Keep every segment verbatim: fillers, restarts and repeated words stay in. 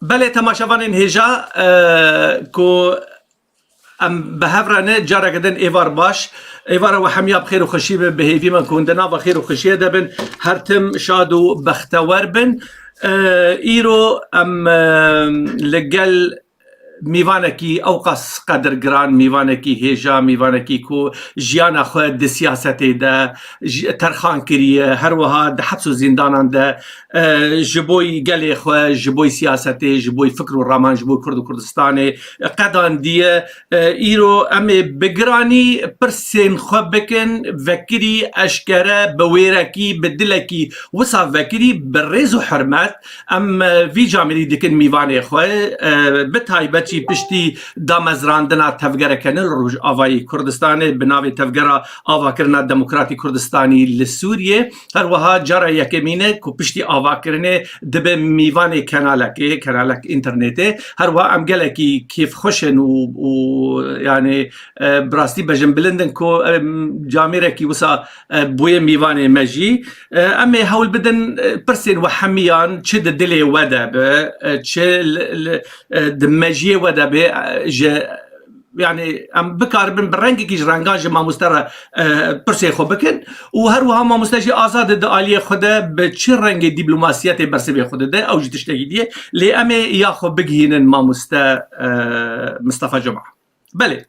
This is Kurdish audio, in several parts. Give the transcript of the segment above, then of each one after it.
Belê, temaşevanên hêja, e, ku em bi hev re ne, careke din êvar baş. Êvara we hemiya bi xêr û xweşî be, bi hêvî me ku hûn di nava xêr û xweşiyê de bin, her tim şad û bextewer bin. E, îro em, e, li gel mîvanekî ewqas qedirgiran, mîvanekî hêja, mîvanekî ku jiyana xwe di siyasetê de ji-, terxan kiriye, her wiha di heps û zîndanan de, e, ji bo gelê xwe, ji bo siyasetê, ji bo fikr û raman, ji bo Kurd û Kurdistanê qedandiye. E, îro em ê bi giranî pirsên xwe bikin, vekirî, eşkere, bi wêrekî, bi dilekî wisa vekirî, bi rêz û hurmet. Em, e, vî camêrî dikin mîvanê xwe, e, bi taybet jî piştî damezrandina tevgereke nû li Rojavayê Kurdistanê bi navê Tevgera Avakirina Demokratî Kurdistanî li Sûriyê. Her wiha cara yekemîn e ku piştî avakirinê dibe mîvanê kenalekê, kenalek înternetê. Her wiha em gelekî kêfxweş in û, û, yanî, e, bi rastî bejinbilind in ku, e, camêrekî wisa, e, bûye mîvanê me jî. E, em ê hewl bidin, e, pirsên we hemiyan çi di dilê we de be, e, çi li, li, e, di mejiyê we de be, e, ji, yanî em bikaribin bi rengekî ji rengan ji mamoste re, e, pirsê xwe bikin û her wiha mamoste jî azad e di aliyê xwe de bi çi rengê dîplomasiyetê bersivê xwe dide, ew jî tiştekî dî ye. Lê em ê ya xwe bigihînin mamoste, e, Mistefa Cuma. Belê.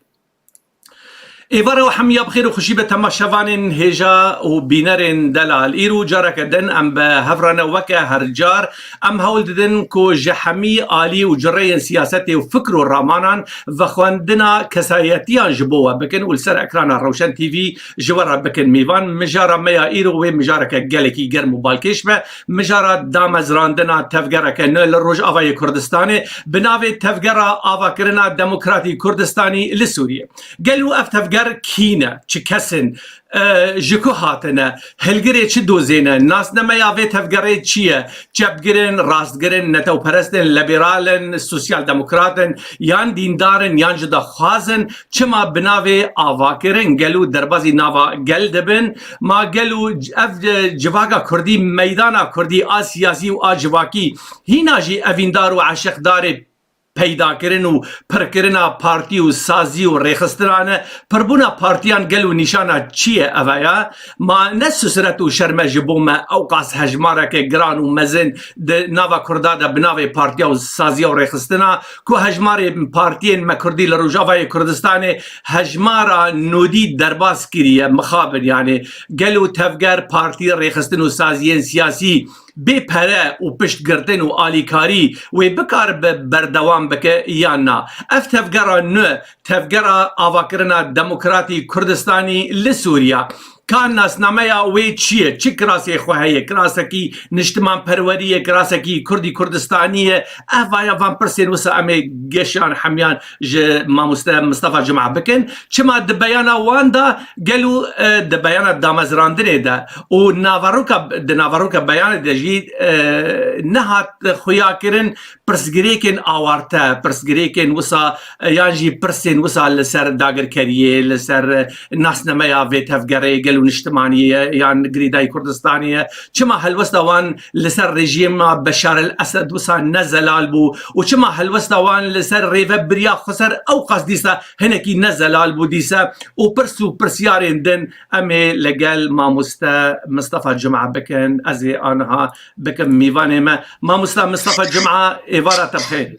Êvara we hemiya bi xêr û xweşî be, temaşevanên hêja û bînerên delal. Îro careke din em bi hev re ne, weke her car em hewl didin ku ji hemî alî û cireyên siyasetê û fikr û ramanan vexwendina kesayetiyan ji bo we bikin û li ser ekrana Rewşen T V ji we re bikin mîvan. Mijara me ya îro wê mijareke gelekî germ û balkêş be. Mijara damezrandina tevgereke nû li Rojavayê Kurdistanê bi navê Tevgera Avakirina Demokratî Kurdistanî li Sûriyê. Gelo ev tevger kî ne? Çi kes in? E, ji ku hatine? Hilgirê çi dozê ne? Nasnameya vê tevgerê çi ye? Çepgir in, rastgir in, netewperest in, liberal in, sosyal demokrat in, yan dîndar in, yan cudaxwaz in? Çima bi navê avakirin gelo derbazî nava gel dibin? Ma gelo c-, ev, e, civaka kurdî, meydana kurdî a siyasî û a civakî hîna jî evîndar û eşiqdarê peydakirin û pirkirina partî û sazî û rêxistinan e? Pirbûna partiyan gelo nîşana çi ye eve ya? Ma ne susret û şerm e ji bo me ewqas hejmareke giran û mezin di nava kurda de bi navê partiya û saziya û rêxistina, ku hejmarê partiyên me kurdî li Rojavayê Kurdistanê hejmara nodî derbas kiriye, mixabin, yanî gelo tevger, partî, rêxistin û saziyên siyasî bê pere û piştgirtin û alîkarî wê bikaribe berdewam bike yan na? Ev tevgera nû, Tevgera Avakirina Demokratî Kurdistanî li Sûriya, ka nasnameya wê çi ye? Çi kirasê xwe heye? Kirasekî niştimanperwerî ye? Kirasekî Kurdî Kurdistanî ye? Ev vaya van pirsên wisa em ê geşan hemiyan ji mamoste Mistefa Cuma bikin. Çima di beyana wan de gelo, e, di beyana damezrandinê de û naveroka, di naveroka beyanê de jî, e, nehat xuya kirin pirsgirêkên awarte, pirsgirêkên wisa, e, yan jî pirsên wisa li ser dagirkeriyê, li ser, e, nasnameya vê tevgerê, gelo niştimanî ye yan girêdayî Kurdistanê ye? Çima helwesta wan li ser rejîma Beşar el Esed wisa ne zelal bû û çima helwesta wan li ser rêvebiriya xweser ewqas dîsa hinekî ne zelal bû dîsa? Û pirs û pirsyarên din em ê li gel mamoste Mistefa Cuma bikin. Ez ê aniha bikim mîvanê me. Mamoste Mistefa Cuma, êvara te bi xêr.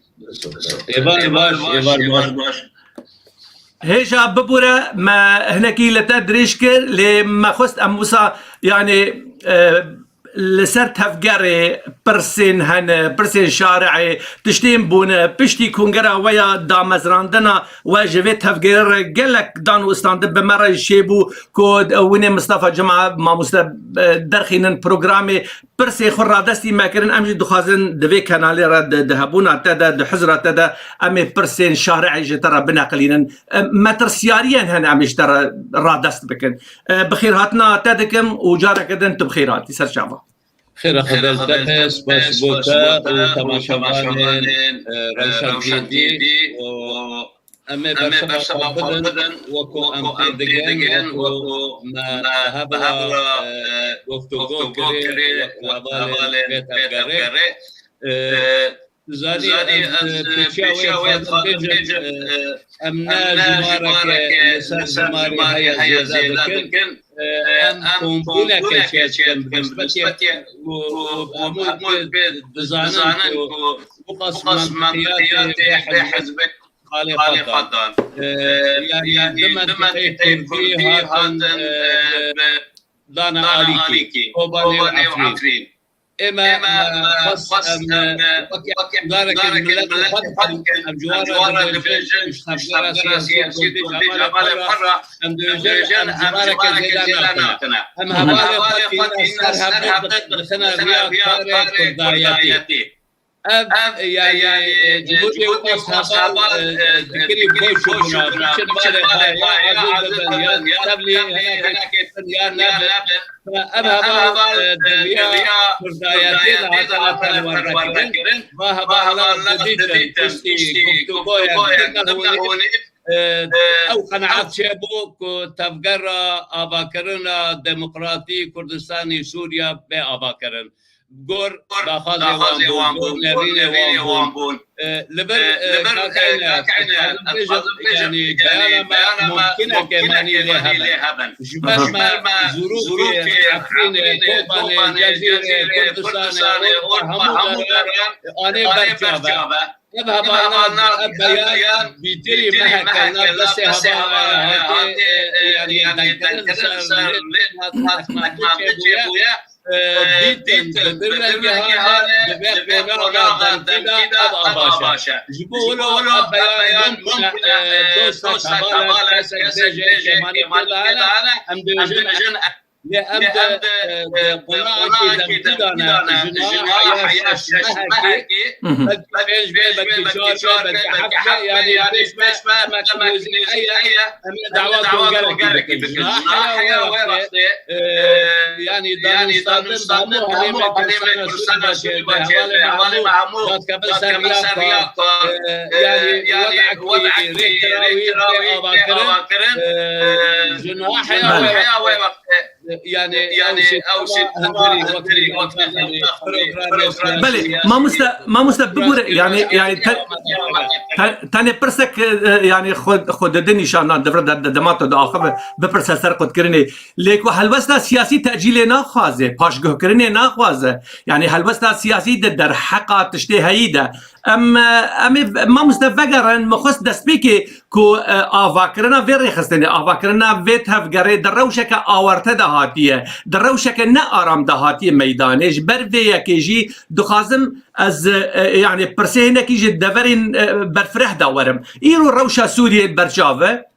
Êvar baş, êvar baş. Hêja bibûre, me hinekî li te dirêj kir, lê me xwest em wisa, yanî, e, li ser tevgerê pirsên hene, pirsên şari'ê, tiştên bûne, piştî kongera we ya damezrandina we ji vê tevgerê re gelek dan û istandin bi me re jî çêbû ku winê Mistefa Cuma mamoste, e, derxînin programê. Pirsê xwe radestî me kirin, em jî dixwazin di vê kenalê re di, di hebûna te de, di huzra te de em ê pirsên şari'ê ji te re bineqilînin. E, metirsiyariyên hene em ê ji te re radest bikin. E, bi xêrhatina te dikim û careke din tu bi xêr hatî ser çava. Xêra Xwedê li te be, spas bo te û temaşevanên, e, Rewşen T V û Em ê bersiva xwe bidin, wekû em pê digin, wekû me bi hev re, e, guftûgo kirî, wek hevalên vê tevgerê. E, Zanî, ez, e, pêşiya wê dixwazim bêjim, e, em ne jimareke li ser jimarê heye zêde dikin. E, em kombûneke çêdikin bi nisbetê ku hemû dizanin ku biqas mentiqiyatê vê hizbê qalê xwe dan. E, yanî du mentiqeyê kurdî hatin, e, bi dana alîkî, Kobanê û Efrîn. Ême, ême xwest em, wek hevdareke milet xwe dikin, em ji wan re dibêjin, ji tevgera siyasî Kurdî ji hevalê xwe re, em dibêjin, em jimareke zêde nakine. Em hevalê xwe tîne ser hevdê dixine riya karê kurdayetî. Ev, yanî, e, cumhurê wek heval, e, dikirî boş û bira, biçin balê xwe ya, azir bibin ya, tevlî hinekê ya nebin. Ev heval, e, di riya kurdayetê de hatine perwerdekirin. Va hevalan didîtin piştî guftûgoyek di nehûnî, e, ew qenaet çêbû ku tevgera avakirina demokratî Kurdistanê Sûriye bê avakirin. Gor daxwazê wan bûn, gor nerînê wan bûn. E, li vir, e, kak Eyne, ez dixwazim bêjim, yanî beyana me mumkineke manî lê hebin. Ji ber me zûrûfê Efrînê, Kobanê, Cezîrê, Kurdistanê, Urfa, hemû deran anê ber çav e. Ev hevalna, ev beyan bîtirî meheke nav destê hevala hatê, e, yanî dengkirin ser lê hat, hat, hat, hat çêbûye. E, dîtin, bi vî rengî hale, di vê qonaxa demkî de, ev a baş e. Ji bo wilo ev beyan mumkin e, e, dostek heval e, kesek bêje, kêmanî tê de hene, em dibêjin, lê em di, e, di qonakekî demkî de ne, jina heya şeş mehekî, belkî pênc be, belkî çar be, belkî heft be, yanî pêş me, me, me, em ê dawa kongerekî bikin. Jina heya wê wextê, e, yanî danûstandin bi hemû herêmê Kurdistana Sûrî ve çêdibe. Hevalê me hemû dadkevin ser riya xwe. E, yanî wedekî rêktirawî tê avakirin. E, jina heya wê wextê. Yanî, yanî ew sîstema hundirî wek programê. Belê, mamoste, mamoste bibûre, yanî, yanî te-, te-, tenê pirsek, e, yanî xwe, xwe dide nîşan nan, divre de, de, dema tu diaxive, bipirse ser qutkirinê. Lê ku helwesta siyasî tecîlê naxwaze, paşguhkirinê naxwaze. Yanî helwesta siyasî di derheqa tiştê heyî de. Em, e, em ê, mamoste vegerin, min xwest destpêkê ku, e, avakirina vê rêxistinê, avakirina vê tevgerê di rewşeke awarte de hatiye, di rewşeke ne aram de hatiye meydanê. Ji ber vê yekê jî dixwazim ez, e, yanî pirsê hinekî ji deverên, e, berfireh de werim. Îro rewşa Sûriyê berçav e.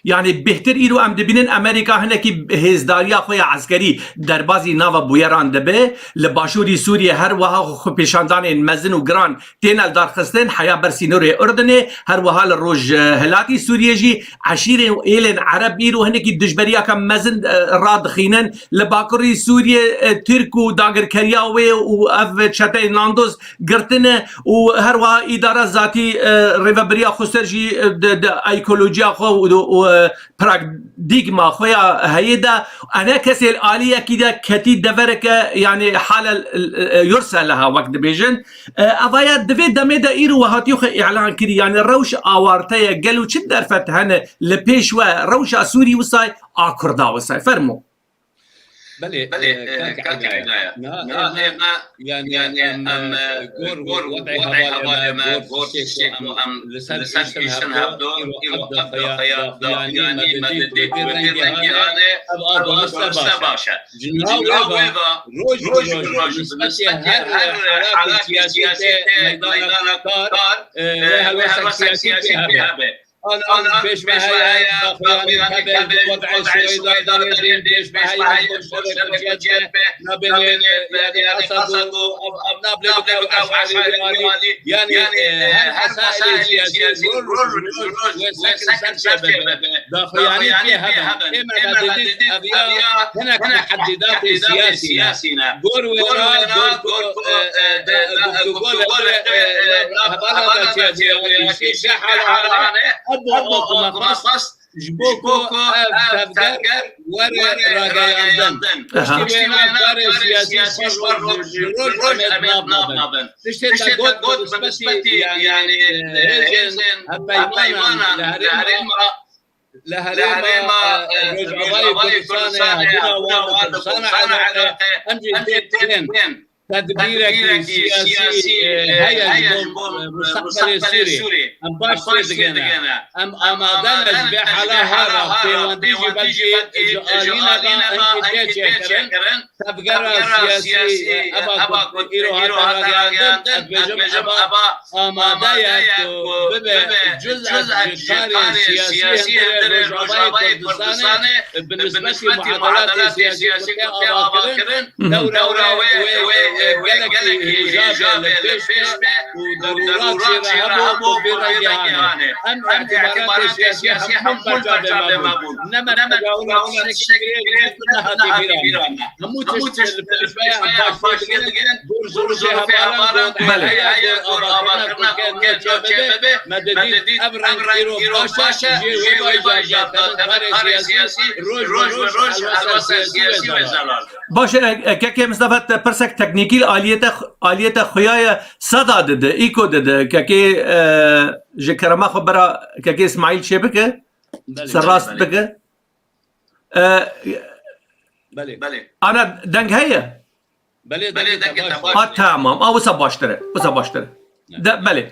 Yanî bêhtir îro em dibînin Amerîka hinekî hêzdariya xwe ya eskerî derbazî nava bûyeran dibe. Li başûrî Sûriyê her wiha xwepêşandanên mezin û giran tên li dar xistin, heya ber sînorê Urdunê, her wiha li rojhilatî Sûriyê jî eşîrên û êlên Ereb îro hinekî dijberiyeke mezin, e, radixînin. Li bakurî Sûriyê, e, Tirk û dagirkeriya wê û ev çeteyên landoz girtine û her wiha îdara zatî, e, rêvebiriya xweser jî, e, di, di ekolojiya xwe û, û, e, paradîgma xwe ya heyê de, ene kesê li aliyekî de ketî devereke, yanî hale, e, e, yurse leha wek dibêjin. E, evaya di vê demê de îro we hatiye xwe îlan kirî, yanî rewş awarte ye, gelo çi derfet hene li pêş we, rewşa Sûrî wisay a Kurda wisay? Fermo. Belê, belê, e, e, kak Hidayet. Niha ême, yanî, em, e, gor wedê hevalê me, gor tiştê ku em li ser gihiştin hevdû, îro ev daxuyanî me didît, bi vî rengî hane, ev a durust e, baş e. Ji niha wê ve roj bi roj bi nisbetê her halakê siyasî tê meydana kar, e, wê helwestek siyasî pê hebe. An, an pêş me heye, daxuyanî hebe, di wed'ê Suweyda de derê, pêş me heye, xwe şerê Tirkiye de nabêne, yanî Esed û ev, ev nabêne ew Eş'erî alî, yanî, e, her mesailê siyasî roj bi roj wê sekin ser çê bibe. Daxuyanî pê hebe. Ême me didît, ev ya hinek muheddidatê siyasî ne. Gor wê re, gor ku, e, e, guftûgo li vir, e, e, hevala me çêbûye, wekî şehalan e, ev ku me xwest, Ji bo ku ev tevger were rageyandin. Piştî wêna karê siyasî ji xwe roj ji roj em ê nav nabin. Tiştê te got bi nisbetî, yanî, hêzên hevpeymanan li herêma, li herêma, e, Rojavayê Kurdistanê hebûna wan bi Kurdistan e eleqe, em jî tê tên. Tedbîrekî siyasî, e, heye ji bo, e, mustaqbelê Sûriyê. Em baş tê digene. Em amade ne ji vê hala hara pêwendî jî belkî ji alîna ve enkî tê çêkirin. Tevgera siyasî, e, eva ku îro hate ragihandin, ez dibêjim eva amade ye ku bibe cuzek ji karê siyasî hundirê Rojavayê Kurdistanê, bi nisbetî muadelatê siyasî ku tê avakirin, dewra wê, wê, wê, wê gelekî hêja be li pêş be û derûrat jê re hebû ku vê rengê hane. Em îtibaratê siyasî hemû berçavê me bûn. Ne me tecawuz tiştekî kirê, ne hatî bîra me. Hemû tişt li pêş be ye, em paş tê digin. Gor zor jê hevalan got, heye gor avakirina ku gel çê bibe. Me didît ev reng îro baş e, jê wê baş jî tevin karê siyasî roj bi roj helwesta siyasî wê zelal. Baş e, e, kekê Mistefa, te pirsek teknîkî li aliyê te, aliyê te xuya ye, seda dide, îko dide, kekê, e, ji kerema xwe bira kekê Îsmaîl çê bike, belê, ser rast bike. E, belê. Ana deng heye? Belê, dengê te baş e. A, tamam. A, wisa baştir e. Wisa baştir e. Evet. De, belê.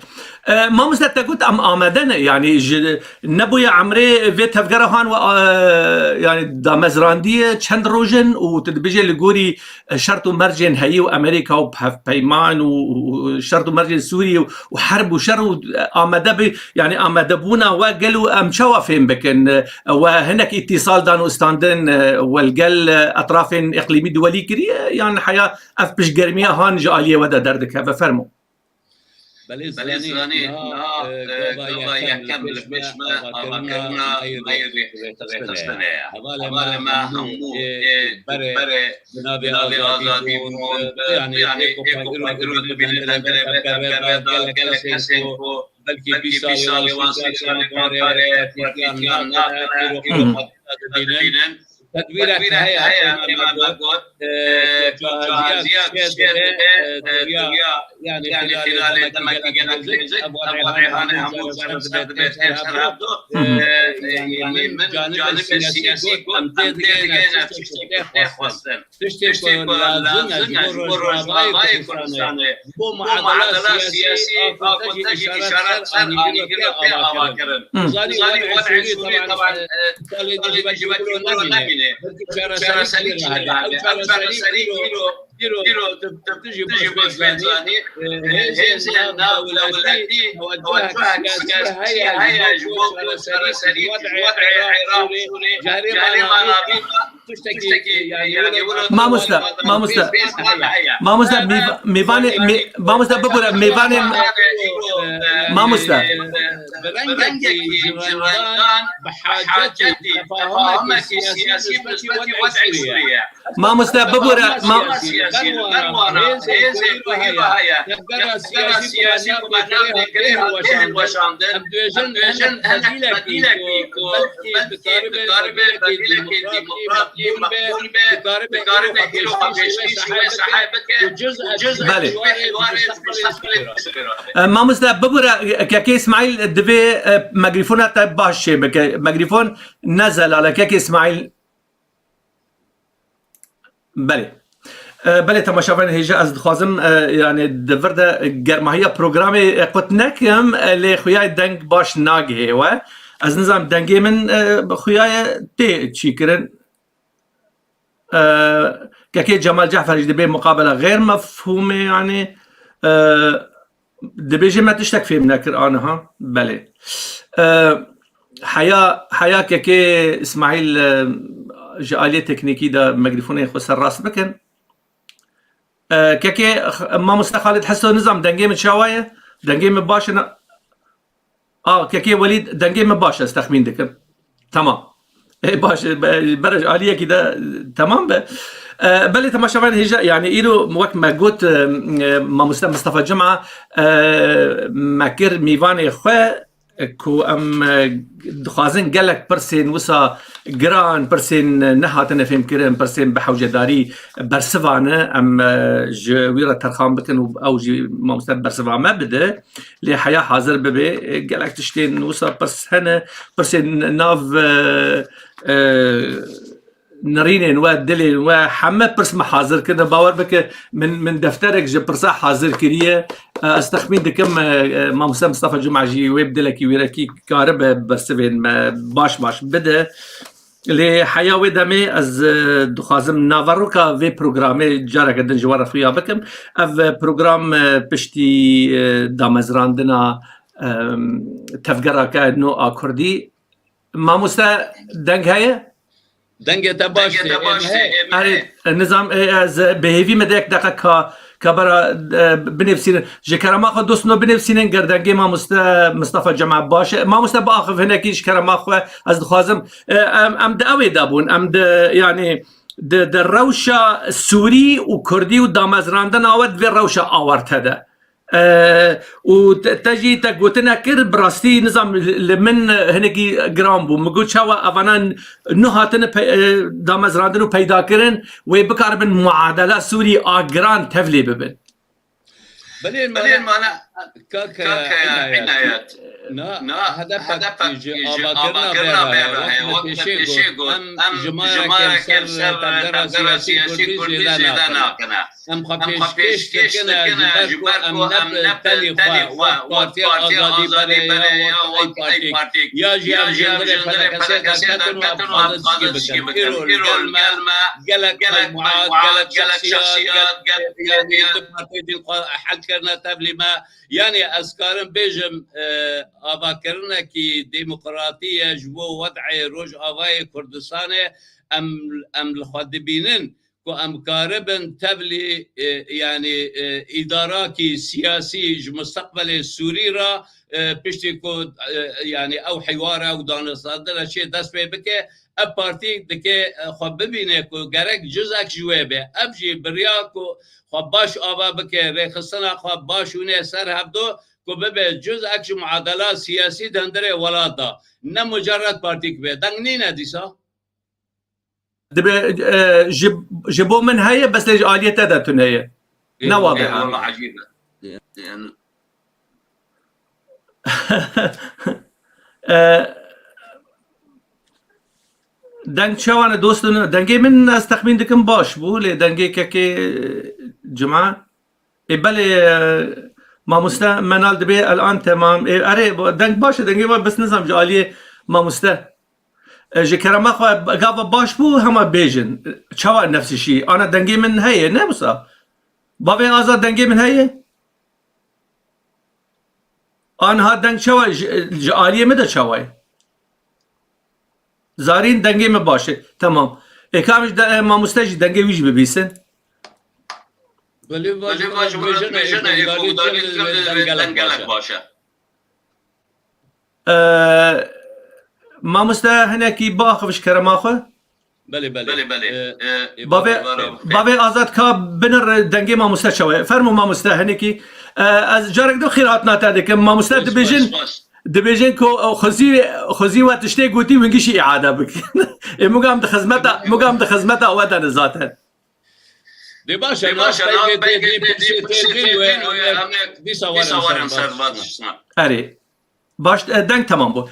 E, mamoste, te got em amade ne, yanî ji, nebûye emrê vê tevgera han we, e, yanî damezrandiye çend roj in û tu dibêje li gorî, e, şert û mercên heyî û Amerîka û hevpeyman û, û, û şert û mercên Sûriyê û, û herb û şer û, e, amade bi, yanî amadebûna we gelo em çawa fêm bikin? E, we hinek îtîsal dan û standin, e, we li gel, e, etrafên îqlîmî duwelî kiriye, yan heya ev piştgermiya han ji aliyê we de derdikeve? Fermo. Belê, Zilanî, niha, e, gava yekem li pêş me avakirina me yê rêxistinê ye. Hevalê me hemû ê berê bi navê azadî bûn, bi, yanî ê ku xwe îro dibîne di hundirê vê tevgerê de, gelek kesên ku belkî bîst salê wan, sî salê wan karê partîtiyan nakine, îro xwe dibînin. Tedbîrek heye, hema me got, e, ku cahaziya kişkê dibe, e, diriya, yanî xîlalê demekî gelek nêzik, ev rêhane hemû ser dibe, ser hevdu. E, yanî min canibê siyasî got, em tê digihîne tiştekî tê xwestin. Tiştê ku lazim e ji bo Rojavayê Kurdistanê, ji bo muadela siyasî, a ku te jî îşaret ser anî, îro tê avakirin. Zanî, wed'ê Sûrî, teban, e, salê din jî belkî wilo nemîne. Belkî çareserî jî hebe. Ev çareserî îro, îro tu, tu, tu jî baş fêm zanî. E, hêzên navdewletî tewecehek siyasî heye ji bo ku çareserî ji wed'ê Iraq, Sûrî, ji herêma navîn tiştekî, yanî, wilo mamoste, mamoste, mamoste, mîv-, mîvanê, mî-, mamoste, bibûre, mîvanê, mamoste. Bi rengekî ji rengan bi hacetî tefahumekî siyasî bi nisbetî wed'ê Sûriyê. Mamoste, bibûre, ma- siyasî, berwana hêzên ku îro heye, tevgera siyasî ku bernameya tê hilweşandin. Em dibêjin hinek bedîlekî ku belkî dikaribe bedîlekî demokratî, meqbûl be, dikaribe îro xwe pêşkêşî wê sahê bike û cuz'ek ji warê mustaqbilê Sûriyê rabe. E, mamoste, bibûre, kekê Îsmaîl divê, e, mikrofona te baş çê bike. Mikrofon ne zelal e, kekê Îsmaîl. Belê. E, belê, temaşevanên hêja, ez dixwazim, e, yanî di vir de germahiya programê, e, qut nekim, e, lê xuya ye deng baş nagihê we. Ez nizanim dengê min, e, xuya ye tê çîkirin. E, kekê Cemal Cefer jî dibê muqabela xêr mefhûm e, yanî, e, dibêje me tiştek fêm nekir aniha. Belê. E, heya, heya kekê Îsmaîl, e, ji aliyê teknîkî de mikrofona xwe serrast bikin. E, kekê X-, mamoste Xalid Heso, nizam dengê min çawa ye? Dengê min baş e, na-, A, kekê Welîd, dengê min baş e, ez texmîn dikim. Tamam. Ê, baş e, be-, berê ji aliyekî de, e, temam be. E, belê temaşevanên hêja, yanî îro wek me got, e, e, mamoste Mistefa Cuma, e, me kir mîvanê xwe, ku em, e, dixwazin gelek pirsên wisa giran, pirsên nehatine fêmkirin, pirsên bi hewcedarî bersiva ne, em, e, ji wî re terxan bikin û ew jî mamoste bersiva me bide. Lê heya hazir bibe, e, gelek tiştên wisa pirs hene, pirsên nav, e, e, nirînên we, dilên we, heme pirs me hazir kirine. Bawer bike, min, min defterek ji pirsa hazir kiriye. E, ez texmîn dikim, e, e, mamoste Mistefa Cuma jî wê bi dilekî wêrekî karibe bersivên me baş baş bide. Lê heya wê demê ez, e, dixwazim naveroka vê programê careke din ji we re xuya bikim. Ev, e, program, e, piştî, e, damezrandina, e, tevgereke nû a Kurdî. Mamoste, deng heye? Dengê te baş tê, êm he. Erê, nizam, e, ez bêhêvî me de yek deqe ka, ka bera, e, binivîsînin. Ji kerema xwe dostino binivîsînin, ger dengê mamoste Mistefa Cema baş e. Mamoste biaxiv hinekî ji kerema xwe, ez dixwazim, e, em, em di ewê de bûn, em di, yanî, di, di rewşa Sûrî û Kurdî û damezrandina we di vê rewşa awarte de. E, û te, te jî te gotine kir, bi rastî nizam li, li min hinekî giran bû. Min got, çawa evana n-, nuhatine pe-, e, damezrandin û peydakirin, wê bikaribin muadela Sûrî a giran tevlê bibin. Belê mane, kaka Înayet. Na, hedefek ji avakirina vê re heye. Wek me pêşê got, em ji ma re kêl ser tevgera siyasî Kurdî jêde nakine. Em xwe pêşkêş dikine ji ber ku em ne bi tenê xwe wek Partiya Azadî berê ya wek Ey Partîk, ya jî em ji hundirê P D K'ê derketin û em dixwazin tişkî bikin. Îro li gel me gelek mecmuat, gelek şexsiyat, gelek, yanî du partiyê din xwe hel kirine tevlî me. Yanî ez karim bêjim, e, avakirinekî demokratî ye ji bo wed'ê Rojavayê Kurdistanê. Em, em li xwe dibînin ku em karibin tevlî, e, yanî, e, îdarakî siyasî ji musteqbelê Sûrî re, e, piştî ku, e, yanî ew hîwara û danûstandina çê dest pê bike, ev partî dike, e, xwe bibîne ku gerek cuzek ji wê be. Ev jî biriya ku xwe baş ava bike, rêxistina xwe baş hûnê ser hevdu ku bibe cuzek ji muadela siyasî di hundirê welat de. Ne mucerred partîk be. Deng nîne dîsa? Dibe, e, ji, ji bo min heye, bes lê ji aliyê te de tune ye. Ê, ne wa be. Eyvallah, ecîb e. Yani. E, deng çawa ne dostum? Dengê min ez texmîn dikim baş bû, lê dengê kekê, e, Cuma. Ê, belê, e, mamoste Menal dibê elan temam. Ê, erê, bo-, deng baş e, dengê we bes nizam ji aliyê mamoste. E, ji kerema xwe gava baş bû, hema bêjin. Çawa nefsişî? Ana dengê min heye, ne wisa? Bavê Azad dengê min heye? Anha deng çawa? Ji, ji aliyê min de çawa ye? Zarîn dengê min baş e. Temam. Ê kam ji de, e, mamoste jî dengê wî jî bibîsin. Belê va ji min re dibêjin, ê, Guhdarî Kurd deng gelek baş e. E, mamoste hinekî biaxiv ji kerema xwe. Belê, belê. Belê, belê. E, e, bavê, bavê Azad ka binir dengê mamoste çawa ye. Fermo mamoste hinekî. E, ez carek din xêr hatina te dikim. Mamoste dibêjin, dibêjin ku, e, xwezî, xwezî we tiştê gotî wingî jî îade bikin. Ê, mugam di xizmeta, mugam di xizmeta we de ne zaten. Dê baş e, dê baş e, peyvê dê, dê, dê, dê, dê, dê, dê, dê, dê, dê, dê, dîsa werin ser va dişna. Erê. Baş, e, deng temam bû.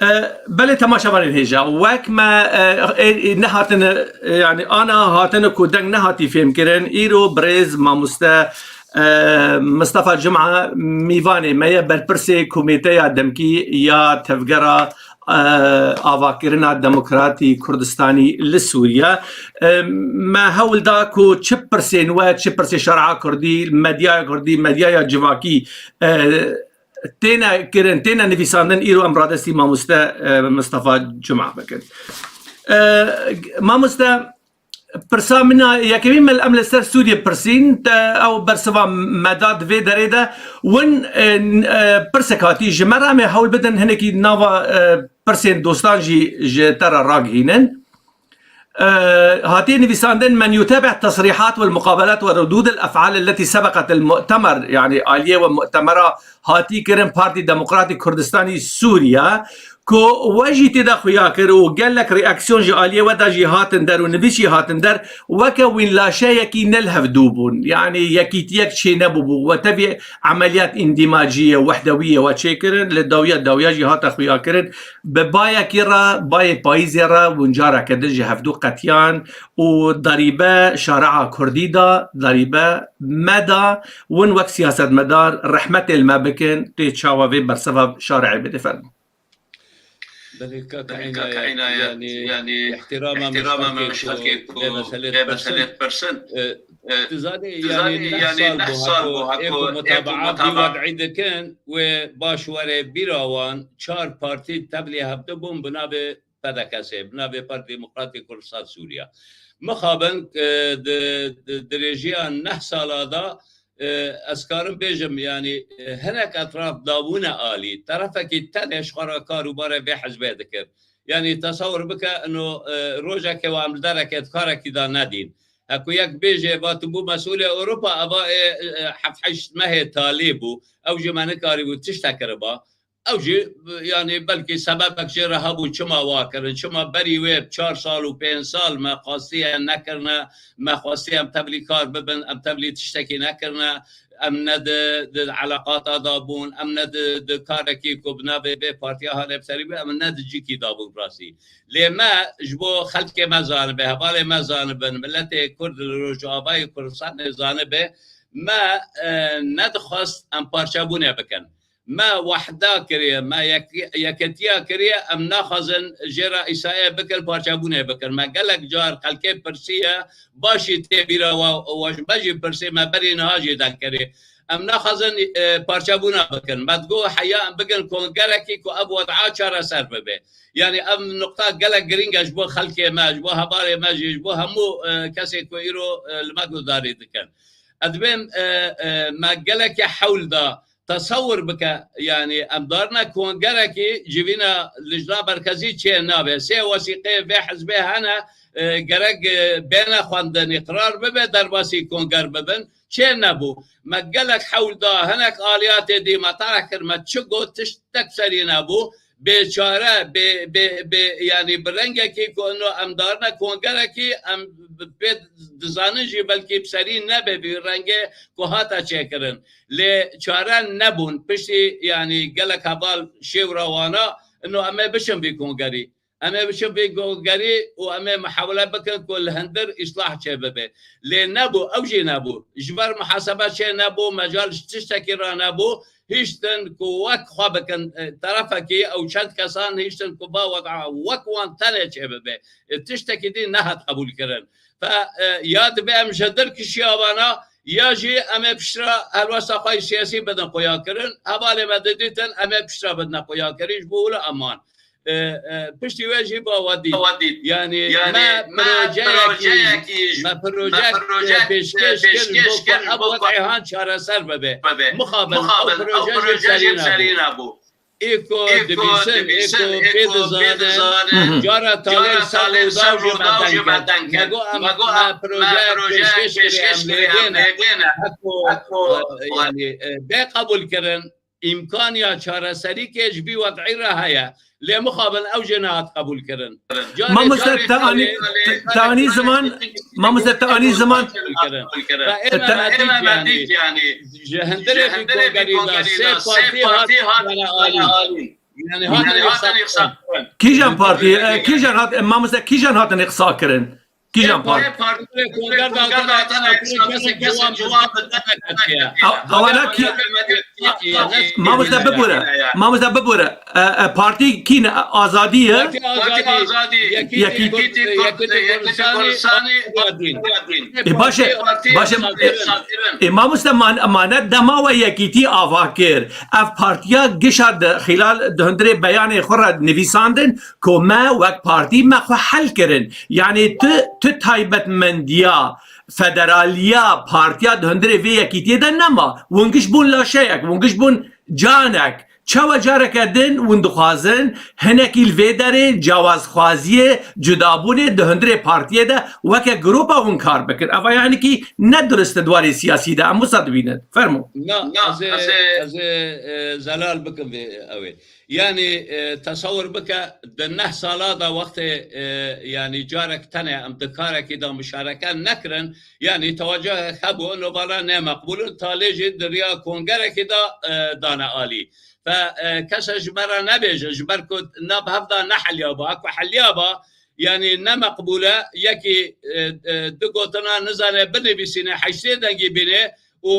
E, belê temaşevanên hêja. Wek me, e, e, e, nehatine, e, yani ana hatine ku deng nehatî fêmkirin. Îro birêz mamoste, e, Mistefa Cuma mîvanê me ye, berpirsê Komîteya Demkî ya Tevgera, e, Avakirina Demokratî Kurdistanî li Sûriye. E, me hewl da ku çi pirsên we, çi pirsê şer'a Kurdî, medyaya Kurdî, medyaya civakî, e, têne kirin, têne nivîsandin, îro em radestî mamoste, e, Mistefa Cuma bikin. E, mamoste, pirsa min a yekemîn me em li ser Sûriyê pirsîn, te ew bersiva me da di vê derê de. Win, e, n-, e, pirsek hatî ji me re, em ê hewl bidin hinekî nava, e, pirsên dostan jî ji te re ragihînin. E, hatiye nivîsandin: "من يتابع التصريحات والمقابلات وردود الأفعال التي سبقت المؤتمر", yani aliyê we mu'temera hatî kirin Partî Demokratî Kurdistanî Sûriye, ku we jî tê de xuya kir û gelek reaksiyon ji aliyê we de jî hatin der û nivîs jî hatin der, weke wîn laşeyekî ne li hevdû bûn. Yani yekîtiyek çê nebûbû. We tevî emeliyat îndîmaciyê, wehdewiyê we çêkirin, li dawiya dawiya jî hate xuya kirin. Bi bayekî re, bayê payîzê re hûn careke din ji hevdû qetiyan û derîbe şare'a Kurdî da, derîbe me da, hûn wek siyasetmedar rehmetê li me bikin, tê çawa vê bersiva şare'ê bidê. Fermo. Belê kaka Belê kaka Înaye, Înaye, yanî, yanî, îhtîrama min îhtîrama ji xelkê min ji ku xelkê ku vê meselê vê meselê dipirsin. Dipirsin. E, E, tu zanî, tu yanî, zanî, neh yanî, sal neh bû, sal heko, bû, heko, heko mutabaa vî mutabaa wad'î dikin, wê baş were bîra wan, çar partî tevlî hevdû bûn bi navê P D K S, bi navê Partî Demokratî Kurdistan Sûriye. Mixabin, e, di, di dirêjiya neh sala da, e, ez karim bêjim, yanî, e, hinek etraf dabûne alî, terefekî tenê ji xwe re kar û barê vê hizbê dikir. Yanî, tesewir bike, ino, e, rojekê we em li derekê di karekî de nedîn. Heko yek bêje, va tu bû mesûlê Ewropa, eva ê, e, heft heşt mehê talî bû. Ew jî me nikarîbû tiştek kiriba. Ew jî, yanî, belkî sebebek jê re hebû, çima wa kirin, çima berî wê çar sal û pênc sal me xwestiye nekirine, me xwestiye em tevlî kar bibin, em tevlî tiştekî nekirine, em ne di, di eleqata de bûn, em ne di, di karekî ku bi navê vê partiya hale bi serî bû, em ne di cîkî de bûn rastî. Lê me ji bo xelkê me zanibe, hevalê me zanibin, miletê Kurd li Rojavayê Kurdistanê zanibe, me, e, nedixwest em parçebûnê bikin. Me wehda kiriye, me yek-, yeketiya kiriye, em naxwazin jê re îsayê bikin, parçebûnê bikin. Me gelek car xelkê pirsiye, başî tê bîra we, we ji me jî pirsê, me berî niha jî deng kirê. Em naxwazin, e, parçebûna bikin. Me digot heya em bikin kongerekî ku ev wed'a çareser bibe. Yanî ev nuqta gelek girîng e ji bo xelkê me, ji bo hevalê me jî, ji bo hemû, e, kesê ku îro, e, li me guhdarî dikin. Ez dibêm, e, e, me gelekî hewl da, tesewir bike, yanî em darine kongerekî civîna Lijna Merkezî çê nabe. Sê wesîqeyê vê hizbê hene, e, gerek, e, bêne xwendin, îqrar bibe, derbasî konger bibin. Çê nebû. Me gelek hewl da, hinek aliyatê dî me tereh kir, me çi got, tiştek serî nebû. Bêçare, bê, bê, bê, yanî bi rengekî ku ino em darine kongerekî, em pê dizanin jî belkî bi serî nebe vî rengê ku hate çêkirin. Lê çare nebûn. Piştî, yanî gelek heval şêwra wana, ino em ê bişin vî kongerî. Em ê biçin vê kongerî û em ê mihewle bikin ku li hundir îslah çêbibe. Lê nebû, ew jî nebû. Ji ber muhasebe çê nebû, mecal ji tiştekî re nebû. Hiştin ku wek xwe bikin, e, terefekî, ew çend kesan hiştin ku va wed'a wek wan tenê çêbibe. E, tiştekî dî nehat qebûlkirin. Fe, e, ya divê em ji hundir kişiya vana, ya jî em ê piştre helwesta xwe yê siyasî bidin xuyakirin. Hevalê me didîtin, em ê piştre bidine xuyakirin ji bo wilo eman. E, e, piştî wê jî ba we dît. Yanî, yanî me, me projeyekî, projeyekî, me projek, me projek, e, pêşkêş, pêşkêş kir ji bo ku ev wed'ê han çareser bibe. Mixabin, mixabin, ew proje jî serî nebû. Ê ku dibîsin, ê ku pê dizane, cara talên ser Rûdaw jî me deng kir. Me got em, me proje pêşkêş kirê, em lê bêne. Heko, e, yanî, e, bê qebûl kirin. Îmkan ya çareserîkê ji vî wed'î re heye. Lê mixabin ew jê nehat qebûlkirin. Mamoste, te anî, te, te anî ziman, mamoste, te anî ziman. Te, te, yanî, ji hundirê vî kongerî de sê partî hat bana alî. Yanî, hatin îqsa kirin. Kîjan partî, e, kîjan hat, e, mamoste, kîjan hatin îqsa kirin? Kîjan partî? Partî konger de hatin, hatin, kesên ku wan bi Ewana kî? Mamoste bibûre. Mamoste bibûre. E, e, partî kî ne? Azadî ye? Partî Azadî. Yekîtî Kurd, Yekîtî Kurdistanî, Azadî. E, baş e, baş e. E, mamoste, man-, manet dema we Yekîtî ava kir. Ev partiya gişa di xîlal di hundirê beyanê xwe re nivîsandin ku me wek partî me xwe hel kirin. Yanî tu, tu taybetmendiya federaliya partiya di hundirê vê yekîtiyê de nema. Hûn giş bûn laşeyek, hûn giş bûn canek. Çawa careke din hûn dixwazin hinekî li vê derê cawazxwaziyê, cudabûnê di hundirê partiyê de weke grûpa hûn kar bikin? Eva yanîkî ne dirist e di warê siyasî de. Em wisa dibînin. Fermo. Na, Na, ez ê, ez ê, ez ê, e, zelal bikim vê ew ê. Yanî, e, tesewir bike, di neh sala de wextê, e, yanî carek tenê em di karekî de muşareke nekirin, yanî tewacehek hebû, no vala ne meqbûl in, talê jî di riya kongerekî de, e, dane alî. Fe, e, kese ji me re nebêje, ji ber ku na bi hev de neheliyaba, ku heliyaba, yanî ne meqbûl e, yekî, e, e, du gotina nizane binivîsîne, heştê dengî bîne û,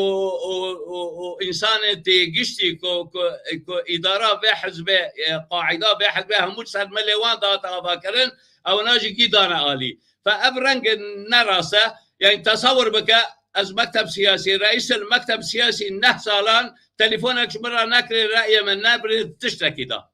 û, û, û însanên têgiştî ku, ku, ku îdara vê hizbê, e, qaîda vê hizbê hemû ser milê wan dihate avakirin, ew na jî gî dane alî. Fe ev rengê ne rast e. Yanî tesewir bike, ez mekteb siyasî, reîsel mekteb siyasî neh salan, telefonek ji min re nekirê, reyê min nebirê tiştekî da.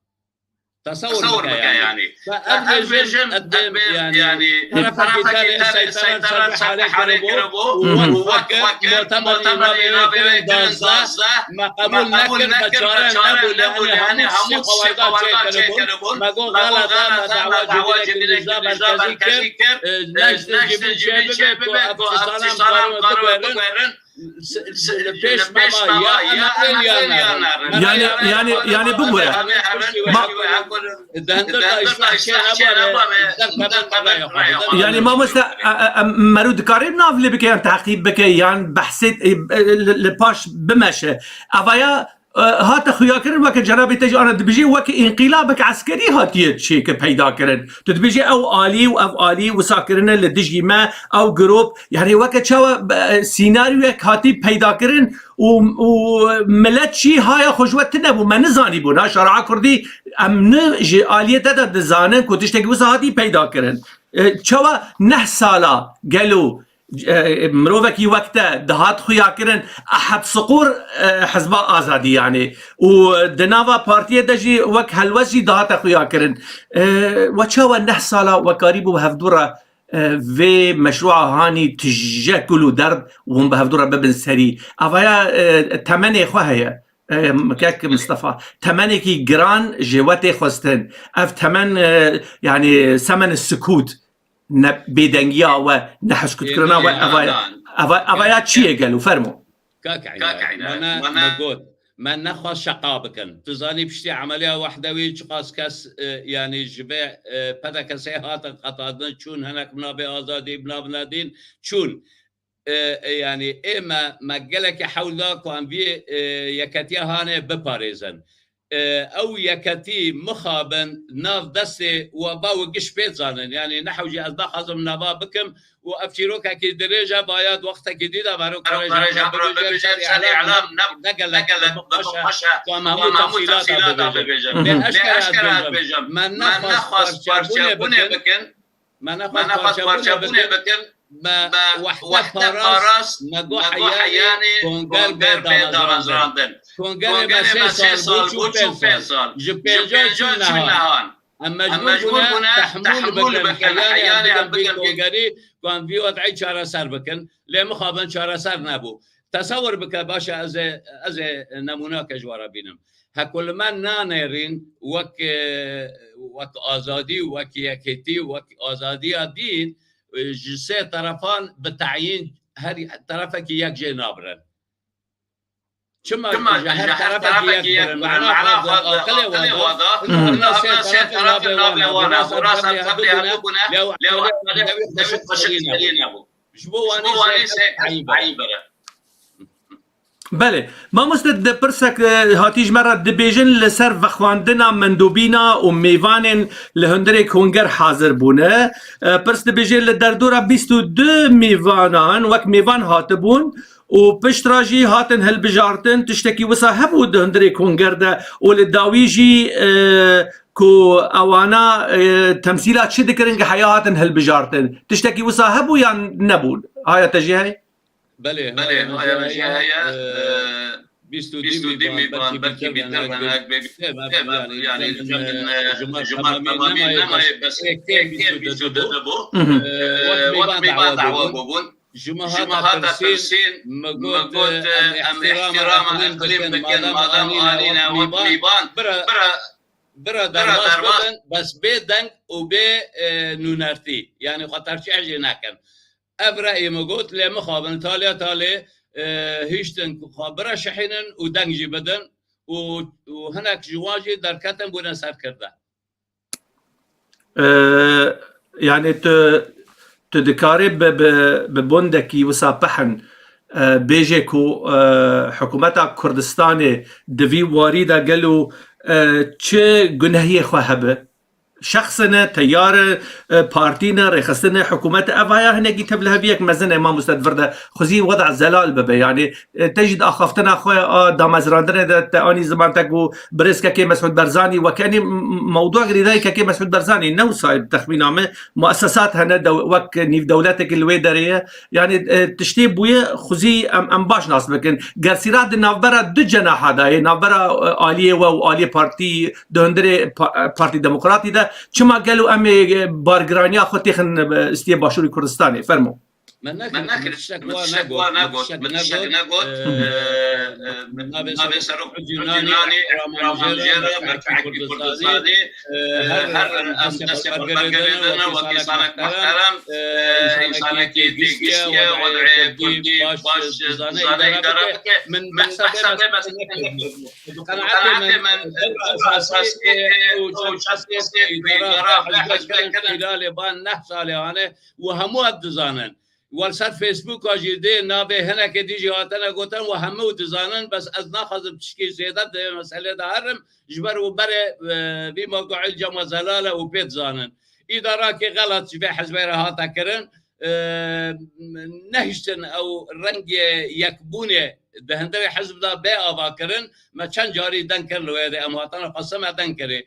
Tesewir bike yanî. Fe ev rejim, ev rejim, ev yanî, yanî, terefekî terê seyteran ser vê halê kiribû û wek, wek, wek mutemerî navê wê kirin duwazdeh, me qebûl nekir, me çare nebû, lê hemî hemû tiştê xwe werda çêkiribûn. Me got xelet e, me dawa civînekî dijda merkezî kir, e, neştin civîn çêbibe ku ev tiştanan bikarin biguherin. Li pêş me ma ya em herin ya nerin. Yanî, yanî, yanî bibûre. Ma- Di hundir de îşte çê nebare, derkevin raya xwe. Yanî mamoste, e, e, e, mero dikare nav lê bike yan teqîb bike yan behsê, e, e, li, li paş bimeşe. Evaya, e, hate xuyakirin weke cenabê te jî ana dibêjê weke înqîlabek eskerî hatiye çêke peyda kirin. Tu dibêjî ew alî û ev alî wisa kirine li dijî me, ew girop, yanî weke çawa, e, sînaryoyek hatî peyda kirin û, û milet jî haya xwe ji we tune bû, me nizanîbû, na şaria kurdî em ni ji aliyê te de dizanin ku tiştekî wisa hatî peyda kirin. E, çawa neh sala gelo, e, mirovekî wek te dihat xuya kirin, eheb siqor, e, Hizba Azadî yanî. Û di nava partiyê de jî wek helwest jî dihate xuya kirin. E, we çawa neh sala we karîbû bi hevdû re, e, vê meşrûa hanî tije kul û derd û hûn bi hevdû re bibin serî? Avaya, e, temenê xwe heye. E, kek Mistefa. Temenekî giran ji we tê xwestin. Ev temen, e, yanî semen sukût. Ne bêdengiya we, ne hişkutkirina we, eva, eva, eva ya çi ye gelo? Fermo. Kak Eynal, me ne, me got, me nexwest şeqa bikin. Tu zanî piştî emeliya Wehdewî çiqas kes, e, yanî ji vê, e, P D K S'ê hatin qetandin, çûn hinek bi navê Azadî, bi nav nedîn, çûn. E, e, yanî ê me, me gelekî hewl da ku em vî, e, yeketiya hanê biparêzin. E, ew yeketî mixabin nav destê we va we giş pê zanin. Yanî ne hewcî ez naxwazim nava bikim û ev çîrokekî dirêj e, vaya di wextekî dî de vero karê ji hev re bibêje, ser îlam ne gelek bi xweş e ku em hemû tefsîlata bibêjin. Lê eşkere ez bêjim, me nexwest parçebûnê bikin. Me nexwest parçebûnê bikin. Me wehde parast, me got heyanê konger bê damezrandin. Kongerê me sê sal bû, çû pênc sal. Ji pênca çû nihan. Em mecbûr bûne tehmûl bikin, heyanê em bikin vî kongerî, ku em vî wed'î çareser bikin. Lê mixabin çareser nebû. Tesewir bike, baş e, ez ê, ez ê nemûneke ji we re bînim. Heko li me nanêrîn wek, e, wek azadî, wek yekêtî, wek azadiya dîn, e, ji sê terefan bi teyîn her terefekî yek jê nabirin. Çima ji her terefekî yek birin? Mena xwe di aqilê we de, hina sê terefên navê wan e, hûra ser tevlê herdû bûne, lê ew ew ew xweşik xwedî nebû. Ji bo wanî sê tevlê. Belê. Mamoste, di pirsek, e, hatî ji me re dibêjin li ser vexwendina mendûbîna û mêvanên li hundirê konger hazir bûne. E, pirs dibêje li derdora bîst û du mêvanan wek mêvan hatibûn û piştre jî hatin hilbijartin, tiştekî wisa hebû di hundirê konger de û li dawî jî, e, ku ewana, e, temsîla çi dikirin, gi heya hatin hilbijartin. Tiştekî wisa hebû yan nebû? Haya te jî heye? Belê, belê, haya me jî heye, e, bîst û dî mêvan, belkî bîtir be, ne, bê, bê, bê, yanî, yanî, cem, e, ji me temamî nemaye, bes ê kêm bîst û du bû. E, wek mêvan dawa bûbûn. Ji min hate pirsîn, min got, em îhtîrama îqlîm bikin, madem anîne wek mîvan, bira, bira derbas bibin, bes bê deng û bê, e, nûnertî. Yanî xwe tercîh jî nekin. Ev reyê min got, lê mixabin, taliya talê, e, hiştin ku xwe bira şihînin û deng jî bidin û, û hinek ji wan jî derketin bûne serkirde. E, yani tu, tu dikarî bi, bi, bi bondekî wisa pehin, e, bêjê ku, e, hikûmeta Kurdistanê di vî warî de gelo, e, çi gunehiyê xwe hebe? Şexsin e, teyar e, e, partî ne, rêxistin e, hikûmet e, ev haya hinekî tevliheviyek mezin e, mamoste di vir de xwezî weda zelal bibe. Yani, e, te jî di axaftina xwe a damezrandinê de te anî ziman te ku birêz kekê Mesûd Berzanî, weke enî m-, m-, mewdûa girêdayî kekê Mesûd Berzanî, ne wisa ye bi texmîna me, muessesat hene, dew-, wek nîvdewletekî li wê derê ye. Yani, e, tiştê bûye xwezî em, em baş nas bikin. Gersîra di navbera du cenaha de ye, navbera, e, aliyê we û aliyê partî di hundirê pa-, Partî Demokratî de. Çima gelo em ê bargiraniya xwe têxin, e, istiyê Başûrê Kurdistanê? Fermo. Me nekir, min tiştek wa negot, min tiştek negot. Navê Serok Cunanî, Rahman Jêra, Mercekî Kurdistanî, e, her em destê xwe bergirêdine, wekî sanek muhterem, e, însanekî têgiştiye, wed'ê kurdî baş dizane, îdare bike. Min behsa vê bes nekir. Bi qenaetê min, esasî, ew çend kesê ku îdara vê hizbê kirin, îlalê van neh salê hane û hemû ev dizanin. Wer ser Facebooka jî dê navê hinekê dî jî hatine gotin û hemû dizanin, bes ez naxwazim tişkî zêde di vê meselê de herim, ji ber û berê, e, vî mewduê cema zelal e û pê dizanin. Îdarakê xelat ji vê hizbê re hate kirin, e, nehiştin ew rengê yekbûnê di hundirê hizb de bê ava kirin. Me çend carî deng kir li wê de, em hatine qasime deng kirê.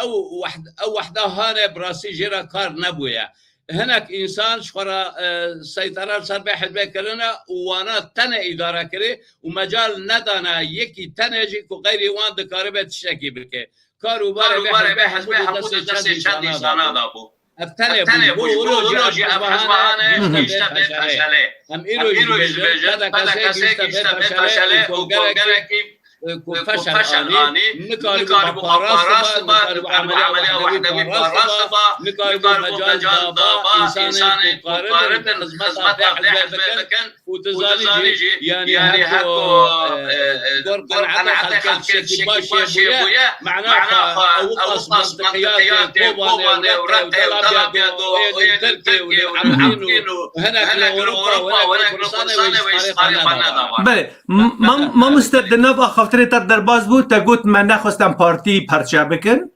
Ew wehd-, ew wehda hane bi rastî jê re kar nebûye. Hinek însan ji xwe re, e, seytera li ser vê hizbê kirine û wana tenê îdare kirê û mecal nedane yekî tenê jî ku xeyrî wan dikaribe tiştekî bike. Kar û barê vê hizbê hemû di destê çend însana de bû. Ev tenê bû. Wilo jî ev hizba hane gihîşte vê feşelê. Em îro jî dibêjin, P D K S gihîşte vê feşelê û kongerekî, e, ku feşel anî, nikarîbû xwe parast bibe, nikarîbû emeliya wehdewî parast bibe, nikarîbû mecal daba însanên ku karibin xizmeta vê hizbê bikin. Û tu zanî jî, yanî heko, e, e, gor qenaeta xelkê tiştekî baş jê bûye, mena xwe ew qas mentiqiyatê Kobanê û Reqê û Tel Abyadê û êdî Tirkiyê û li Efrîn û hinek li Ewropa û hinek li Kurdistanê wê ji tarê xwe nedabe. Belê, m-, mam-, mamoste di nav axaftinê te derbas bû, te got me nexwest em partî perçe bikin.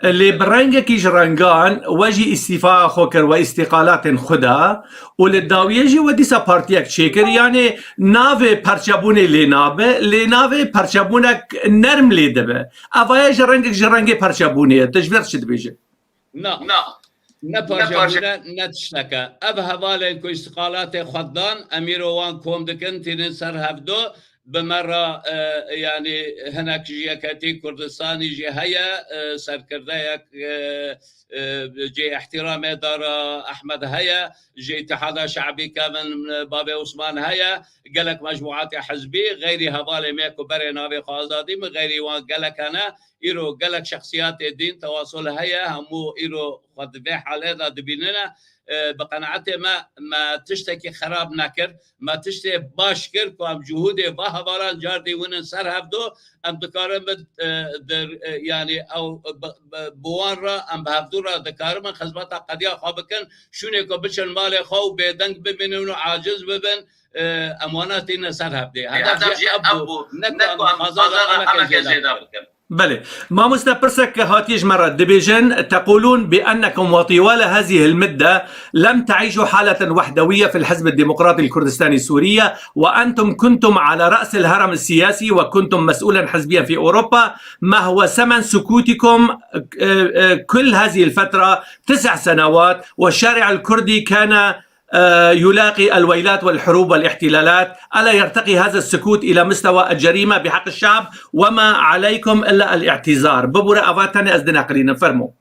Lê bi rengekî ji rengan we jî îstîfaya xwe kir, we îstîqalatên xwe da û li dawiyê jî we dîsa partiyek çêkir. Yanê navê perçebûnê lê nabe, lê navê perçebûnek nerm lê dibe. Ev aye ji rengek ji rengê perçebûnê ye. Tu ji vê re çi dibêjî? Na. Na. Ne parçebûne, ne tişteke. Ev hevalên ku îstîqalatê xwe dan, em îro wan kom dikin, tînin ser hevdo. Bi me re, e, yanî hinek ji Yeketî Kurdistanî jî heye, e, serkirdeyek, e, e, cê îhtîramê Dara Ehmed heye, ji Îtihada Şe'bî Kevin, e, Bavê Osman heye, gelek mecmuatê hizbî, xeyrî hevalê me ku berê navê xwe Azadî min, xeyrî wan gelek hene. Îro gelek şexsiyatê dîn tewasul heye, hemû îro xwe di vê halê de dibînine. E, bi qenaetê me, me tiştekî xerab nekir. Me tiştê baş kir ku em cihûdê va hevalan car dî winin ser hevdo, em dikarin bi, e, dir, e, yanî ew bi, bi, bi wan re em bi hevdû re dikaribin xizmeta qediya xwe bikin. Şûnê ku biçin malê xwe û bêdeng bimînin û aciz bibin, e, em wana tîne ser hevdê. Hedef jî ev bû, ne ku em xaza de emeke zêde bikin. Belê. Mamoste, pirsek hatiye ji me re dibêjin, تقولون بأنكم وطوال هذه المدة لم تعيشوا حالة وحدوية في الحزب الديمقراطي الكردستاني السورية، وأنتم كنتم على رأس الهرم السياسي وكنتم مسؤولا حزبيا في أوروبا، ما هو ثمن سكوتكم، آه، آه، كل هذه الفترة، تسع سنوات، والشارع الكردي كان آه، يلاقي الويلات والحروب والاحتلالات، ألا يرتقي هذا السكوت إلى مستوى الجريمة بحق الشعب؟ وما عليكم إلا الاعتذار. Bibûre ava tenê ez dinaqilînim. Fermo.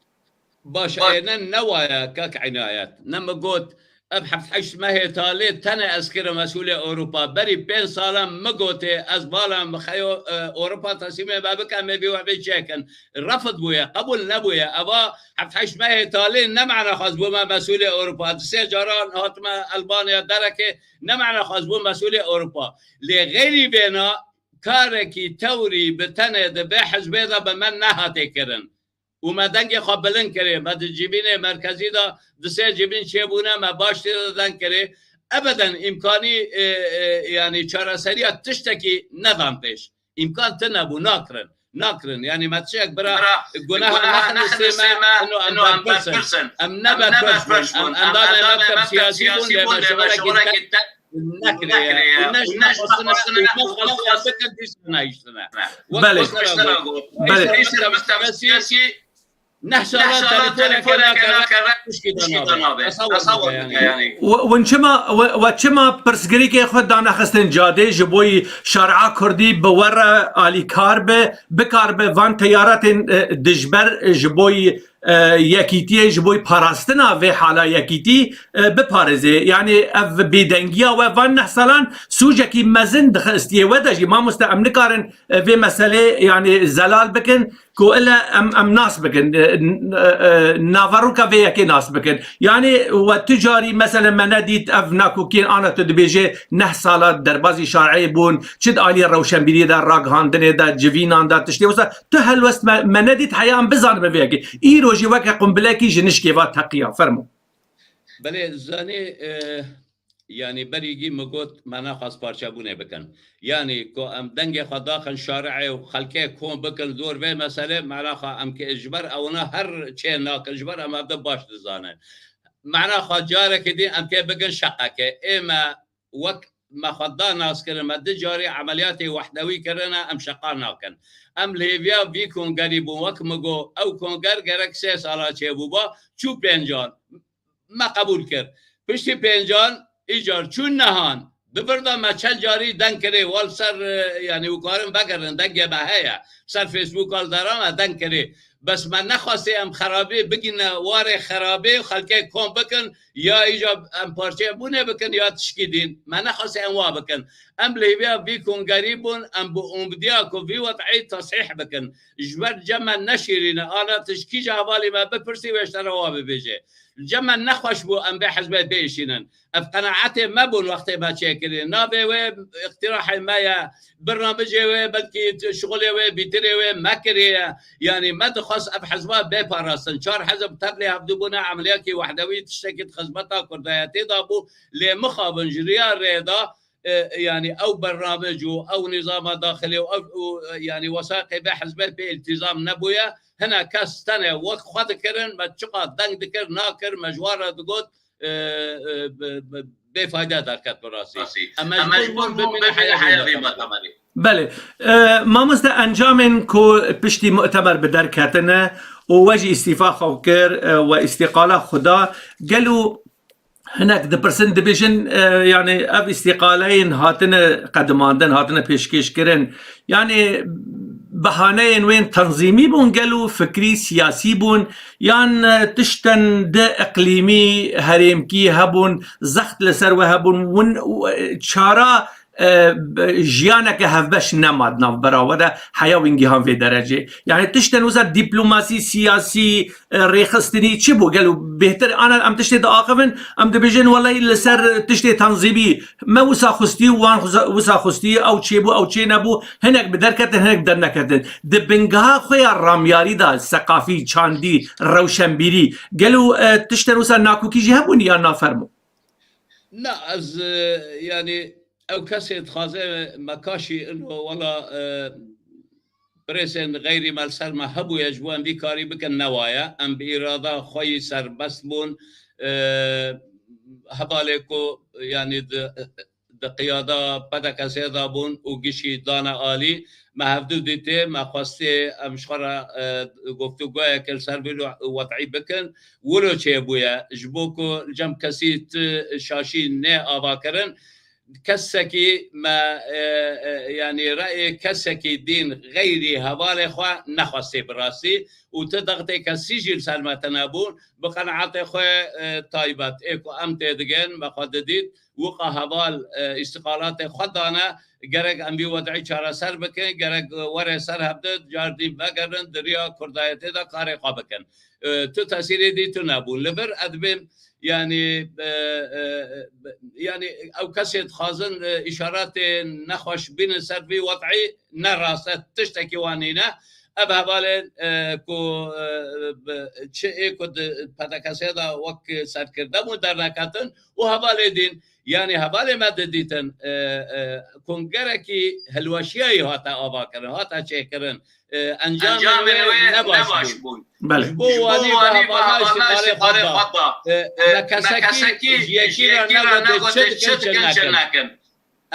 Baş, êne ne waye kak Inayet. Ne min got, Ev heft heşt mehê talê tenê ez kirim mesûlê Ewropa. Berî pênc salan min gotê, ez bala min xeyo, e, Ewropa teslîmê me bike, em ê vî wextê çêkin. Refd bûye, qebûl nebûye. Eva heft heşt mehê talê ne mena xwe ez bûme mesûlê Ewropa. Di sê caran hatime Elmanya derekê, ne mena xwe ez bûme mesûlê Ewropa. Lê xeyrî vêna karekî tewrî bi tenê di vê hizbê de bi me nehatê kirin. Û me dengê xwe bilind kirê. Me di civînê merkezî de di sê civîn çêbûne, me baş tê de deng kirê. Ebeden îmkanî, e, e, yanî çareseriya tiştekî nedan pêş. Îmkan tine bû, nakirin. Nakirin. Yanî me tiştek bira guneha nexin li sê me, ino em berpirs in. Em ne berpirs bûn. Em endamê mektev siyasî bûn, lê me ji xwe re nekiriye. Û ne ji me xwestin e, û me xwestin e bikin, dîsa nehiştine. Wek Belê. Wek Belê. Neh sala telefoneke nakeve, tişkî de nabe. Tesewwur bike yanî. We, win çima, we, we çima pirsgirêkê xwe danexistin cadê ji bo yî şaria kurdî bi we re alîkar be, bikar be van teyaratên, e, dijber, e, ji bo yî e, yekîtiyê ji bo parastina vê hala yekîtî, e, biparêzê. Yanî ev bêdengiya we van neh salan sûcekî mezin dixistiye we de jî. Mamoste, em nikarin, e, vê meselê, yanî zelal bikin ku ile em, em nas bikin, e, n-, e, e, naveroka vê yekê nas bikin. Yanî we tu carî mesele me nedît ev nakokiyên ana tu dibêje neh sala derbazî şareyê bûn, çi di aliyê rewşenbîriyê de, ragihandinê de, civînan de, tiştê wisa tu helwest me, me nedît heya em bizanibin vê yekê. Îro jî weke qumbilekî ji nişkê va teqiya. Fermo. Belê, zanî, e, yanî berîgî min got, me naxwest parçebûnê bikin. Yanî ku em dengê xwe daxin şari'ê û xelkê kom bikin, zor vê meselê, mena xwe em ke ji ber ewna her çê nakin, ji ber em evde baş dizanin. Mena xwe carekê din em kê bikin şeqeke. Ê me wek me xwe da nas kirin, me du carî emeliyatê wehdewî kirine, em şeqa nakin. Em li hêviya vî kongerî bûn, wek min got, ew konger gerek sê sala çêbûba, çû pêncan. Me qebûl kir. Piştî pêncan, îcar çûn nehan. Di vir de me çend carî deng kirê, wal ser, e, yanî û karin vegerin, dengê me heye. Ser Facebook al dera me deng kirê. Bes me nexwestê em xerabê bigîne warê xerabê, xelkê kom bikin, ya îca em parçeyê bûnê bikin, ya tişkî dîn. Me nexwestê em wa bikin. Em li hêviya vî kongerî bûn, em bi umdiya ku vî wed'î tesîh bikin. Ji ber cem me neşîrîne, ana tişkî ji hevalî me bipirsî wê ji te re wa bibêje. Li cem me nexweş bû em vê hizbê biêşînin. Ev qenaetê me bûn wextê me çêkirî. Navê wê îqtirahê me ye. Birnamijê wê, belkî t-, şixulê wê, bîtirê wê me kiriye. Yanî me dixwest ev hizba bê parastin. Çar hizb tevlê hevdû bûne, emeliyakî wehdewî tiştekî di xizmeta kurdayetê de bû. Lê mixabin ji riya rê de, e, yanî ew bernamij û ew nîzama daxilî û ew, û, e, yanî wesaqê vê hizbê pê îltîzam nebûye. Hinek kes tenê wek xwe dikirin, me çiqas deng dikir, nakir, me ji wan re digot, e, e, bi, bi, bêfayde derket bi rastî. Em mecbûr bûn bimînin heya vî mutemerî. Belê. E, mamoste, encamên ku piştî mutemer bi derketine û we jî îstîfa xwe kir, e, we îstîqala xwe da, gelo hinek dipirsin, dibêjin, e, yanî ev îstîqaleyên hatine qedimandin, hatine pêşkêşkirin, yanî behaneyên wên tenzîmî bûn gelo, fikrî, siyasî bûn, yan, e, tiştên di iqlîmî, herêmkî hebûn, zext li ser we hebûn, win, e, çara, e, b-, jiyaneke hevbeş nema di navbera we de heya wî gihan vê derecê. Yanî tiştên wisa dîplomasî, siyasî, e, rêxistinî çi bû? Gelo bêhtir ana em tiştê diaxivin, em dibêjin welay li ser tiştê tenzîmî me wisa xwistî, wan xwisa-, wisa xwistî, ew çêbû, ew çê nebû, hinek bi derketin, hinek bi derneketin. Di bingeha xwe ya ramyarî de, seqafî, çandî, rewşenbîrî, gelo, e, tiştên wisa nakokî jî hebûn ya na? Fermo. Na, ez, e, yanî ew kesê dixwaze me kaşî ino wela, e, presên xeyrî me li ser me hebûye ji bo em vî karî bikin, newaye. Em bi îrada xwe yî serbest bûn. E, hevalê ku, yanî di, di qiyada P D K S'ê de bûn û gişî dane alî, me hevdu dîtê, me xwestê em ji xwe re, e, guftûgoyeke li ser vî wed'î bikin. Wilo çêbûye, ji bo ku li cem kesî ti şaşî nê ava kirin. kesekî me, e, e, yanî reyê kesekî dîn xeyrî hevalê xwe nexwestê bi rastî û ti dextê kesî jî li ser me tine bûn. Bi qenaetê xwe, e, taybet ê ku em têdigên me xwe didît, wiqa heval, e, îstiqalatê xwe dane, gerek em vî wed'î çareser bikin, gerek were ser hevdin, car dîn vegerin, di riya kurdayetê de karê xwe bikin. E, tu tesîrê dî tune bûn. Li vir ez dibêm, yanî, e, e, yanî ew kesê dixwazin, e, îşaretê nexweş bînin ser vî wed'î, ne rast e, tiştekî wan nîne. Ev hevalên, e, ku, e, bi, çi ê ku di P D K S de wek serkirde bûn derneketin û hevalê dîn, yanî hevalê me didîtin, e, e, kongerekî hilweşiyayî hate avakirin, hate çêkirin. E, encamên wê ne baş bûn. Belê. Ji bo wanî ve hevalna îstîqalê xwe da. E, e, me kesekî ji yekî re negote çi dikin, çi nekin.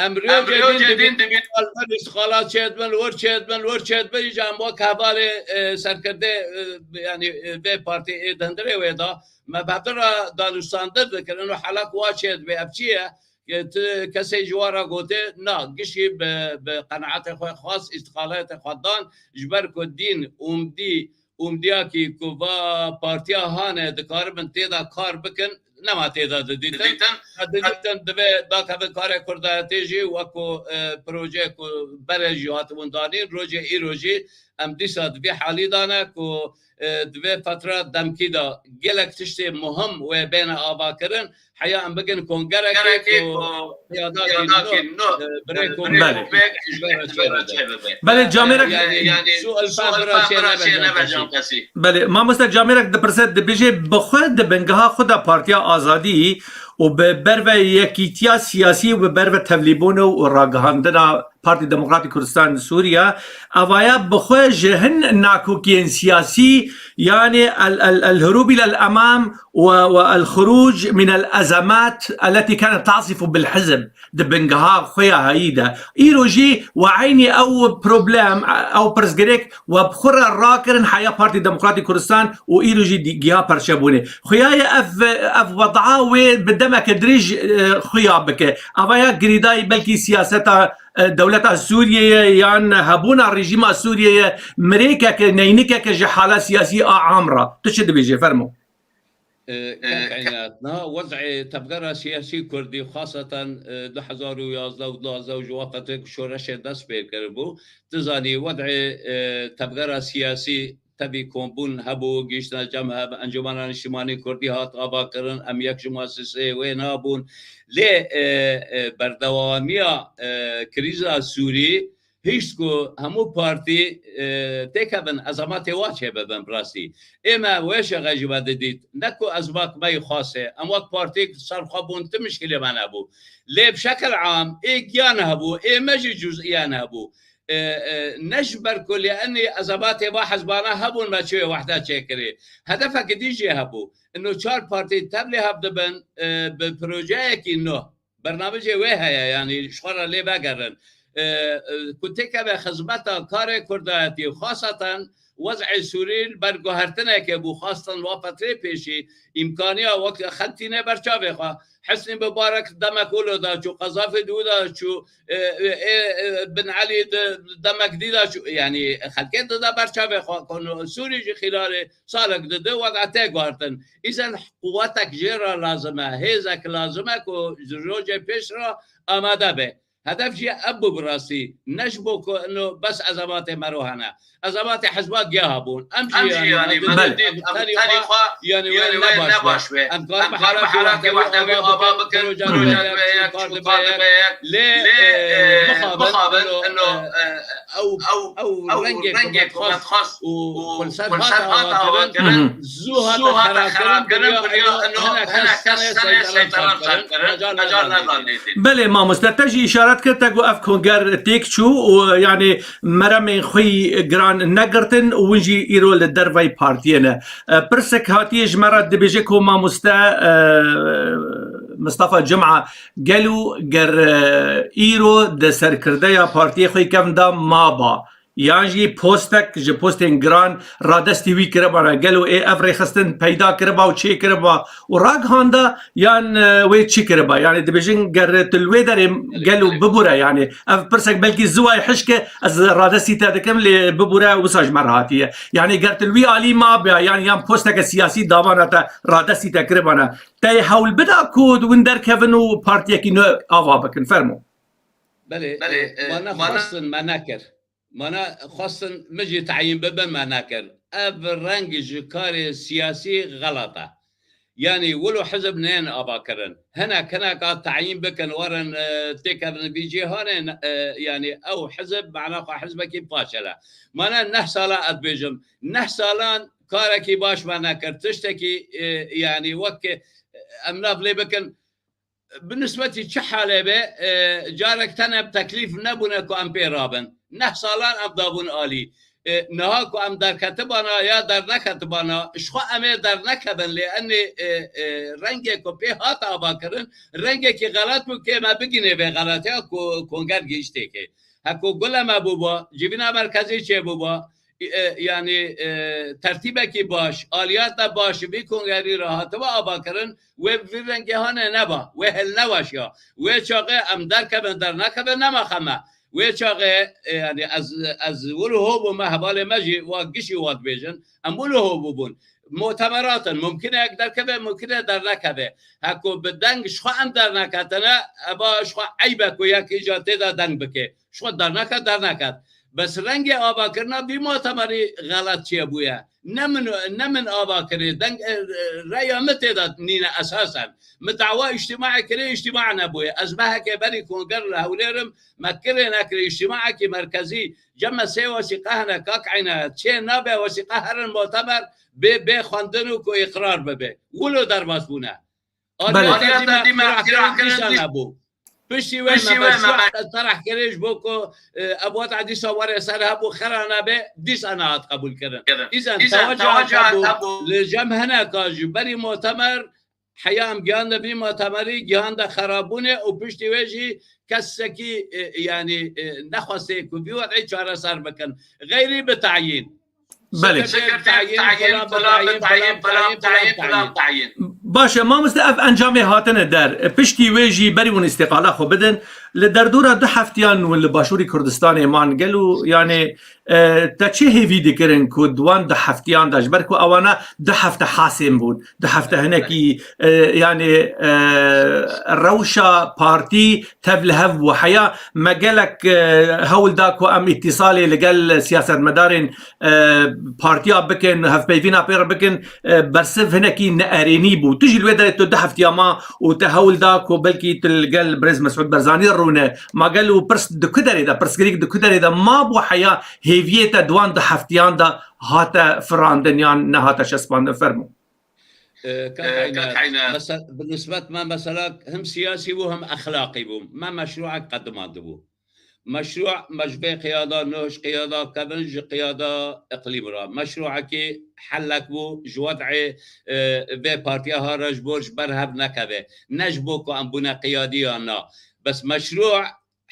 Em rojê din dibîn, li vir îstixalat çêdibin, li wir çêdibin, li wir çêdibin, îca em wek hevalê, e, serkirdê, e, yanî, e, vê partî ê di hundirê wê de, me bi hev re danûstandir dikirin û hela ku wa çêdibê, ev çi ye? Ke ti kesê ji wan re gotê, na, gişî bi, bi qenaetê xwe xwest, îstixaletê xwe dan, ji ber ku dîn, umdî, umdiyakî ku va partiya hane dikaribin tê de kar bikin, nema tê de didîtin. Didîtin. Ha, didîtin divê dakevin karê kurdayetê jî wek ku, e, proje ku berê jî hatibûn danîn, rojê îro jî em dîsa di vî halî de ne ku, e, di vê fetra demkî de gelek tiştê muhim wê bêne avakirin. Heya em bikin kongerekê ku piyadakî nû, e, birêko bêk ji ber re çêbibe. Belê, camêrek yanî, yanî, su elfa bira çê nebe can kesî. Belê, mamoste, camêrek dipirse, dibêje, bi xwe di bingeha xwe de Partiya Azadî û bi berve yekîtiya siyasî û bi berve tevlîbûn û ragihandina Partî Demokratîk Kurdistan Sûriye, evaya bi xwe ji hin nakokiyên siyasî, yanî el, el, el hurûb île el emam we, we el xuruc min el ezemat elletî kanet tasifu bil hizb di bingeha xwe ya heyî de. Îro jî we eynî ew problem, ew pirsgirêk we bi xwe re rakirin heya Partî Demokratîk Kurdistan û îro jî dî-, giha perçebûnê. Xuya ye ev, ev weda wê bi demeke dirêj, e, xuya bike. Ava ya girêdayî belkî siyaseta, e, dewleta Sûriyeyê yan hebûna rejîma Sûriyeyê mirêkeke, neynikeke ji hala siyasî a am re. Tu çi dibêjî? Fermo. E, kak Eynat, niha wed'ê tevgera siyasî kurdî, xaseten, e, du hezar û yazdeh û duwazdeh û ji wa fetrê ku şoreşê dest pê kiribû, tu zanî wed'ê, e, tevgera siyasî tevî kombûn hebû, gihiştina cem hev, Encûmena Niştimanî Kurdî hat avakirin, em yek ji muesiseyê wê nabûn. Lê, e, e, berdewamiya, e, krîza Sûrî hişt ku hemû partî, e, têkevin, ezematê wa çêbibin bi rastî. Ê me wê şexe jî vedidît. Ne ku ezemat me yî xas e. Em wek partî ser xwe bûn, ti mişkilê me nebû. Lê bi şekil am, ê giyan hebû, ê me jî cuz'iyan hebû. E, e, ne ji ber ku lê enî ezematê va hizbana hebûn me çi wê wehde çêkirî. Hedefekî dî jî hebû. Ino çar partî tevlî hev dibin, e, bi projeyekî nû. Bernamecê wê heye, yanî ji xwe re lê vegerin. E, e, ku têkeve xizmeta karê kurdayetî, xaseten wez'ê Sûrî li ber guhertinekê bû, xaseten wa fetrê pêşî, îmkaniya wek xelk tîne ber çavê xwe. Hesnî Mubarek demek wilo de çû, Qezafî di wî de çû, e, e, e, Bin Elî di demek dî de çû. Yanî xelkê dide ber çavê xwe. Ku Sûrî jî xîlalê salek dide wek tê guhertin. Îzen quwetek jê re lazim e, hêzek lazim e ku ji rojê pêş re amade be. Hedef jî ev bû bi rastî. Ne ji bo ku ino bes ezematê mero hene. Ezematê hizba giya hebûn. Em jî, em jî, yanî, yanî, me didît, em tenî xwe, yanî, wê ne baş be. Em karibin herakê wehdewî ava bikin, proje dibe yek, çûkar dibe yek. Lê, e, mixabin, ino, e, ew, ew rengê ku me dixwest û xulser hat avakirin, zû hate xerabkirin, biriya ino hinek kes tenê seytera kirin, mecal nedan lê tînin. Belê mamoste, te jî îşaret kir, te got ev konger têk çû û, yanî, meremên xwe yî giran negirtin û win jî îro li derveyî partiyê ne. E, pirsek hatiye ji me re, dibêje ku mamoste, e, Mistefa Cuma, gelo ger, e, îro di serkirdeya partiyê xwe yî kevn de maba, yan jî postek ji postên giran radestî wî kiribana? Gelo ê ev rêxistin peyda kiriba û çê kiriba û ragihanda, yan, e, wê çi kiriba? Yani dibêjin ger tu li wê derê gelo bibûre, yani ev pirsek belkî ziwayê hişk e, ez radestî te dikim, lê bibûre wisa ji me re hatiye. Yani ger tu li wî alî mabe, yan, yan posteke siyasî davana te, radestî te kiribana, te yê hewl bida ku hûn derkevin û partiyekî nû ava bikin? Fermo. Belê, Belê, e, e, mana mana xwestin me nekir. Mana xwestin min jî teyîn bibe, me nekir. Ev reng ji karê siyasî xelet e. Yanî wilo hizb nên ava kirin. Hinek hinek a teyîn bikin, werin, e, têkevin vî cîhanê, e, yanî ew hizb, mana xwe hizbekî paçel e. Mana neh sala ez dibêjim. Neh salan karekî baş me nekir. Tiştekî, e, yanî wek, e, em nav lê bikin, bi nisbetî çi halê be, e, carek tenê bi teklîf nebûne ku em pê rabin. Neh salan em dabûn alî. E, niha ku em derketibana ya derneketibana, ji xwe em ê dernekevin, lê enê, e, e, rengê ku pê hat avakirin, rengekî xelet bû, kê me bigînê vê xeletiya ku konger gihîştêkê. Heko gule me bûba, civîna merkezî çêbûba, e, yanî, e, tertîbekî baş, aliyata baş vî kongerî re hatiba avakirin, wê bi vî rengê hanê neba, wê hilneweşiya. Wê çaxê em derkevin, dernekevin, nema xe me. Wê çaxê, e, yanî ez, ez wilo ho bûme, hevalê me jî wa gişî wa dibêjin, em wilo ho bûbûn. Mutemerat in, mumkin e yek derkeve, mumkin e dernekeve. Heko bi deng ji xwe em derneketine, eva ji xwe eyb e ku yek îca tê de deng bike. Ji xwe derneket, derneket. Bes rengê avakirina vî mutemerî xelet çêbûye. Ne min, ne min ava kirê, deng, e, e, reya min tê de nîne esasen. Min dawa îctîmaê kirê, îctîma nebûye. Ez mehekê berî konger li Hewlêr im, me kirê nekirê îctîmaekî merkezî, cem me sê wesîqe hene, kak Eyne, çê nabe wesîqe herin mutemer, bê, bê xwendin û ku îqrar bibe. Wilo derbas bûne. Belê. Aliyata dî me îqtirah kirin, dîsa nebû. Piştî wê me meşruat tereh kirê ji bo ku, e, ev weta dîsa were ser hebû, xera nebe, dîsa nehat qebûl kirin. Îzen tewaca hebû, li cem hineka ji berî mutemer, heya em gihande vî mutemerî, gihande xerabûnê û piştî wê jî kesekî, e, yanî, e, nexwestê ku vî wet'ê çareser bikin. Xeyrî bi tayîn. Belê. Sekreter tayîn, filan bi tayîn, filan bi tayîn, filan bi tayîn. Baş e, mamoste, ev encamê hatine der. E, piştî wê jî berî hûn îstîqala xwe bidin. Li derdora du heftiyan hûn li Başûrî Kurdistanê man, gelo, yanî, e, te çi hêvî dikirin ku di wan du heftiyan de, ji ber ku ewana du hefte hasên bûn, du hefte hinekî, e, yanî, e, rewşa partî tev li hev bû. Heya me gelek, e, hewl da ku em îtîsalê li gel siyasetmedarên, e, partiya bikin, hevpeyvîna pê re bikin, e, bersiv hinekî neerênî bû. Tu jî li wê derê tu du heftiya ma û te hewl da ku belkî tu li gel birêz Mesûd Barzanî rûne. Ma gelo pirs di ku derê de, pirsgirêk di ku derê de mabû heya hêviyê te di wan du heftiyan de hate firandin yan nehate çespandin? Fermo. E, kak Eyne, mese-, bi nisbet me mesela him siyasî bû, him exlaqî bû. Me meşruek qedimandibû. Meşru me ji vê qiyada, nû ji qiyada kevin, ji qiyada iqlîm re. Meşruekî helek bû, ji wed'ê, e, vê partiya ha re ji bo ji ber hev nekeve. Ne ji bo ku em bûne qiyadî yan na. Bes meşru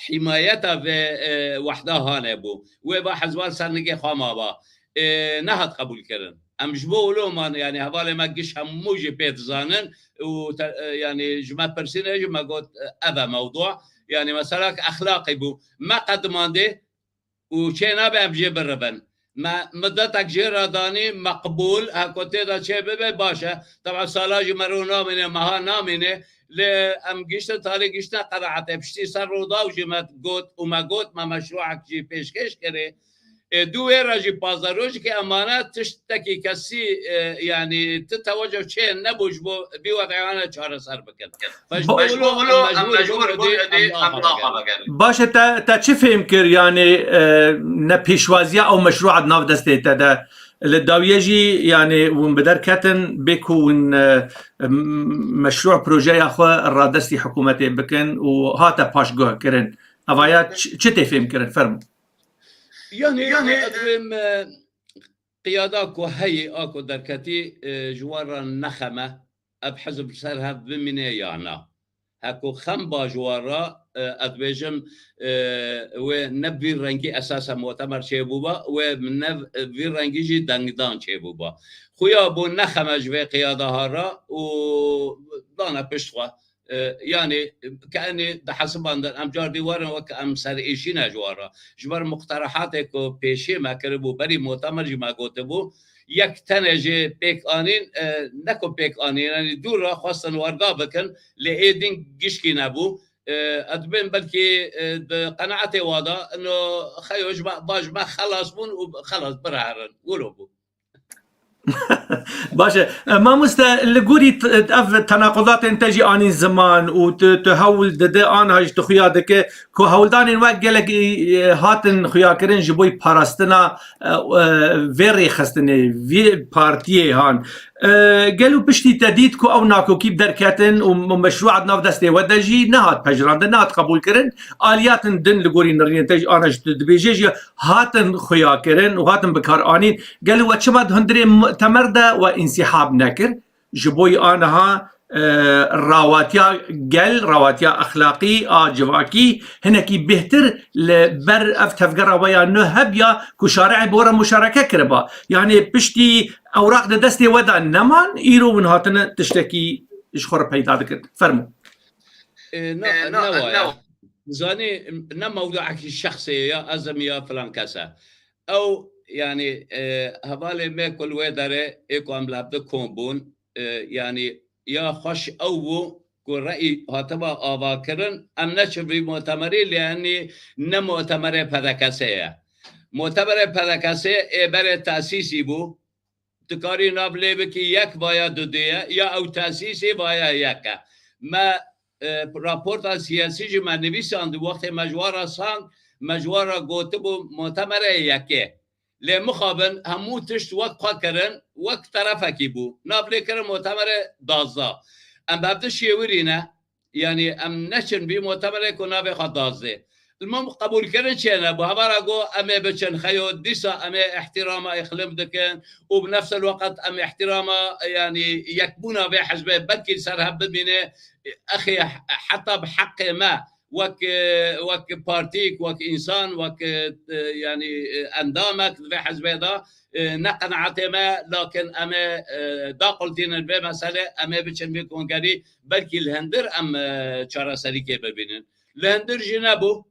hîmayeta vê, e, wehda hane bû. Wê va hezwan ser nigê xwe maba. E, nehat qebûl kirin. Em ji bo wilo man, yanî hevalê me giş hemû jî pê dizanin û te, e, yanî ji me pirsîne jî me got, e, ev e mewdu. Yanî meselak exlaqî bû. Me qedimandê û çê nabe em jê birivin. Me midetek jê re danî meqbûl, heko tê de çê bibe baş e. Teba sala jî mero namîne, meha namîne. Lê em giştin talê giştine qenaetê. Piştî ser Rûdaw jî me got û me got me meşruek jî pêşkêş kirê. E, dû wê re jî pazdeh rojekê em mane tiştekî kesî, e, yanî ti tewaca çê nebû ji bo vî wed'ê hane çareser bikin. Ba-, Mecbûr em mecbûr bûn, em daxwe vegerin. Baş e, te, te çi fêm kir? Yanî, e, ne pêşwaziya ew meşrûa di nav destê te de. Li dawiyê jî, yanî, hûn bi der ketin, bê ku hûn, e, m-, meşrû projeya xwe radestî hikûmetê bikin û hate paşguhkirin. Evaya çi, çi tê fêm kirin? Fermo. Yanî, yanî, ez dibêm, e, qiyada ku heyî, a ku derketî, e, ji wan re nexeme, ev hizb ser hev bimîne ya na. heko xem ba ji wan re, e, ez dibêjim, e, wê ne vî rengî esasa mutemer çêbûba, wê ne vî rengî jî dengdan çêbûba. Xuya bû ne xeme ji vê qiyada ha re û dane pişt xwe. E, yanî, ke enê dihesibandin, em car dî werin wek em serêşî ne ji wan re. Ji ber muqterehatê ku pêşiyê me kiribû, berî mutemer jî me gotibû, yek tenê jê pêk anîn, e, ne ku pêk anîn, yanî dûr re xwestin werga bikin, lê ê din gişkî nebû. E, ez dibêm belkî, e, di qenaetê wa de, ino xeyo ji me, ba ji me xelas bûn û xelas bireherin. Wilo bû. Baş e. E, mamoste, li gorî t-, ev tenaqudatên te jî anîn ziman û tu, tu hewl dide, anha jî tu xuya dike ku hewldanên wek gelek, e, hatin xuyakirin ji bo parastina, e, e, vê rêxistinê, vê partiyê han. E, gelo piştî te dît ku ew nakokî bi derketin û meşrûa di nav destê we de jî nehat pejirandin, nehat qebûlkirin, aliyatin din li gorî nirînên te jî ana jî tu dibêje jî hatin xuyakirin û hatin bikaranîn. Gelo we çima di hundirê mutemer de we însîhab nekir? Ji bo aniha, e, rawatiya gel, rawatiya exlaqî a civakî hinekî bêhtir li ber ev tevgera we ya nû hebiya ku şare'ê bi we re muşareke kiriba. Yanî piştî ewraq di destê we de neman, îro hûn hatine tiştekî ji xwe re peyda dikin. Fermo. E, na, e, na, ne wa ne ye. Zanî, ne mewduekî şexsê ye ya ez im ya filan kes e. Ew, yanî, e, hevalê me ku li wê derê ê ku em li hevdi kom bûn, e, yanî ya xweş ew bû ku re'yî hatiba avakirin, em neçin vî mutemerî, lê enî ne mutemerê P D K S ye. Mutemerê P D K S ê berê tesîsî bû, dikarî nav lê bikî yek vaya dudê ye, ya ew tesîsê vaya yek e. Me, e, raporta siyasî jî me nivîsand, wextê me ji wan re sand, me ji wan re gotibû mutemerê yekê. Lê mixabin hemû tişt wek xwe kirin, wek terefekî bû. Nav lê kirin mutemerê dazda. Em bi hevdi şêwirî ne, yanî em neçin vî mutemerê ku navê xwe dazdê. Li min qebûlkirin çênebû. Hevara got, em ê biçin xeyo, dîsa em ê îhtîrama îqlîm dikin û bi nefs el weqt em îhtîrama, yanî yekbûna vê hizbê belkî li ser hev bimîne. Exê heta bi heqê me wek, wek partîk, wek însan, wek, e, yanî, e, endamek di vê hizbê de, e, ne qenaetê me, lakin em ê, e, daqultînin vê meselê, em ê biçin vê kongerî, belkî li hindir em, e, çareserîkê bibînin. Li hindir jî nebû.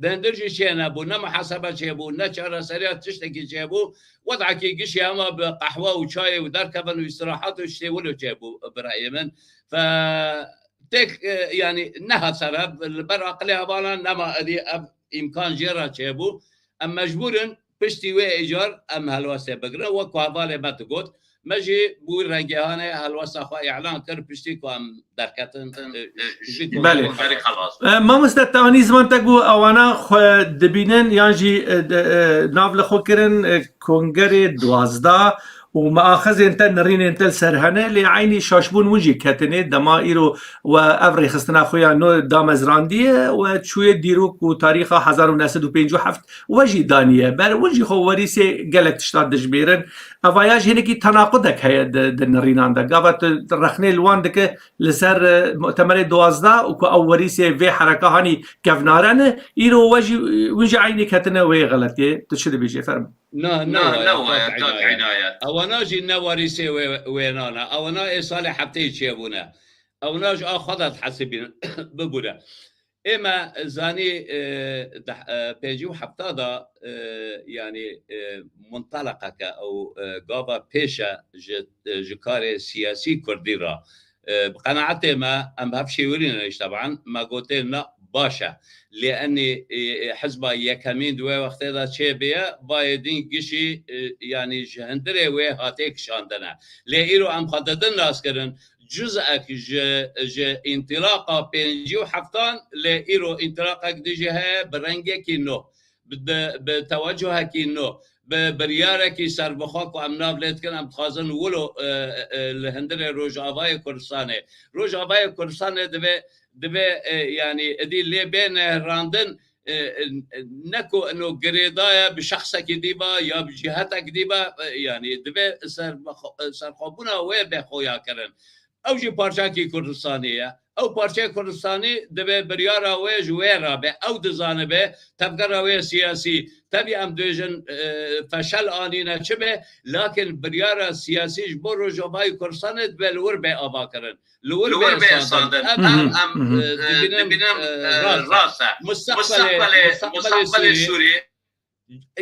Li hindir jî çê nebû. Ne muhasebe çêbû, ne çareseriya tiştekî çêbû. Wedekî gişî hema bi qehwe û çayê û derkevin û îstirahat û tiştê wilo çêbû bi reyê min. Fe têk, e, yanî nehat ser hev, li ber aqilê hevalan nema, edî ev îmkan jê re çêbû. Em mecbûr in piştî wê îcar em helwestê bigirin. Wek ku hevalê me digot, me jî bi wî rengê hanê helwesta xwe îlan kir, piştî ku em derketin, e, ji vî Belê. Kongrê xelas. E, mamoste, te anî ziman te got ewana xwe dibînin yan jî, e, de, e, nav li xwe kirin, e, kongerê duwazdeh û miaxizên te, nirînên te li ser hene, lê eynî şaşbûn win jî ketine. Dema îro we ev rêxistina xwe ya nû damezrandiye, we çûye dîrok û tarîxa hezar û neh sed û pêncî û heft we jî daniye ber, win jî xwe werîsê gelek tişta dijmêrin. Evaya jî hinekî tenaqudek heye di, di nirînan de. Gava tu rexnê li wan dike li ser, e, mutemerê duwazdeh û ku ew werîsê vê hereka hanî kevnare ne, îro we jî, win jî eynî ketine wê xeletiyê. Tu çi dibêjî? Fermo. Na, ne Na, waya, ne waya, kak Kak Înayet. Înayet. Ewana jî ne werîsê wê, wênan e. Ewana ê salê hefteyê çêbûne. Ewana ji a xwe de dihesibînin bibûne. Ê me zanî, e, deh, e, pêncî û hefta de, e, yanî, e, munteleqeke ew, e, gava pêş e ji, e, ji karê siyasî kurdî re. E, bi qenaetê me, em bi hev şêwirî ne jî teban, me gotê na baş e. Lê enî, e, e, hizba yekemîn di wê wextê de çêbûye, bayê din gişî, e, yanî ji hindirê wê hatê kişandine. Lê îro em xwe didin naskirin, cuzek ji, ji întilaqa pêncî û heftan, lê îro întilaqek dijî heye bi rengekî nû, bi, bi, bi tewecuhekî nû, bi biryarekî serbixwe ku em nav lê dikin, em dixwazin wilo, e, e, li hundirê Rojavayê Kurdistanê. Rojavayê Kurdistanê divê, divê, e, yanî, idî lê bê nehirandin, e, e, ne ku ino girêdaye bi şexsekî dî ba ya bi cîhetek dî ba, e, yanî divê serxwe-, serxwebûna wê bê xuyakirin. Ew jî parçakî Kurdistanê ye. Ew parçeyê Kurdistanî divê biryara wê ji wê re be. Ew dizanibe tevgera wê siyasî. Tevî em dibêjin, e, feşel anîne çi be, lakin biryara siyasî ji bo Rojavayê Kurdistanê divê li wir bê avakirin. Li wir bê standin. Ev, ev, em, e, dibînin, e, rast e. Mustaqbelê, mustaqbelê Sûriyê,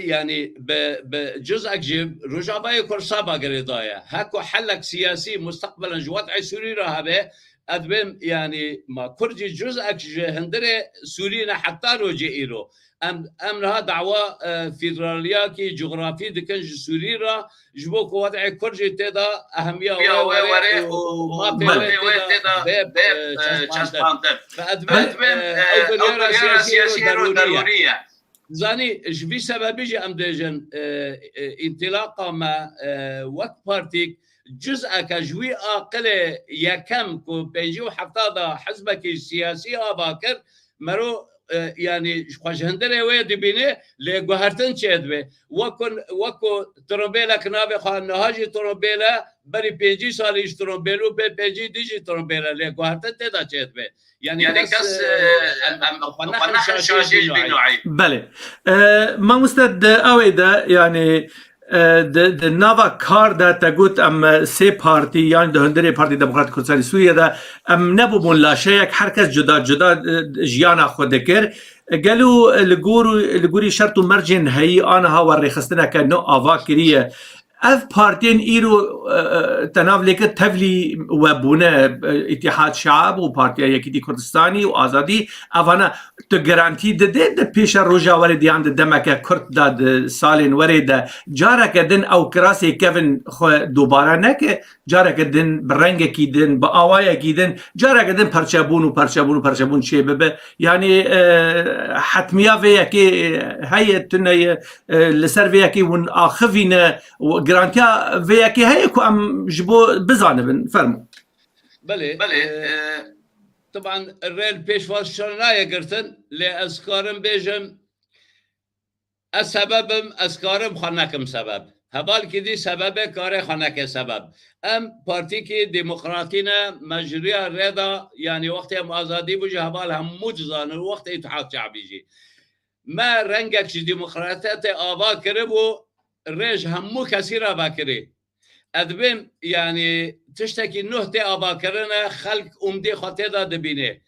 yanî bi, bi cizek jî Rojavayê Kurdistanê girêdaye. Heko helek siyasî mustaqbelen ji wed'ê Sûrî re hebe, ez dibêm, yanî ma Kurd jî cizek ji hundirê Sûrî ne heta rojê îro. Em, em niha dawa, e, federaliyakî cografî dikin ji Sûrî re, ji bo ku wed'ê Kurd jî tê de ehemiya wê were û mafê wê tê de bê, e, çespandin. Ve ez dibêm, e, ew biryara siyasî îro derûnî ye. Zanî, ji vî sebebî jî em dibêjin, e, e, întilaqa me, e, wek partîk ciz'eke ji wî aqilê yekem ku pêncî û hefta da hizbekî siyasî ava kir, mero, e, yanî ji xwe ji hundirê wê dibîne, lê guhertin çêdibe. Wek ku, wek ku trombêlek navê xwe niha jî trombêl e, berî pêncî salî jî trombêl û pê pêncî dî jî trombêl e, lê guhertin tê de çêdibe. Yanî kes, e, em, em, xwe nexin şaşî ji vî noyî. Belê. E, mamoste, di awê de, yanî, e, di, di nava kar de te got em, e, sê partî, yanî di hundirê Partî Demokratîk Kurdistanê Sûriye de em nebûbûn laşeyek, her kes cuda cuda, e, jiyana xwe dikir. E, gelo, e, li gor, li gorî şert û mercên heyî aniha we rêxistineke nû ava kiriye. Ev partiyên îro, e, e, te nav lêkir tevlî we bûne, e, Îtîhad Şeab û Partiya Yekîtî Kurdistanî û Azadî, evana tu garantî dide di pêşa roja werê de yan di demeke kurt de, di salên werê de careke din ew kirasê kevin xwe dubare neke, careke din bi rengekî din, bi awayekî din, careke din perçebûn û perçebûn û perçebûn çê bibe. Yanî, e, hetmiya vê yekê heye, tune ye, e, li ser vê yekê hûn axivîne, û garantiya vê yekê heye ku em ji bo bizanibin? Fermo. Belê, belê, e, e, tiban rê li pêş ve şer nayê girtin, lê ez karim bêjim, ez sebeb im, ez karim xwe nekim sebeb. Hevalkî dî sebebê kare xwe neke sebeb. Em partîkî demokratî ne, me ji riya rê da, yanî wextê em azadî bû jî heval hemû dizanin, wextê Îtihad Şeabî jî. Me rengek ji demokratiyetê ava kiribû, rê ji hemû kesî re vekirî. Ez dibêm, yanî tiştekî nuh tê avakirine, xelk umdê xwe tê de dibîne.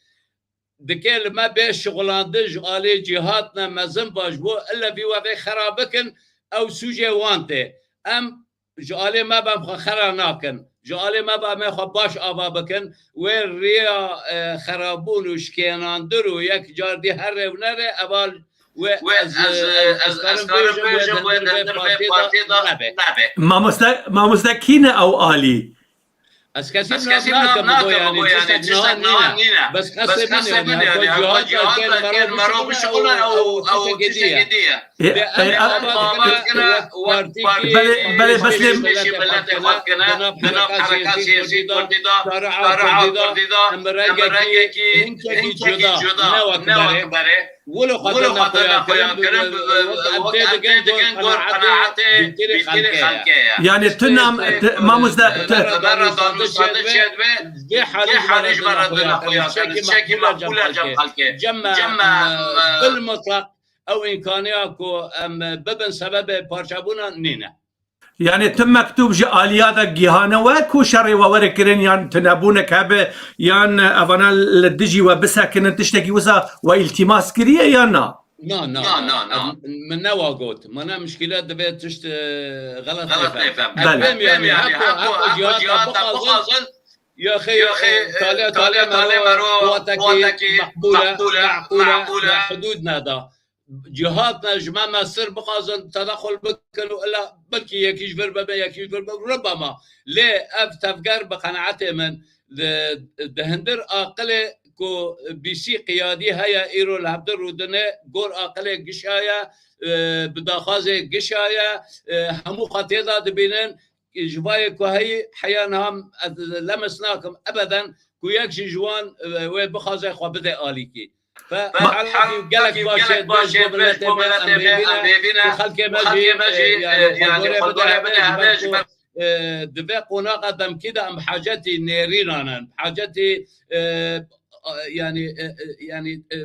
Dike li me bê şixulandin, ji alê cîhatine mezin ba, ji bo ile vî wevê xera bikin, ew sûcê wan tê. Em ji alê me ve em xwe xera nakin. Ji alê me ve em ê xwe baş ava bikin. Wê riya, e, xerabûn û şikênandin û yek car dî here û nere, eva wê ez, e, ez karim bêjim, wê di hundir vê partiyê de nebe. Mamoste, mamoste kî ne ew alî? Ez kesî nav nakim, bo yanî tiştek niha nîne. Bes qesdê min, yanî heko cîhad kên mero bişixulin, ew, ew tiştekî dî ye. E, e, e, belê, belê, bes lê miletê xwe dikine, di nav hereka siyasî Kurdî de, şari'a Kurdî de, em rengekî hinkekî cuda, ne wek berê. Wilo xwe dana xuya kirin, wek em tê dikin gor qenaetê bîtirê xelkê ye. Yanî tu nam, mamoste, tu. Vê halî ji me re dana xuya kirin, tiştekî meqbûl e cem xelkê. Cem me, bil mutlaq, ew îmkaniya ku em bibin sebebê parçebûna nîne. Yanî tu mektûb ji aliya de gihane we ku şerê we were kirin, yan tunebûnek hebe, yan evana li dijî we bisekinin, tiştekî wisa we îltîmas kiriye yan na? Na, na, na, na. Min newa got. Mana mişkîle divê tişt, e, xelet nefem. Belê. Em bêm yanî, heko, heko cîhad de bixwazin, ya xê, e, talê, talê mero quwetekî meqbûl e, meqûl e, li hudûd neda. Cîhatine ji me mestir bixwazin tedexul bikin û ila belkî yekî ji vir bibe, yekî ji vir bibe, ribama. Lê ev tevger bi qenaetê min di, di hundir aqilê ku bîsî qiyadî heye, îro li hevdin rûdine, gor aqilê gişa ye, e, bi daxwazê gişa ye, e, hemû xwe tê de dibînin. Ji vayê ku heyî heya niha ez lemes nakim ebeden ku yek jî ji wan, e, wê bixwaze xwe bide alîkî. Fe, halkî gelek baş e, dibêj bo miletê me, em hêvî ne ku xelkê me jî, e, yanî xwe gorê bide hebe ji ber ku e, di vê qonaxa demkî de em bi hacetî nêrînan in, bi hacetî, e, yani, e, e, yani, e,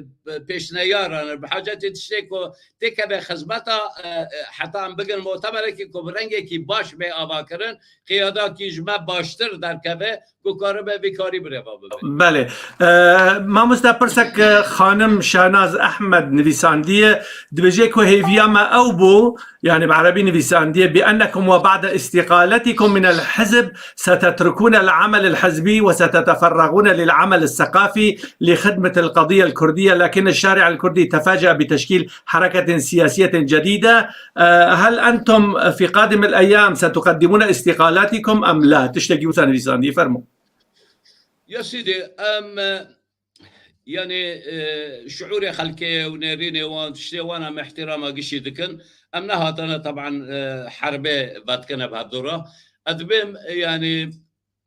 pêşneyaran in, bi hacetî tiştê ku têkeve xizmeta, e, e, heta em bigin mutemerekî ku bi rengekî baş bê avakirin, qiyadakî ji me baştir derkeve, ku karibe vî karî birêve bibe. Belê. E, mamoste pirsek, e, xanim Şahnaz Ehmed nivîsandiye, dibêje ku hêviya me ew bû, yani bi erebî nivîsandiye, بأنكم وبعد استقالتكم من الحزب ستتركون العمل الحزبي وستتفرغون للعمل الثقافي لخدمة القضية الكردية، لكن الشارع الكردي تفاجأ بتشكيل حركة سياسية جديدة. آه، هل أنتم في قادم الأيام ستقدمون استقالاتكم أم لا؟ Tiştekî wisa nivîsandî, fermo. Ya Sîdî, em, e, yani, e, şiûrê xelkê û nêrînê wan, tiştê wan em îhtîrama gişî dikin. Em nehatine, teban, e, herbê vetkine bi hevdû re. Ez dibêm, e, yani,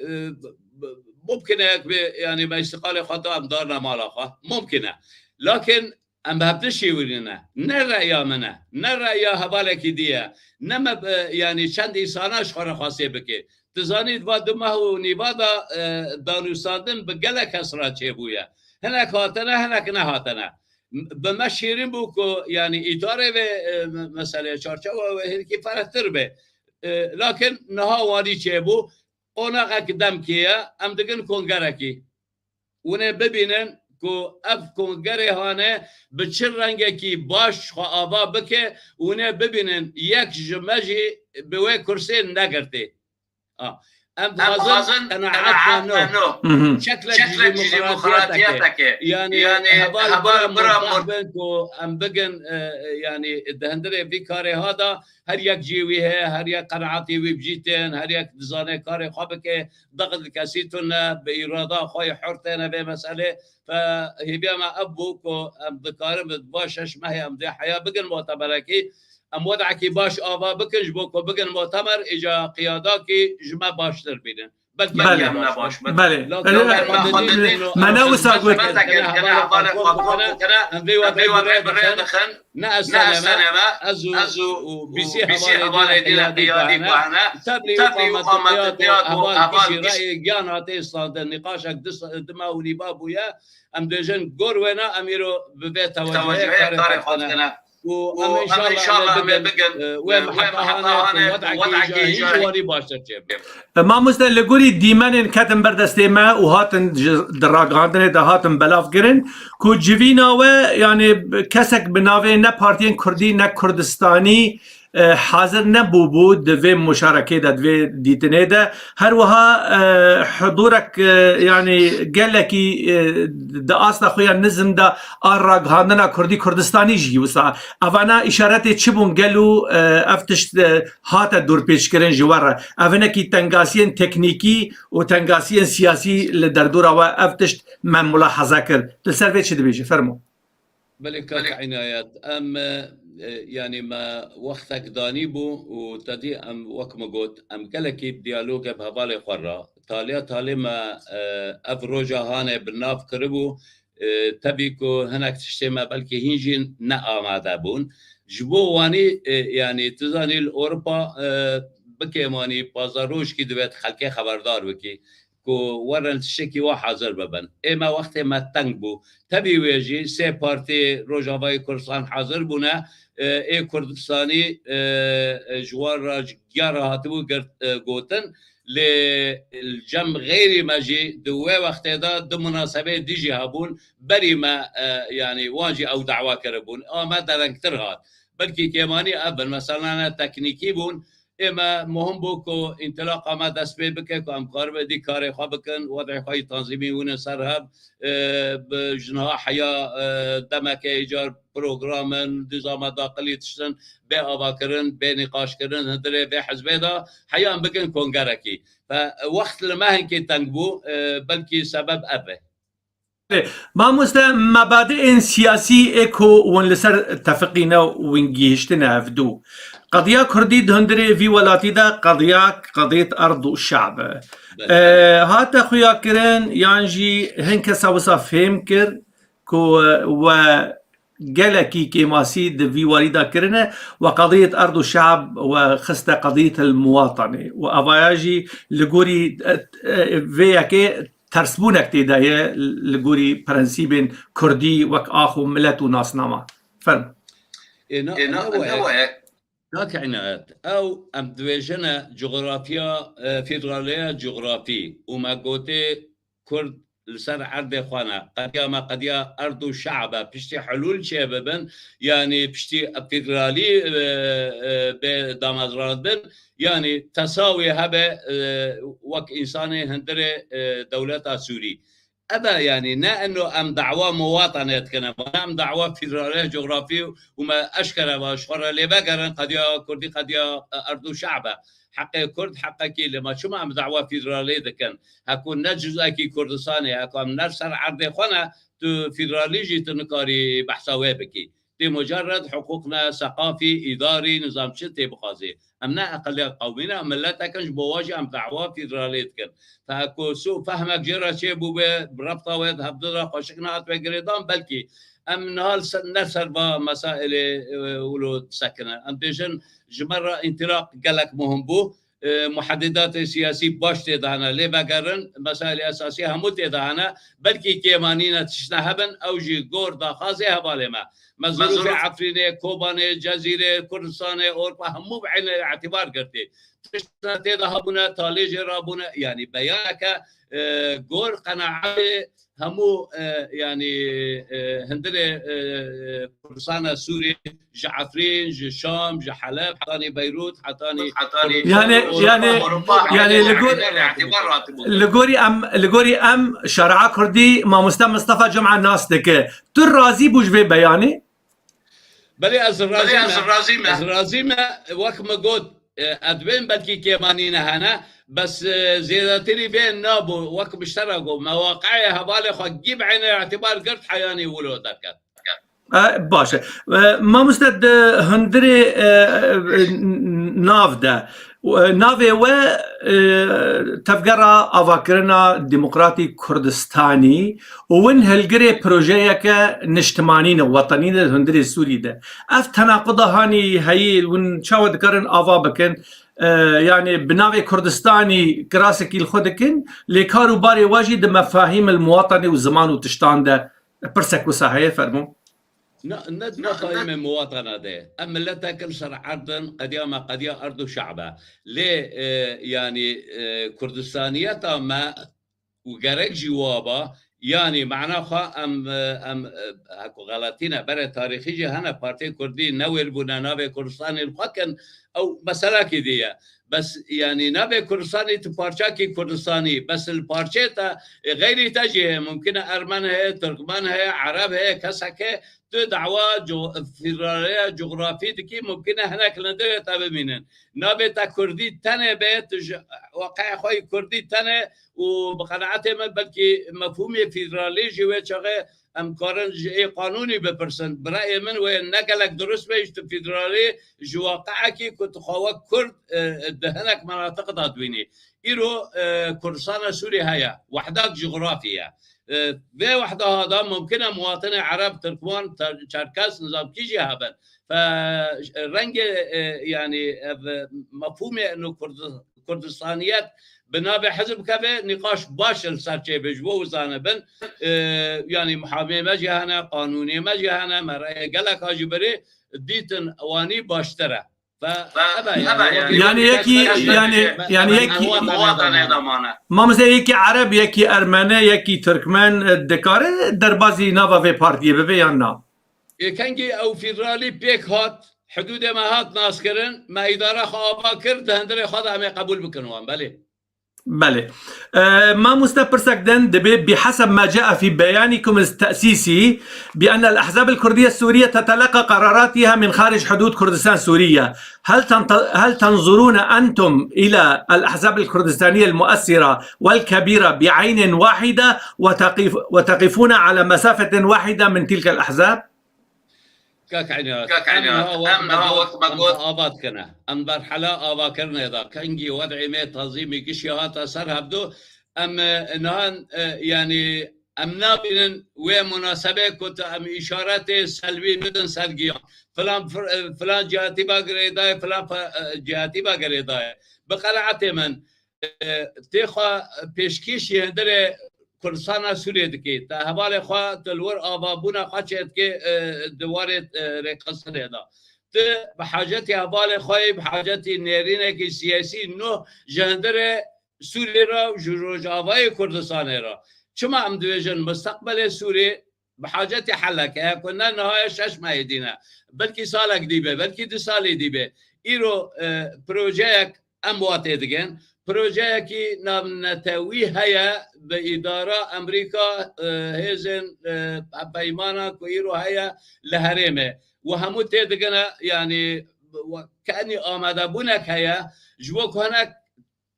e, b-, b-, mumkin e, yek bê, yani, me îstiqalê xwe da, em darine mala xwe. Mumkin e. Lakin em bi hevdû şêwirîne. Ne reya min e, ne reya hevalekî dî ye, ne me bi, yani, çend însana ji xwe re xwestê bike. Tu zanî, di va du meh û nîva de, e, danûstandin bi gelek kes re çêbûye. Hinek hatine, hinek nehatine. M-, bi me şêrîn bû ku, yani, îdarê vê, e, me-, meseleyê, çarçewa wê hinekî ferehtir be. E, lakin niha wanî çêbû, qonaxek demkê ye, em digin kongerekî. Hûn ê bibînin ku ev kongerê hane bi çi rengekî baş xwe ava bike, hûn ê bibînin yek ji me jî bi wê kursê negirtê. A, em Em dixwazin dixwazin qenaet qenaet me no. me no. Mhm. Çeklek ji Çeklek ji demokratiyeteke. demokratiyeteke. Yani, Yani, heval heval bira bira murtah mur- bin ku em bigin, e, e, yani, di hundirê vî karê ha da her yek cî wî heye, her yek qenaetê wî bi cî tên, her yek dizane karê xwe bike, dexil kesî tune, bi îrada xwe yê hur têne vê meselê. Fe hêviya me ev bû ku em dikarin bi va şeş mehê em dê heya bigin mutemerekî, em wedekî baş ava bikin ji bo ku bigin mutemer, îca qiyadakî ji me baştir bînin. Belkî Belê. em ne baş bin. Belê. Lakin Belê. Em Em ne xwe xwe didîn didîn û me ne wisa got. Em vê wadeyê bi rê dixin. Ne ez tenê me, ez û, û bîsî hevalê dî li qiyadî ku hene. Tevlî û xwe me diya ku heval gişî reyê giyan hate îstandin. Nîqaşek du s-, du meh û nîva bûye. Em dibêjin gor wêna em îro bi vê tewecehê karê xwe dikine. Û em înşallah em ê bigin, e, wê meheta hane ku wedekî îca hîn ji warî baştir çêbe. E, mamoste, li gorî dîmenên ketin ber destê me û hatin ji, di ragihandinê de hatin belav kirin, ku civîna we, yani kesek bi navê ne partiyên kurdî ne kurdistanî, e, hazir nebûbû di vê muşarekê de, di vê dîtinê de. Her wiha, e, hudûrek, e, yani gelekî, e, di asta xwe ya nizm de a ragihandina kurdî kurdistanî jî wisa. Evana îşaretê çi bûn? Gelo, e, ev tişt, e, hate dorpêçkirin ji we re? Ev hinekî tengasiyên teknîkî û tengasiyên siyasî li derdora we ev tişt me mulahaza kir. Li ser vê çi dibêjî? Fermo. Belê kak Înayet, em, e, e, yanî me wextek danî bû û te dî em, wek me got, em gelekî bi diyalogê bi hevalê xwe re. Taliya talê me, e, ev roja hane bi nav kiribû. E, tevî ku hinek tiştê me belkî hîn jî ne amade bûn. Ji bo wanî, e, yanî tu zanî li Ewropa, e, bikêmanî pazdeh rojkî divêt xelkê xeberdar bikî. Ku werin tiştekî wa hazir bibin. Ê me wextê me teng bû. Tevî wê jî sê partiyê Rojavayê Kurdistan hazir bûne. E, ê Kurdistanî, e, e, ji wan re ji giya re hatibû girt, e, gotin. Lê li cem xeyrî me jî di wê wextê de du munasebeyê dî jî hebûn. Berî me, e, yanî wan jî ew dawa kiribûn. A me derengtir hat. Belkî kêmanî ev bin. Mesela ne teknîkî bûn. Ê me muhim bû ku întilaqa me dest pê bike, ku em karibe dî karê xwe bikin, wedê xwe yî tanzîmî wîne ser hev, e, bi ji niha heya, e, demeke îcar program in, dîza me daqilî tiştin, bê avakirin, bê nîqaşkirin, hundirê vê hizbê de heya em bikin kongerekî. Fe, wext li me hinkê teng bû, e, belkî sebeb ev e. Mamoste, mebadiên siyasî ê ku hûn li ser tefiqîne û hûn gihiştine hevdû. Qediya Kurdî di hundirê vî welatî de qediya, qediyet erd û şe'b e. Belê. E, hate xuyakirin yan jî hin kesa wisa fêm kir ku, e, we gelekî kêmasî di vî warî de kirine, we qediyet erd û şe'b we xiste qediyet el muwatanê. Û evaya jî li gorî, e, e, vê yekê tersbûnek tê de ye li gorî prensîbên kurdî wek ax û milet û nasnama. Fermo. Ê, na, Ê, na, ne ne we? we? Kak Inayet, ew em dibêjine coxrafiya, e, federaliya coxrafî û me gotê Kurd li ser erdê xwe ne. Qediya me qediya erd û şe'b e. Piştî hulûl çêbibin, yanî piştî federalî, e, e, bê damezrandin, yanî tesawî hebe, e, wek însanê hundirê, e, dewleta Sûrî. Eve, yanî ne eno em dawa muwatanê dikine, ne em dawa federaliya coxrafî û me eşkere ve ji xwe re lê vegerin, qediya kurdî, qediya, e, erd û şe'b e. Heqê kurd heqekî, lê me çima em dawa federalê dikin? Heko ne cuzekî Kurdistanê, heko em ne li ser erdê xwe ne, tu federalî jî tu nikarî behsa wê bikî. Tê mucerred hiqûq ne, seqafî, îdarî, nizam çi tê bixwazî. Em ne eqiliya qewmî ne, em miletek in, ji bo wa jî em dawa federalê dikin. Fe ku sû fehmek jê re çêbûbe, bi rebta wê di hevdu de xweşik nehatbe girêdan, belkî em niha li ser, ne ser va mesailê, e, wilo disekine. Em bêjin, ji me re întiraq gelek muhim bû. E, muheddidatê siyasî baş tê de hene, lê vegerin, mesailê esasî hemû tê de hene. Belkî kêmanîne tiştine hebin, ew jî gor daxazê hevalê me. Me Me zirûfê zirûf- Efrînê, Kobanê, Cezîrê, Kurdistanê, Ewropa hemû bi eynê îtîbar girtî. Tiştine tê de hebûne, talê jê rabûne, yanî beyaneke, e, gor qenaetê hemû, e, yanî, e, hundirê, e, Kurdistana Sûrî, ji Efrîn, ji Şam, ji Heleb, hetanî Beyrût, hetanî Hetanî Yanî, Ewropa, yanî, Ewropa, yanî Ewropa, li gor-, Ewropa, li gorî em, li gorî em şare'a kurdî mamoste Mistefa Cuma nas dike. Tu razî bû ji vê beyanê? Belê, ez Belê, razî ez me. razî me. Ez razî me, wek me got, e, edbên belkî kêmanîne hene, bes, e, zêdetirî vê nabû, wek bi ştera got, me waqi'ê hevalê xwe gî bi eynê îtîbar girt, heyanî wilo derket. E, baş e. E, mamoste di hundirê, e, e, nav de, e, navê we, e, Tevgera Avakirina Demokratîk Kurdistanî û win hilgirê projeyeke niştimanî ne, wetenî ne, hundirê Sûrî de. Ev tenaquda hanî heyî, win çawa dikarin ava bikin? E, yanî bi navê Kurdistanî kirasekî li xwe dikin, lê kar û barê we jî di mefahîm el muwatanê û ziman û tiştan de pirsek wisa heye, fermo. Ne, ne di mefahîmê muwatana de. Em miletek li ser erd in, qediya me qediya erd û şe'b e. Lê, e, yanî, e, Kurdistaniyeta me û gerek jî wa ba, yanî mana xwe em, e, em, e, heko xeletî ne, berê tarîxî jî hene, partiyê kurdî newêl bûne, navê Kurdistanê li xwe kin, ew meselekî dî ye. Bes, yanî navê Kurdistanê tu parçakî Kurdistanî, bes li parçeyê te, e, xeyrî te jî heye. Mumkin e Ermen heye, Tirkmen heye, Ereb heye, kesek heye, tu dawa co-, federaliya cografî dikî, mumkin e hinek li dê te bimînin. Navê te Kurdî tenê be, tu ji weqeyê xwe yî Kurdî tenê û bi qenaetê min belkî mefhûmê federalî jî wê çaxê em karin ji ê qanûnî bipirsin. Bi reyê min wê ne gelek dirust be, ji tu federalî ji waqi'ekî ku tu xwe wek Kurd, e, di hinek menatiq de dibînî. Îro, e, Kurdistana Sûrî heye, wehdak cografî ye. E, vê wehda da mumkin e muwatinê Ereb, Tirkman, Ter-, Çerkes, nizam kî jî hebin. Fe, rengê, e, yanî ev, e, mefhûmê eno Kurd-, Kurdistaniyet bi navê hizb keve, nîqaş baş li ser çêbe ji bo zanibin. E, yanî muhamê me jî hene, qanûnê me jî hene, me reyê geleka jî birê dîtin wanî baştir e. Ve, ve eve, eve yani, yani, yani, yekî, yani, yani, yekî, muwatanê de mane. Mamoste, yekî Ereb, yekî Ermene, yekî Tirkmen, e, dikare derbazî nava vê partiyê bibe yan na? Ê, kengî ew federalî pêk hat, hidûdê me hat naskirin, me îdara xwe ava kir, di hundirê xwe de em ê qebûl bikin wan, belê. بلى. آه، ماموستا برسك دن دبي بحسب ما جاء في بيانكم التأسيسي بأن الأحزاب الكردية السورية تتلقى قراراتها من خارج حدود كردستان سورية. هل تنت-، هل تنظرون أنتم إلى الأحزاب الكردستانية المؤثرة والكبيرة بعين واحدة وتقف-، وتقفون على مسافة واحدة من تلك الأحزاب؟ Kak Inayet, Kak em Inayet, niha em wek me niha got, wek me em got. ava dikine. Em merhela avakirinê de, kengî wed'ê me tazîmî gişî hate ser hevdu, em, e, niha, e, yanî Em nabînin wê munasebê ku tu em îşaretê selvî bidin ser giyan. Filan fir-, e, filan cihatî ba girêdayê, filan fe-, e, cihatî ba girêdayê. Bi qenaetê min, e, tê xwe pêşkêşî hundirê Kurdistana Sûriyê dikê. Te hevalê xwe, tu li wir avabûna xwe çêdikê, e, di warê, e, rêkxistinê de. Tu bi hacetî hevalê xwe yî, bi hacetî nêrînekî siyasî nû ji hundirê Sûriyê re û ji Rojavayê Kurdistanê re. Çima em dibêjin misteqbelê Sûriyê bi hacetî helek heye ku ne niha ye, şeş mehê dî ne. Belkî salek dî be, belkî du salê dî be. Îro, e, projeyek em watê digin. Projeyekî navnetewî heye bi îdara Amerîka, e, hêzên, e, hevpeymana ku îro heye li herêmê. Û hemû tê digine, yanî, kenî amadebûnek heye, ji bo ku hinek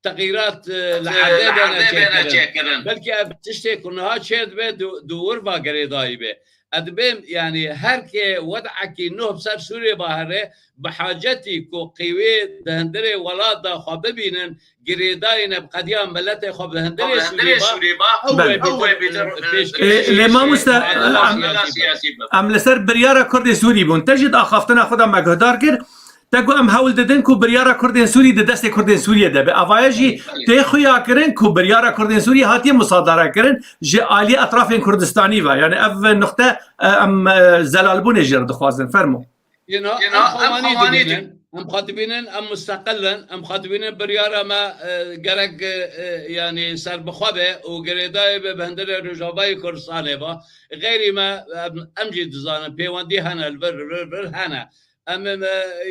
texîrat, e, li erdê bêne çêkirin. Belkî ev tiştê ku niha çê dibe, di, di wir va girêdayî be. Ez dibêm, yanî, her kê wed'ekî nuh bi ser Sûriyê bahere, bi hacetî ku qîwê di hundirê welat de xwe bibînin, girêdayî ne bi qediya miletê xwe bi hundirê Sûriyê ba, ew wê bîtir, e, pêşkêşî, e, lê mamoste, em, em li ser biryara Kurdê Sûrî bûn. Te jî di axaftina xwe de me guhdar kir. Te got, em hewl didin ku biryara Kurdên Sûrî di destê Kurdên Sûriyê de be. Avaye jî tê xuya kirin ku biryara Kurdên Sûrî hatiye musadara kirin ji aliyê etrafên Kurdistanî ve. Yani ev nuqte, e, em, e, zelalbûnê jê re dixwazin. Fermo. Yena, em xwe wanî dibînin, em xwe dibînin, em musteqil in, em xwe dibînin biryara me, e, gerek, e, e, yani serbixwe be û girêdayî be bi hundirê Rojavayê Kurdistanê ve. Xeyrî me, em, em jî dizanin pêwendî hene, li vir, vir, vir hene. Em, em, e,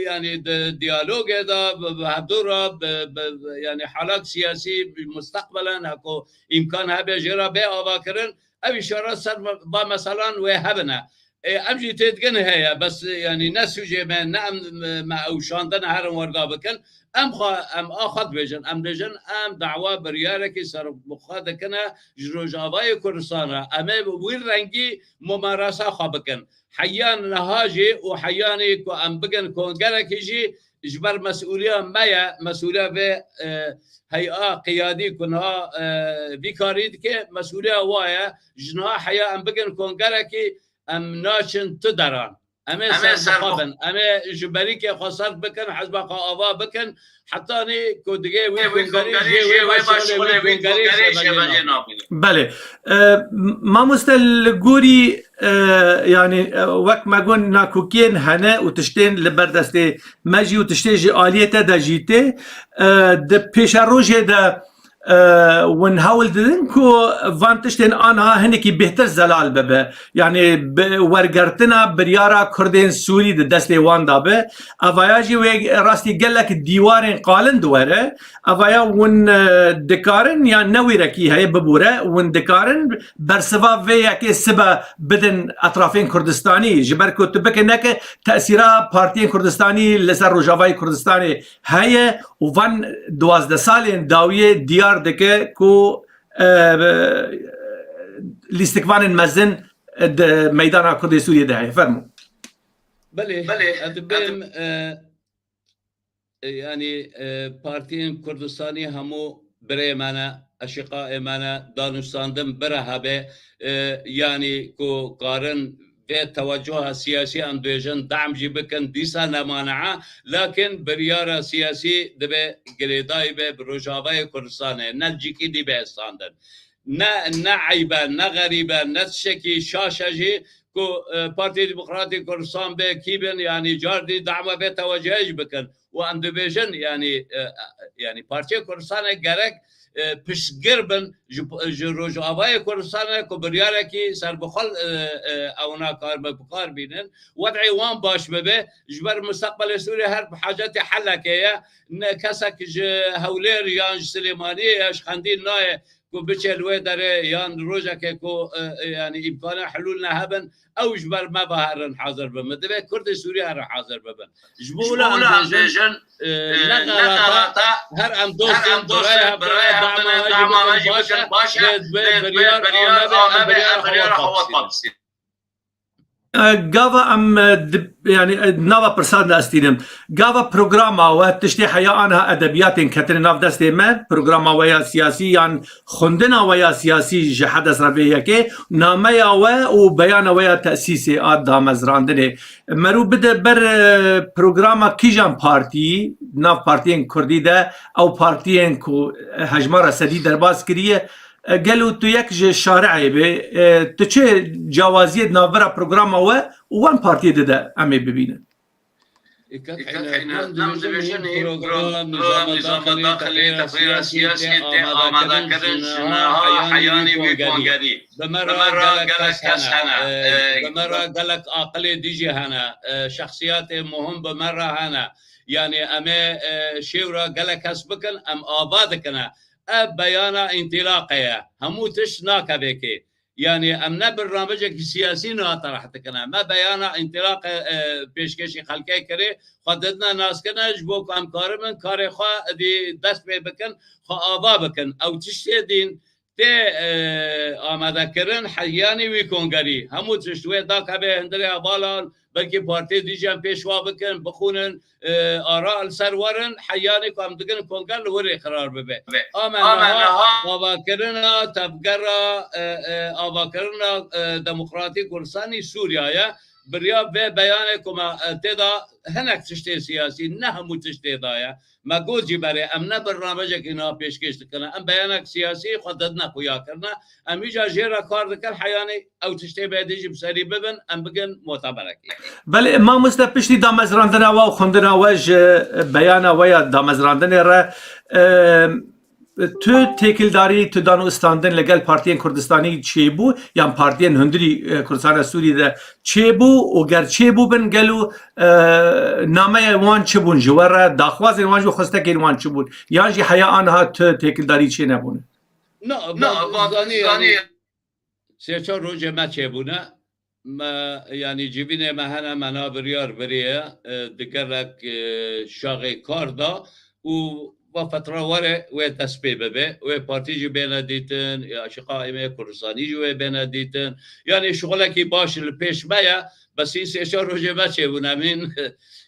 yanî di diyalogê de bi, bi hevdû re, bi, bi, bi, yanî halak siyasî, bi musteqbelen heko îmkan hebe jê re bê avakirin, ev îşaret ser ba meselan wê hebine. Ê, em jî têdigin heye, bes, yanî ne sûcê me, ne em, me ew şandine herin werga bikin. Em xwe, em a xwe dibêjin, em dibêjin, em dawa biryarekî serbixwe dikine ji Rojavayê Kurdistan re. Em ê bi wî rengî mumaresa xwe bikin. Heya niha jî û heyanî ku em bigin kongerekî jî ji ber mesûliya me ye, mesûliya vê, e, hey'a qiyadî ku niha, e, vî karî dike, mesûliya wa ye. Ji niha heya em bigin kongerekî, em naçin tu deran. Em ê serbixwe bin. Em ê ji berîkê xwe ser bikin, hizba xwe ava bikin. Hetanî ku digê wê kongerî jê wê baş şixulê wê kongerî şeveliyê nabîne. Belê. E, mamoste, li gorî, e, yani, e, wek me got, nakokiyên hene û tiştên li ber destê me jî û tiştê ji aliyê te de jî tê. E, di pêşerojê de, e, hûn hewl didin ku van tiştên aniha hinekî bêhtir zelal bibe. Yani bi wergirtina biryara Kurdên Sûrî di destê wan de be. Evaya jî wê rastî gelek dîwarên qalin diwere. Evaya hûn, e, dikarin, yan ne wîrekî heye bibûre, hûn dikarin bersiva vê yekê sibe bidin etrafên Kurdistanî. Ji ber ku tu bike neke tesîra partiyên Kurdistanî li ser Rojavayê Kurdistanê heye û van duwazdeh salên dawiyê diyar dike ku, e, lîstikvanên mezin di meydana Kurdê Sûriyê de heye. Fermo. Belê, belê, ez dibêm, e, e, yanî, e, partiyên Kurdistanî hemû birê me ne, eşîqayê me ne, danûstandin bira hebe, e, yanî ku karin vê tewecuha siyasî em dibêjin, dam jî bikin, dîsa ne mani'a, lakin biryara siyasî dibe girêdayî be bi Rojavayê Kurdistanê, ne cîkî dî be standin. Ne, ne eyb e, ne xerîb e, ne tiştekî şaş e jî ku, e, Partî Demokratî Kurdistan be kî bin, yanî car dî dama vê tewecihê jî bikin. Û em dibêjin, yanî, e, e, yanî Partiyê Kurdistanê gerek, e, piştgir bin ji, ji Rojavayê Kurdistanê ku biryarekî serbixwe, e, e, ewna kar me bi kar bînin. Wed'ê wan baş bibe, ji ber misteqbelê Sûriyê her bi hacetê helekê ye. Ne kesek ji Hewlêr yan ji Silêmaniyê ya ji Xendîl nayê ku biçe li wê derê yan rojekê ku, e, e, yanî îmkana hilûl nehebin, ew ji ber me ve herin hazir bibin. Divê Kurdê Sûrî herin hazir bibin. Ji bo wila em bêjin, e, ne xelata, her em dostên, birayê hev, birayê dama jî bikin baş e, lê divê biryar a nebe, em biryara xwe vat bapsînin. E, gava em, e, di-, yani, e, nava pirsan de ez tînim. Gava programa we tiştê heya anha edebiyatên ketine nav destê me, programa we ya siyasî yan xwendina we ya siyasî ji hedes re vê yekê, nameya we û beyana we ya tesîsê a damezrandinê. Merû bide ber, e, programa kîjan partî, nav partiyên kurdî de, ew partiyên ku hejmara sedî derbas kiriye, E, gelo tu yek ji şare'ê bê, e, tu çi cawaziyê di navbera programa we û wan partiyê dide em ê bibînin? Îkat heyne, em dibêjin hîn program nîzama daxilî teqrîra siyasî tê amadekirin ji niha heyanî wî kongerî. Bi me re gelek kes hene, e, bi me re gelek aqilê dî jî hene, e, şexsiyatê muhim bi me re hene. Yanî em ê, e, şêwra gelek kes bikin, em ava dikine. Ev beyana întilaqê ye. Hemû tişt nakeve kê. Yanî em ne birnamecekî siyasî niha terh dikine. Me beyana întilaqê, e, pêşkêşî xelkê kirê. Xwe didine naskirine ji bo ku em karibin karê xwe dî dest pê bikin, xwe ava bikin. Ew tiştê dîn tê, e, amadekirin heyanî wî kongerî. Hemû tişt wê dakeve hundirê hevalan, belkî partiyê dî jî em pêşwa bikin, bixwînin, e, ara li ser werin, heyanî ku em dikin konger li wir rê qerar bibe. Ama niha avakirina tevgera, e, e, avakirina, e, demokratîk Kurdistanî Sûriye ye. Biriya vê beyanê ku me, e, tê de hinek tiştê siyasî, ne hemû tişt tê de ye. Me got jî berê, em ne birnamecekî niha pêşkêş dikine. Em beyanek siyasî xwe didine xuya kirine. Em îcar jê re kar dikin, heyanî ew tiştê bê dî jî bi serî bibin, em bigin muteberekî. Belê, mamoste, piştî damezrandina we û xwendina we ji beyana we ya damezrandinê re, e, tu têkildarî, tu dan û standin li gel partiyên Kurdistanî çêbû, yan partiyên hundirî, e, Kurdistana Sûriyê de çêbû û ger çêbûbin, gelo, e, nameya wan çi bûn ji we re, daxwazên wan ji we, xwestekên wan çi bûn? Yan jî heya anha tu têkildarî çê nebûne? Na, na, van zanî, zanî, yanî sê çar rojê me çêbûne. Me, yanî civînê me hene, me na biryar biriye, e, di gelek, e, şaxê kar da û va fetra were wê dest pê bibe. Wê partî jî bêne dîtin, ya şi qaîmê Kurdistanî jî wê bêne dîtin. Yanî şixulekî baş li pêş me ye, bes hîn sê çar rojê me çêbûn, emîn.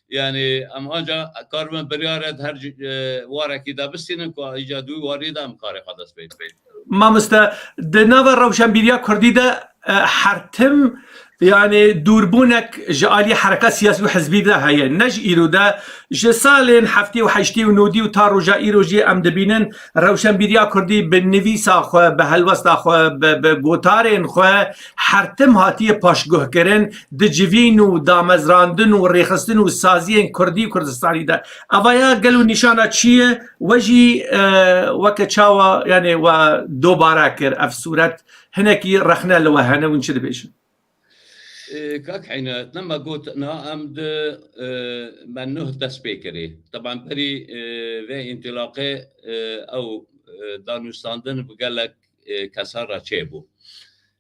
Yanî em anca karibin biryare di her ci-, e, warekî de bistînin ku îca dû warî de em karê xwe dest pê bikin. Mamoste, di nava rewşenbîriya kurdî de, e, her tim, yanî dûrbûnek ji alî hereka siyasî û hizbî de heye. Ne ji îro de, ji salên heftê û heştê û nodî û ta roja îro jî em dibînin rewşenbîriya kurdî bi nivîsa xwe, bi helwesta xwe, bi, bi gotarên xwe her tim hatiye paşguhkirin di civîn û damezrandin û rêxistin û saziyên kurdî û Kurdistanî de. Eva ya gelo nîşana çi ye? We jî, e, weke çawa, yanî we dobare kir ev sûret, hinekî rexne li we hene, hûn çi dibêjin? E, kak Heyne, ne me got, niha em di, e, me nuh dest pê kirî. Teban berî, e, vê întilaqê, e, ew, e, danûstandin bi gelek, e, kesan re çêbû.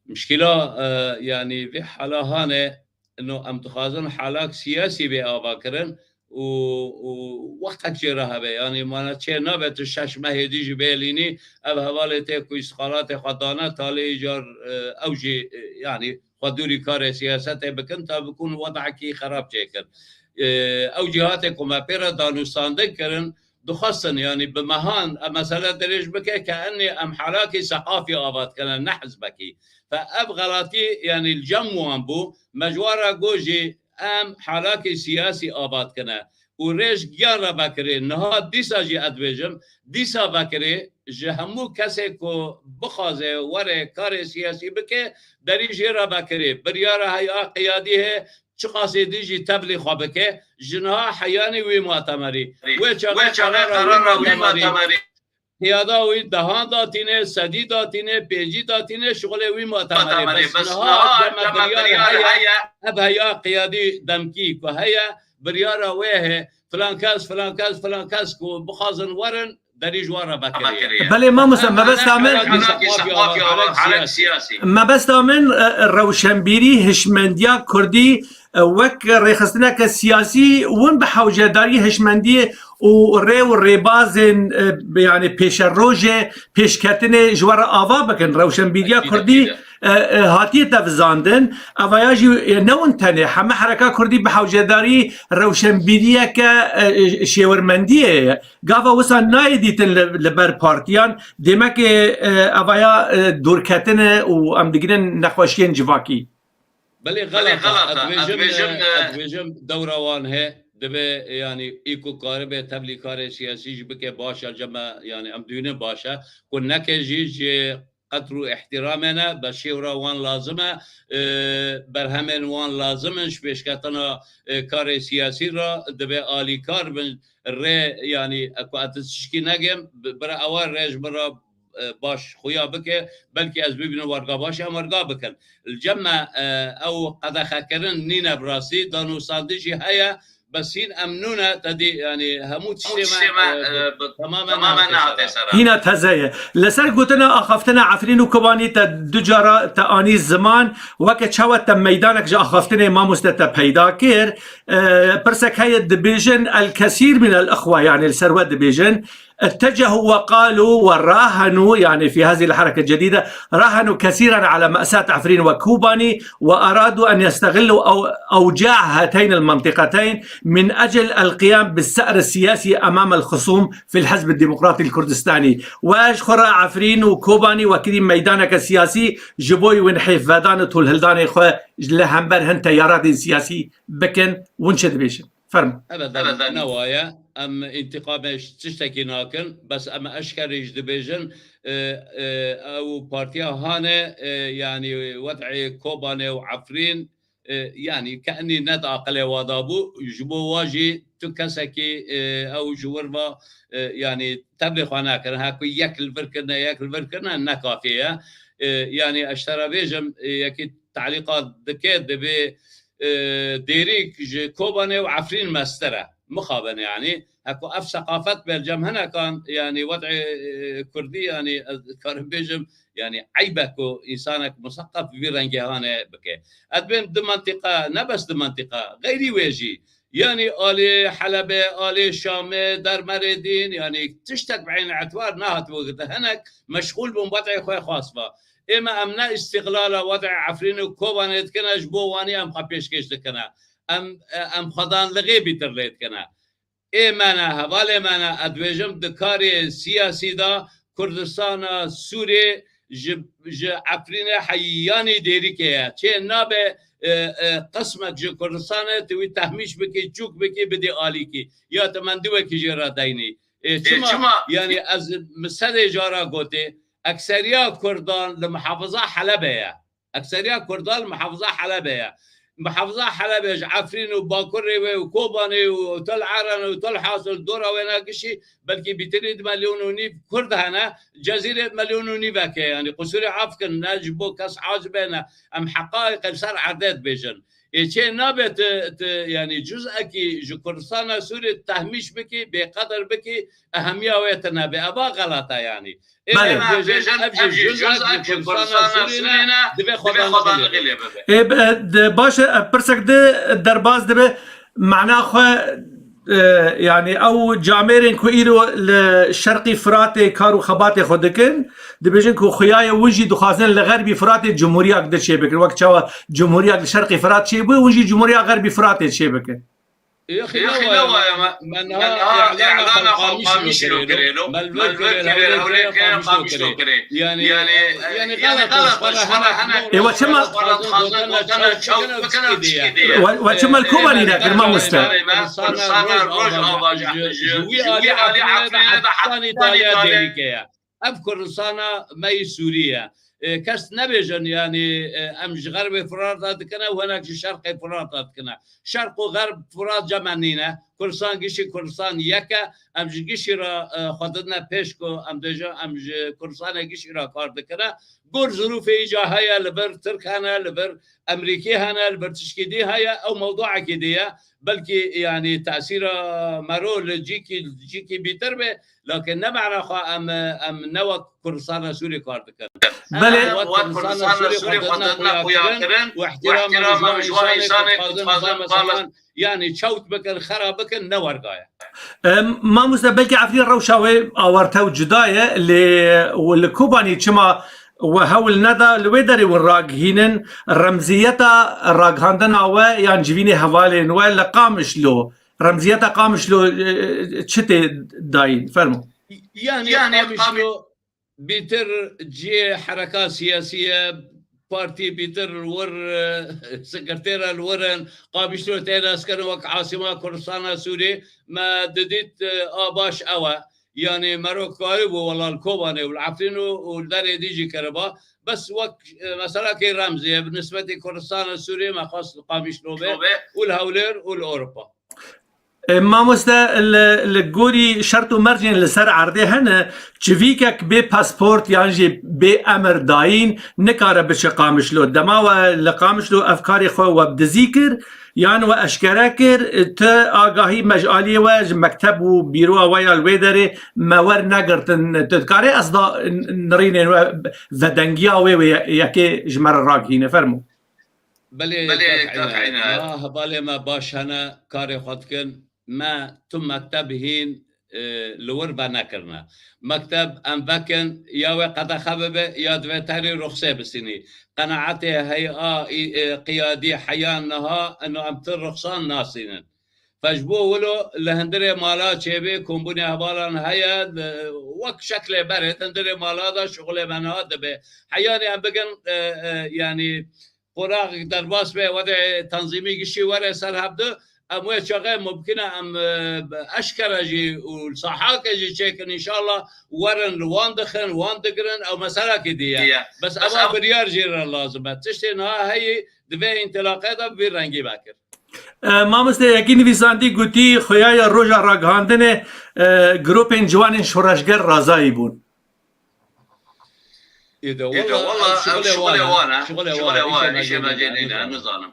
Mişkîla, e, yanî vê hala hane, ino em dixwazin halak siyasî bê avakirin û, û wextek jê re hebe. Yanî mana çê nabe tu şeş mehê dî jî bêlînî, ev hevalê tê ku îstixalatê xwe dane, talê îcar, e, ew jî, e, yanî xwe dûrî karê siyasetê bikin, ta bikûn wedekî xerab çêkin. E, ew cîhatê ku me pê re danûstandin kirin, dixwestin, yanî bi mehan ev mesele dirêj bike ke enê em halakî seqafî ava dikine, ne hizbekî. Fe ev xelatî, yanî li cem wan bû, me ji wan re got jî em halakî siyasî ava dikine û rêj giyan re vekirê. Niha dîsa jî ez dibêjim, dîsa vekirê ji hemû kesê ku bixwaze were karê siyasî bike, derî jê re vekirê. Biryara heya qiyadî heye, çiqasê dî jî tevlî xwe bike, ji niha heyanî wî matemerî. Wê çaxê qerara wî matemerî. Qiyada wî dehan datîne, sedî datîne, pêncî datîne, şixulê wî matemerê. Bes niha deme biryar heye, ev heya qiyadî demkî ku heye, biryara wê heye, filan kes, filan kes, filan kes ku bixwazin werin, derî ji wan re vekirî. Belê, mamoste, mebesta min, mebesta min, e, rewşenbîrî, hişmendiya kurdî, e, wek rêxistineke siyasî, win bi hewcedarî, hişmendiyê û rê û rêbazên, e, yanî pêşerojê, pêşketinê ji we re ava bikin. Rewşenbîriya kurdî, e, e, hatiye tevizandin. Evaya jî, e, ne win tenê, heme hereka kurdî bi hewcedarî rewşenbîriyeke, e, e, şêwirmendiyê ye. Gava wisa nayê dîtin li, li ber partiyan, dêmekê, e, evaya, e, dûrketine û em digirên nexweşiyên civakî. Belê, xelat e. Ez dibêjim, ez dibêjim dewra wan he, divê, yanî, î ku karibe tevlî karê siyasî jî bike, baş e, cem e, yanî, em dibînin baş e, ku neke jî ji qedr û îhtîramê ne, be şêwra wan lazim e, e, berhemên wan lazim in, ji pêşketina, e, karê siyasî re divê alîkar bin, rê, yanî, e, ku ez tişkî negim, bi-, bira ewa rê ji min re, e, baş xuya bike, belkî ez bibînim werga baş, em werga bikin. Li cem me, e, ew qedexekirin nîne bi rastî, danûstandin jî heye, bes hîn em nûne, te dî, yanî hemû tiştê me, e, bi temamen nehate ser. Hîna teze ye. Li ser gotina axaftina Efrîn û Kobanî te du cara te anî ziman, weke çawa te meydanek ji axaftinê mamoste te peyda kir. E, pirsek heye dibêjin, el kesîr min el ixwe, yanî li ser we dibêjin. اتجهوا وقالوا وراهنوا، يعني في هذه الحركة الجديدة، راهنوا كثيرًا على مأساة عفرين وكوباني، وأرادوا أن يستغلوا أو-، أوجاع هاتين المنطقتين من أجل القيام بالثأر السياسي أمام الخصوم في الحزب الديمقراطي الكردستاني. Û ji xwe re Efrîn û Kobanî wekirî meydaneke siyasî ji bo win hêfvedan û tolhildanê xwe li hember hin teyaratên siyasî bikin. Win çi dibêjin? Fermo. Ebeden ne waye. Em întîqamê ji tiştekî nakin. Bes em eşkerî jî dibêjin, e, e, ew partiya hane, e, yanî wed'ê Kobanê û Efrîn, e, yanî kenî ne di aqilê wa de bû. Ji bo wa jî tu kesekî, e, ew ji wir ve, e, yanî tevlê xwe nekirin. Heku yek li vir kirine, yek li vir kirine ne kafî ye. E, yanî ez ji te re bêjim, e, yekî telîqat dike, divê e, Dêrîk ji Kobanê û Efrîn mestir e. Mixabin yanî. Heko ev seqafet be li cem hinekan, yanî wed'ê, e, kurdî, yanî ez dikarim bêjim, yanî eyb e ku însanek museqef vî rengê hane bike. Ez dibêm di mentiqe, ne bes di mentiqe, xeyrî wê jî. Yanî alê Helebê, alê Şamê, dermerê dîn, yanî tiştek bi eyn îtibar nehatibû girtin. Hinek meşxûl bûn wed'ê xwe xas ve. Ême em ne îstîqlala wed'ê Efrîn û Kobanê dikine, ji bo wanî em xwe pêşkêş dikine. Em, em xwedanlixê bîtir lê dikine. Ê me ne, hevalê me ne, ez dibêjim di karê siyasî de Kurdistana Sûrê ji, ji Efrînê heyanî Dêrikê ye. Çê nabe, e, e, qismek ji Kurdistanê tu wî tehmîş bikî, çûk bikî, bidî alîkî. Ya tu mendiwekî jê re deynî. E, çima? Yanî ez min sedê cara gotê, ekseriya Kurdan li muhafiza Helebê ye. Ekseriya Kurdan li muhafiza Helebê ye. Muhafiza Helebê ji Efrîn û Bakurê wê û Kobanê û Tel Eren û Tel Hasil dora wêna gişî belkî bîtirî di milyon û nîv Kurd hene, Cezîrê di milyon û nîvek e. Yanî qusûrê af kin, ne ji bo kes acibê ne. Em heqayê qe li ser erdê dibêjin. Ê çê nabe ti, ti, yanî cuz'ekî ji Kurdistana Sûrê tehmîş bikî, bêqedir bikî, ehemiya wê tine be. Eva xelat e yanî. Ê, belê, em bêjin, ev jî cuz'ek ji Kurdistana Sûrê ne, divê xwedanlixî lê bibe. Ê, bi-, di-, baş e, ev pirsek di derbas dibe, mana xwe, e, yanî ew camêrên ku îro li Şerqî Firatê kar û xebatê xwe dikin, dibêjin ku xuyayê win jî dixwazin li Xerbî Firatê cumhûriyak di çêbikin. Wek çawa cumhûriyak li Şerqî Firat çêbû, win jî cumhûriya Xerbî Firatê çêbikin. Yexî ne waye, me, me niha îlana xwe li Qamişlo kirêno. Me li vir kirê, li Hewlêr kirê, Qamişlo kirê. Yanî, yanî xelat e, ji xwe re hene. Ê, we çima, we, we çima li Kobanî nekir, mamoste? Rojava ji, ji wî alî Efrînê de hetanî taliya Dêrikê ye. Ev Kurdistana me yî Sûrî ye. E, kes nebêjin, yanî, e, em ji Xerbê Firat re dikine û hinek ji Şerqê Firat re dikine. Şerq û Xerb Firat cem me nîne. Kurdistan gişî Kurdistan yek e. Em ji gişî re, e, xwe didine pêş ku em dibêjin, em ji Kurdistanê gişî re kar dikine. Gor zirûfê îca heye, li vir Tirk hene, li vir Emerîkî hene, li vir tişkî dî heye, ew mewduekî dî ye. Belkî, yanî, tesîra mero li cîkî, cîkî bîtir be, lakin ne mana xwe em, em ne wek Kurdistana Sûrê kar dikin. Belê. Em wek Kurdistana Sûrê xwe didine xuya kirin û îhtîramê ji wan însanê ku dixwazin, yanî, çewt bikin, xera bikin, ne werga ye. Em, mamoste, belkî Efrîn rewşa wê awarte û cuda ye, lê li Kobanî çima we hewl neda li wê derê win ragihînin, remziyeta raghandina we yan civînê hevalên we li Qamişlo, remziyeta Qamişlo, e, çi tê dayîn? Fermo. Yani, yani Qamişlo bîtir cihê hereka siyasî ye, partî bîtir li wir, e, sekretera li wir in, Qamişlo tê nas kirin wek asîma Kurdistana Sûrî, me didît, e, a baş ew e. Yani mero karîbû wela li Kobanê û li Efrîn û, û li derê dî jî kiriba. Bes wek, e, meselekê remzî ye, bi nisbetî Kurdistana Sûriyê me xwest li Qamişlo be û li Hewlêr û li Ewropa. E, mamoste, li, li gorî şert û mercên li ser erdê hene, çivîkek bê pasport yan jî bê emir dayîn nikare biçe Qamişlo. Dema we li Qamişlo ev karê xwe we bi dizî kir, yan we eşkere kir, tu agahî me ji aliyê we, ji mekteb û bîroya we ya li wê derê me wer negirtin. Tu dikarê ez da n-, nirînên we vedengiya wê wê yekê ji me re ragihîne? Fermo. Belê, Belê, kak Kak Îne. Îne. Ma hevalê me baş hene, karê xwe dikin. Me tu mekteb hîn, e, li wir venekirine. Mekteb em vekin, ya wê qedexe bibe, ya divê terî ruxsê bisînî. Qenaetê heya, î, e, qiyadî heya niha, eno em tu ruxsan nasînin. Fe ji bo wilo li hundirê mala çêbê kombûnê hevalan heye, li, wek şeklê berê di hundirê mala de şixulê me niha dibe. Heyanî em bigin, e, e, yanî qonaxek derbas be, wedê tenzîmî giştî were ser hevdu, em wê çaxê mumkin e em, e, eşkere jî û sahake jî çêkin, înşallah werin li wan dixin, wan digirin, ew meselekê dî ye. Dî ye. Bes Bes eva ev biryar jî re lazim e. Tiştê niha heyî di vê întilaqê de bi vî rengî vekir. E, mamoste, yekî nivîsandî gotî, xuya ya roja ragihandinê, e, grûpên ciwanên şoreşger razayî bûn. Îde Îde wela, wela ev ev şixulê şixulê wan e. Wan e. Şixulê Şixulê wan e. wan e. Îşê Îşê me me jê jê nîne, nîne, em nizanim. Nizanim.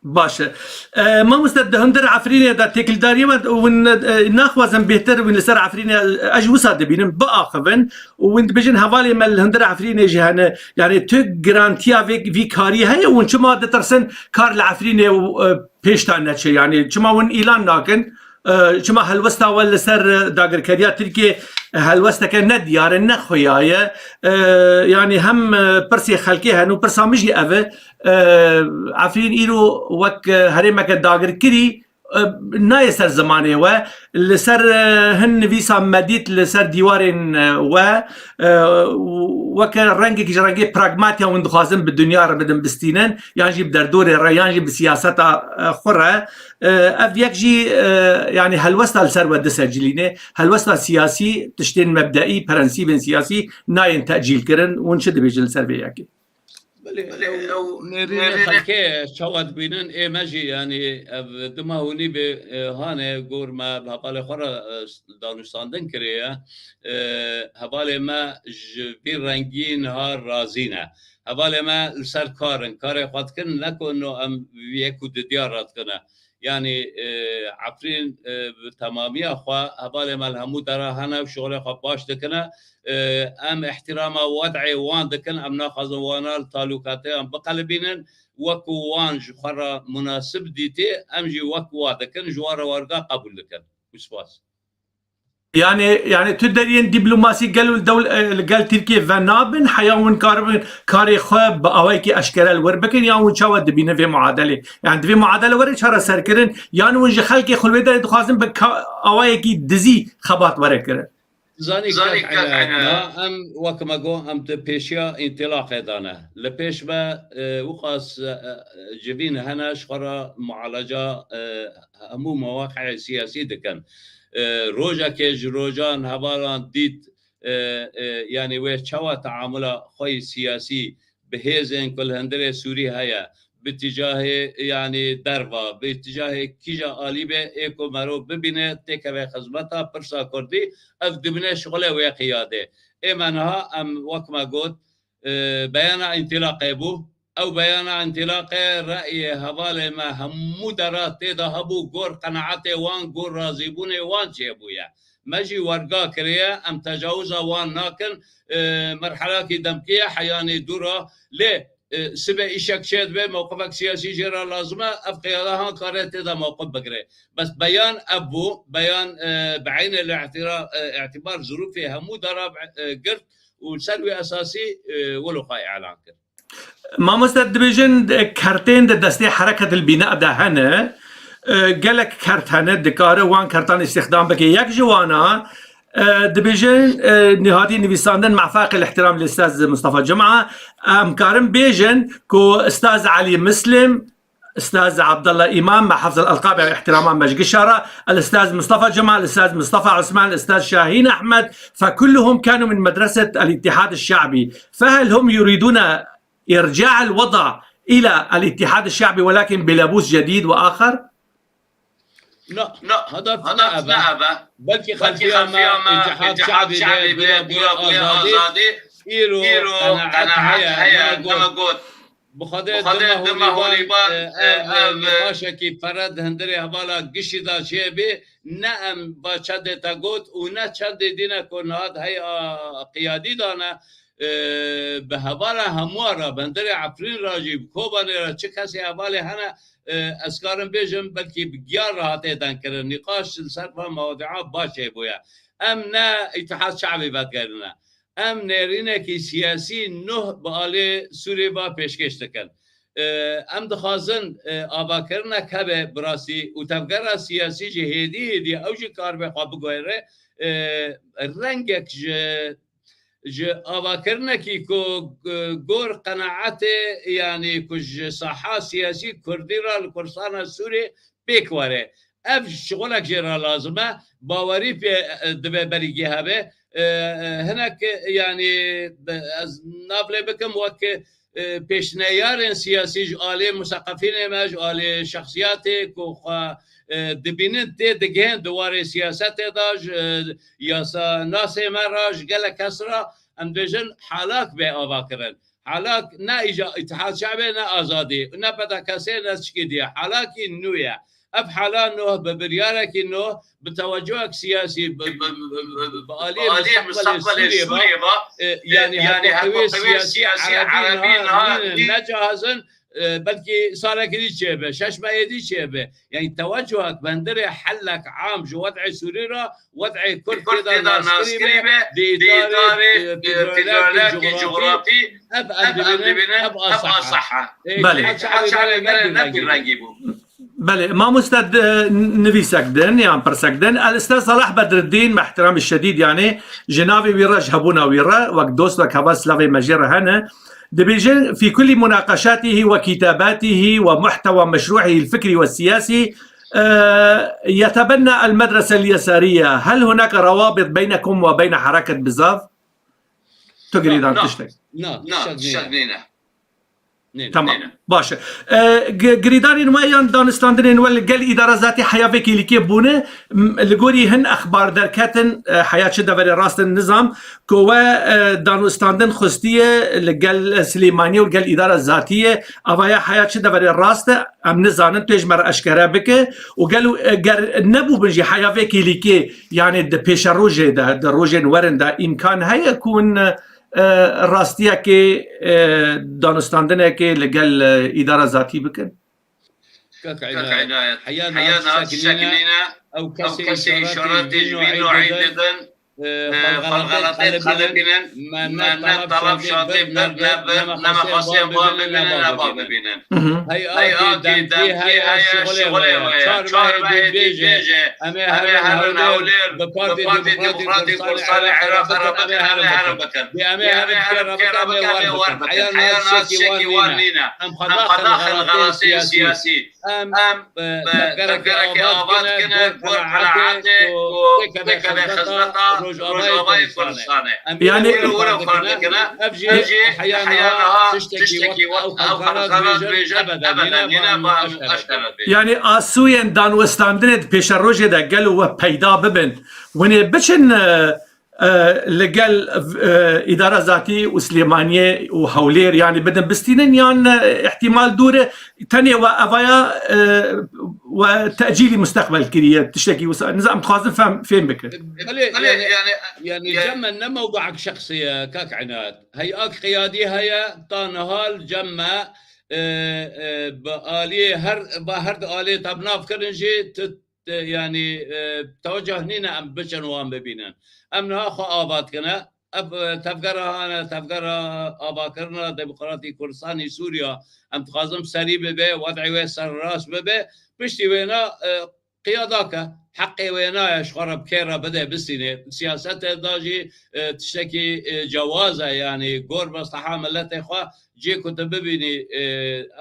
Baş e. E, mamoste, di hundir Efrînê de têkildariyê me, win, e, naxwazin bêhtir win li ser Efrînê, e, ez ji wisa dibînim, biaxivin û win dibêjin hevalê me li hundir Efrînê jî hene. Yani tu girantiya vê, vî karî heye, win çima ditirsin kar li Efrînê û, e, pêş de neçe? Yani çima win îlan nakin? E, çima helwesta we li ser, e, dagirkeriya Tirkiyê helwesteke nediyar e, nexuya ye? E, yani hem, e, pirsê xelkê hene û pirsa min jî ev e, e, Efrîn îro wek, e, herêmeke dagirkirî, e, nayê ser zimanê we. Li ser, e, hin nivîsa me dît li ser dîwarên, e, we, e, weke rengekî ji rengê pragmatiya hûn dixwazin bi dinya re bidin bistînin, yan jî bi derdorê re, yan jî bi siyaseta, e, xwe re. E, ev yek jî, e, yanî helwesta li ser we disecilîne. Helwesta siyasî, tiştên mebdeî, prensîbên siyasî nayên tecîl kirin. Hûn çi dibêjin li ser vê yekê? Belê, Belê, ew ew nêrînê nêrînê xelkê çawa dibînin, ê me jî, yanî, ev dima hûnî bê, e, hane gor me bi hevalê xwe re, e, danûstandin kirê ye. E, hevalê me ji vî rengî niha razî ne. Hevalê me li ser kar in, karê xwe dikin, ne ku no em yek û didiyar re dikine. Yanî, e, Efrîn, e, bi temamiya xwe hevalê me li hemû dera hene û şixulê xwe baş dikine. E, em îhtîrama wed'ê wan dikin, em naxwazin wana li talûkateyan biqelibînin, wekû wan ji xwe re munasib dîtê, em jî wek wa dikin, ji wan re werga qebûl dikin. Û spas. Yani, yani tu deriyên dîplomasî gel û dewl-, e, li gel Tirkiyê venabin, heya hûn karibin karê xwe bi awayekî eşkere li wir bikin, ya hûn çawa dibînin vê muadelê? Yani divê muadele were çareserkirin, yan hûn ji xelkê xwe li wê derê dixwazin bi ka-, awayekî dizî xebat were kirin? Zanî Zanî kak kak Ene, Ene. Na em wek me got, em di pêşiya întilaqê de ne. Li pêş me, e, wiqas, e, e, civîn hene ji xwe re mualeca, e, hemû mewaqeyê siyasî dikin. E, rojekê ji rojan hevalan dît, e, e, yanî wê çawa teamula xwe yî siyasî bi hêzên ku li hundirê Sûrî heye, bi tîcahê, yanî derva, bi tîcahê kîja alî be, ê ku merov bibîne, têkeve xizmeta pirsa Kurdî, ev dibine şixulê wê qiyadê. Ê me niha em wek me got, e, beyana întilaqê bû. Ew beyana întilaqê reyê hevalê me hemû dera tê de hebû, gor qenaetê wan, gor razîbûnê wan çêbûye. Me jî werga kiriye, em tecawiza wan nakin, e, merhelakî demkî ye, heyanî dûr e. Lê e, sibe îşek çêdibe, mewqifek siyasî jê re lazim e, ev qiyada han kare tê de mewqif bigire. Bes beyan ev bû, beyan, e, bi eynê lî'tira-, e, îtibar zirûfê hemû dara, e, girt û li ser wî esasî, e, wilo xwe îlan kir. Mamoste, dibêjin, e, kertên di destê Hereket el Bina de hene, e, gelek kert hene, dikare wan kertan îstîxdam bike. Yek ji wana, e, dibêjin, e, nihatî nivîsandin, مع فائق الاحترام للأستاذ مصطفى جمعة, em karin bêjin ku Ustaz Elî Muslim, Ustaz Abdullah Imam, مع حفظ الألقاب, yani, احتراما مجلس الشورى, الأستاذ مصطفى جمعة, الأستاذ مصطفى عثمان, الأستاذ شاهين أحمد, فكلهم كانوا من مدرسة الاتحاد الشعبي. فهل هم يريدون إرجاع الوضع إلى الاتحاد الشعبي ولكن بلبوس جديد وآخر؟ Na, hedef ne ev e. Belkî xelfiya me îtîhad şe'bî be, bûye, bûye azadî. Îro qenaet heye, hema got. Bi Xwedê dima holî ba, e, ev, e, nîqaşekî pere di hundirê hevala giştî de çêbî. Ne em va çendê te got û ne çendê dîne ku niha di heya qiyadî de ne, e, bi hevala hemû re, bi hundirê Efrîn re jî, bi Kobanê re çi kesê hevalê hene, e, ez karim bêjim, belkî bi giya re hate dankirin. Nîqaş li ser van mewadi'a baş çêbûye. Em ne îtîhad şe'bî vedigerîne. Em nêrînekî siyasî nuh bi alê Sûriyê ve pêşkêş dikin. E, em dixwazin, e, avakirinek hebe bi rastî û tevgera siyasî jî hêdî hêdî ew jî karibe xwe biguhere, e, rengek ji ji avakirinekî ku, e, gor qenaetê, yanî ku ji saha siyasî kurdî re li Kurdistana Sûriyê pêk were. Ev şixulek jê re lazim e. Bawerî pê, e, dibe berî gê hebe. E, e, hinek, e, yanî, e, ez nav lê bikim wek, e, pêşneyarên siyasî ji alê museqefînê me, ji alê şexsiyatê ku xwe, e, dibînin tê digihên di warê siyasetê de, ji, e, yasanasê me re, ji gelek kes re, em dibêjin halak bê avakirin. Halak ne îja-, îtihad şe'bê, ne azadî, ne P D K S, ne çikî diye. Halakî nû ye. Ev hala nû bi biryarekî nû, bi tewecûhek siyasî, bi, bi, bi, bi, bi aliyê mustaqbelê Sûriyê ve, e, yanî her ku qewê siyasî erebî niha nînin, ne cahizin, e, belkî salekî dî çêbe, şeş mehê dî çêbe. Yanî tewecûhek bi hundirê hellek am ji wed'ê Sûrî re, wed'ê Kurd tê de naskirî be, di îdarê, e, federaliyetê cografî, ev em dibînin, ev a seh e. E, Belê. Îtihad şe'bê me ne vî rengî bû. Belê, mamoste, di, nivîsek din yan pirsek din, El Ustaz Salah Bedreddîn, me ihtiramî şedîd, yanî ji navê wî re, ji hebûna wî re, wek dost, wek heval, silavê me jê re hene. Dibêje, في كل مناقشاته وكتاباته ومحتوى مشروعه الفكري والسياسي، آه، يتبنى المدرسة اليسارية. هل هناك روابط بينكم وبين حركة بزاف؟ Tu girêdan tiştek. Na, tiştek nîne. Nîne. Tamam. Baş e. E, g-, girêdanên we yan danûstandinên we li gel îdara zatî heya vê kêlîkê bûne, m-, li gorî hin exbar derketin, e, heya çi deverê rast in nizam, ku we, e, danûstandin xustiye li gel, e, Silêmaniyê û li gel îdara zatî ye, avaya heya çi deverê rast e, em nizanin, tu yê ji me re eşkere bike û gelo, e, ger nebûbin jî heya vê kêlîkê, yanî di pêşerojê de, di rojên werin de îmkan heye ku hûn, e, e, rastiyekê, e, danûstandinekê li gel, e, îdara zatî bikin? Kak Înayet, heya niha tiştek nîne, ew kesê îşaretê ji vî nû'î didin, e, xwe li xeletê dixelibînin, me ne teleb şandê bir nebir, ne me xwestiye wan bibînin, ne van bibînin. Hey, akî demkî heye, şixulê we ye. Çar mehê dî bêje, em ê herin Hewlêr, bi Partî Demokratîk Kurdistanê Iraqê re bikin, em ê herin kê re bikin, em ê wer bikin. Heya niha tiştekî wan nîne. Em xwe daxin xeletê siyasî. Em, e, tevgereke ava dikine, gor qenaetê ku têkeve xizmeta Rojavayê Kurdistanê. Em ê wilo xwar dikine, ev jî heya niha tiştekî wek ew xelkana dibêjin, ebeden nîne, van eşkere bê. Yanî asûyên danûstandinê di pêşerojê de gelo we peyda bibin, hûn ê biçin, e, e, li gel, e, îdara zatî û Silêmaniyê û Hewlêr, yanî bidin bistînin yan, e, îhtîmal dûr e, tenê we evaya, e, we tecîlî musteqbel kiriye, tiştekî wisa. Nizam, dixwazim fem, fêm bikin. Belê, yani, yani, cem me ne mewduak şexsî ye, kak Inat. Hey'ak qiyadî heye, ta niha li cem me, e, e, bi aliyê her, bi her di aliyê te bi nav kirin jî, tu, e, yani, e, teweceh nîne em biçin wan bibînin. Em niha xwe ava dikine. Ev, e, tevgera hane, tevgera avakirina Demokratîk Kurdistanî Sûriya, em dixwazin serî bibe, wed'ê wê serrast bibe, piştî wêna, e, qiyada ke, heqê wêna ye ji xwe re bi kê re bide, bistîne. Siyasetê de jî, e, tiştekî, e, cewaz e, yanî gor maslaha miletê xwe cê ku tu bibînî, e,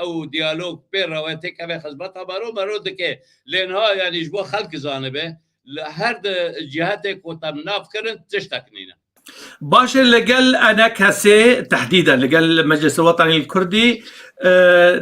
ew diyalog pê re wê têkeve xizmeta mero, mero dike. Lê niha, yanî ji bo xelk zanibe, li her di cihetê ku te nav kirin, tiştek nîne. Baş e, li gel ENKSê, tehdîd e, li gel Meclisa Wetanî li Kurdî, e,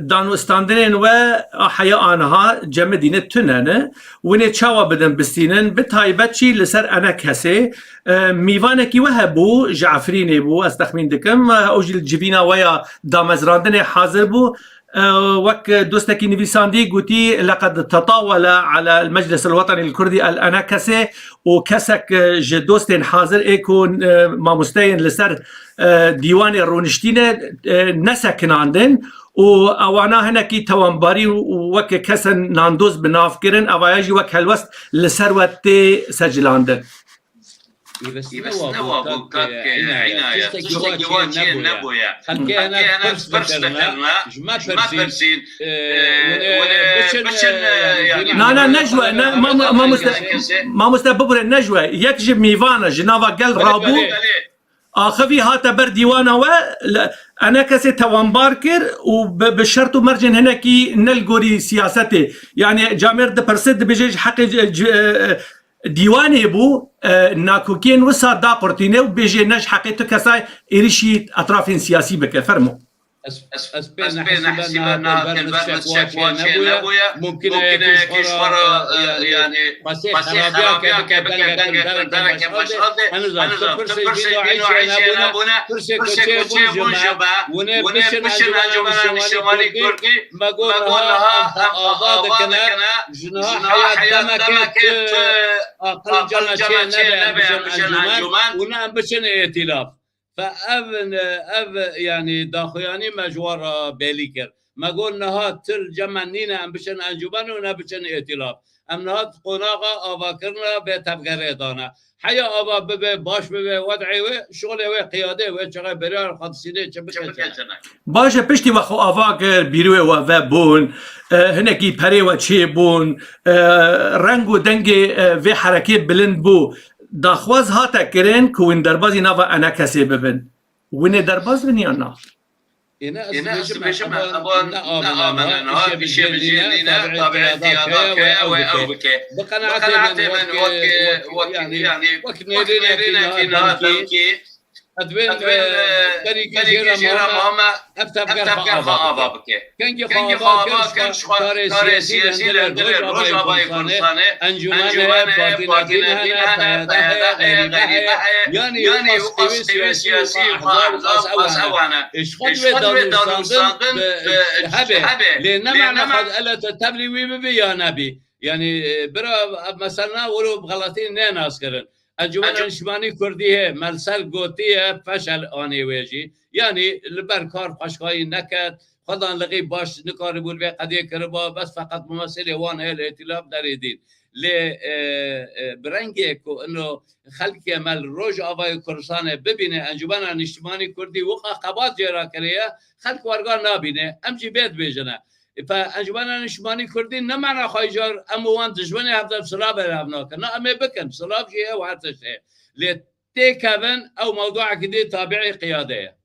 danûstandinên we a heya aniha cemidîne tune ne. Win ê çawa bidin bistînin, bi taybet jî li ser ENKSê, e, mîvanekî we hebû, ji Efrînê bû, ez texmîn dikim, e, ew jî li civîna we ya damezrandinê hazir bû. E, wek dostekî nivîsandî gotî, "Leqed tetawele ala el-Meclis el-Wetenî el-Kurdî el-ENKSê", û kesek, e, ji dostên hazir ê ku, e, mamosteyên li ser, e, dîwanê rûniştî ne, e, nesekinandin û ewana hinekî tewanbarî û wek kesên nandoz bi nav kirin, evaya jî wek helwest li ser we tê secilandin. Îvestine wa bû, kak Înaye, tiştekî wa çê nebûye. Xelkê hene pirs dikirine, ji me pirsîn, e, hûn ê biçin, e, yanî, Na, na, ne ji we, ne, ma-, ma-, mamoste, mamoste bibûre, ne ji we. Yek ji mîvan e, ji nava gel rabû. Axivî hate ber dîwana we, li, ENKSê tewanbar kir û bi, bi şert û mercên hinekî ne li gorî siyasetê. Yanî camêr dipirse, dibêje ji heqê c-, c-, e, dîwanê bû, e, nakokiyên wisa daqurtîne û bêje ne ji heqê tu kesay êrişî etrafên siyasî bike. Fermo. Ez, ez pê nehesîbe niha dilber min tiştek wa çê nebûye. Mumkin e yekî ji xwe re, e, yanî, qasê xerabiyeke bike, dengeke, dengeke xweş ardê. Henizam, tu pirsê vî newê çê nebûne, pirsê ku çê bûn ji me, hûn ê biçin Encûmena Niştimanî Kurdî, me got niha em xwe ava dikine, ji niha heya demekê tu, a, qilinca me çê nebe, em biçin encûmen, û ne em biçin êtîlaf. Fe ev, ev, yanî, daxuyanî me ji wan re belî kir. Me got, niha til cem me nîne, em biçin encûmen û ne biçin êtîlaf. Em niha di qonaxa avakirina vê tevgerê de ne. Heya ava bibe, baş bibe, wed'ê wê, şolê wê qiyadê wê çaxê biryar xwe disînê çi bike çi ne. Baş e, piştî we xwe ava kir, bîroyê we vebûn, e, hinekî perê we çêbûn, e, reng û dengê, e, vê herekê bilind bû. Daxwaz hate kirin ku hûn derbazî nava ENKSê bibin. Hûn ê derbaz bin yan na? Êne ez dibêjim, eva ne amene niha, îşê bi cihê nîne, tabietê ya da keye ew ê ew bike. Bi qenaetê min wek, wek, yanî, wek nêrînekî niha demkî, ez dibêjim, e, berî jê re muhim e, ev tevger xwe ava bike. Kengî xwe ava kir, ji xwe karê siyasî li hundirê Rojavayê Kurdistanê, encûmen heye, partî nehene, peyada heye, xerîbe heye, yanî, wîqas qêwê siyasî û ehzab wîqas ew hene. Ji xwe divê danûstandin hebe. Lê ne mena xwe ele te tevlî wî bibî ya nebî. Yanî, e, bira, e, mesela wilo bi xeletî nê nas kirin. Encûmena Niştimanî Kurdî hê, me li ser gotiye, feşel anî wê jî. Yanî li ber kar xweşxayî neket, xwedan lixî baş nikaribû li vê qediyê kiriba, bes feqet mumesilê wan heye li Îtîlaf derê dîn. Lê, e, e, bi rengê ku ino xelkê me li Rojavayê Kurdistanê bibîne Encûmena Niştimanî Kurdî wiqa xebat jê re kiriye, xelk werga nabîne. Em jî vê dibêjine. Fe Encûmena Niştimanî Kurdî ne mena xwe car em û wan dijminê hev de silavê hev nakin. Na, em ê bikin. Silav jî heye û her tişt heye. Lê têkevin ew mewduekî dî tabiî qiyade ye.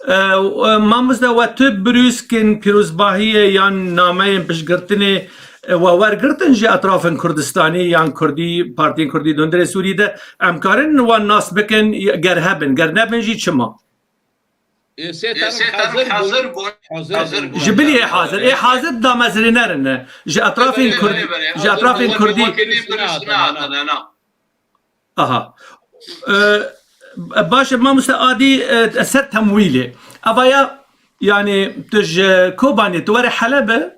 E, e, mamoste, we tu birûskên pîrozbahiyê yan nameyên piştgirtinê, e, we wergirtin ji etrafên Kurdistanî yan Kurdî, partiyên Kurdî di hundirê Sûrî de, em karin wan nas bikin, ger hebin, ger nebin jî çima? Ê, sê term hazir bûn. Hazir bûn. Ji bilî ê hazir. Ê hazir damezrênerin ne. Ji etrafên Kurd, ji etrafên Kurdî. Aha. E, baş e, mamoste Adî, e, ser temwîlê. Evaya, yani, tu ji Kobanê, tu were Helebê,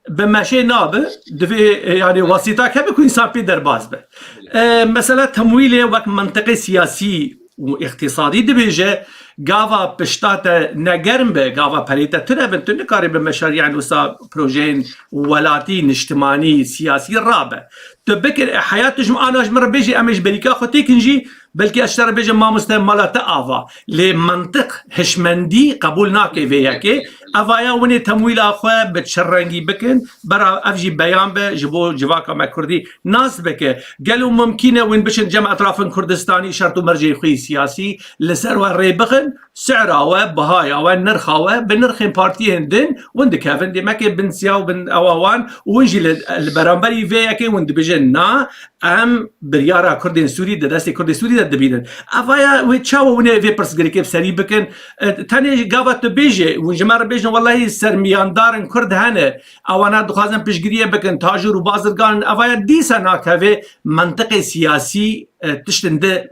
Bi meşê nabe, divê, e, yani wasîtak hebe ku însan pê derbas be. E, mesela temwîlê wek mentiqê siyasî û îqtîsadî dibêje, gava pişta te ne germ be, gava perê te tune bin, tu nikarî bi meşariyên wisa projeyên welatî, niştimanî, siyasî rabe. Tu bikir, e, heya tu ji min, ana ji min re bêjî, em ê ji berîka xwe têkin jî, belkî ez ji te re bêjim, mamoste, mala te ava. Lê mentiq, hişmendî qebûl nake vê yekê. Evaya winê temwîla xwe bi çi rengî bikin, bera ev jî beyan be, ji bo civaka me kurdî nas bike. Gelo mimkîn e win biçin cem etrafin Kurdistanî şert û mercê xwe yî siyasî li ser we rê bixin, sera we, bihaya we, nirxa we, bi nirxên partiyên din win dikevin. Demekê bin siya û bin ewa wan û win jî li, li beramberî vê yekê win dibêjin na, em biryara Kurdên Sûrî di destê Kurdên Sûrî de dibînin. Evaya wê çawa win ê vê pirsgirêkê bi serî bikin? E, tenê gava tu bêjê, hûn ji me re bêjin, wellahî sermiyandar in Kurd hene, ewana dixwazin piştgiriyê bikin, tajir û bazirgan in. Evaya dîsa nakeve mentiqê siyasî, e, tiştin di,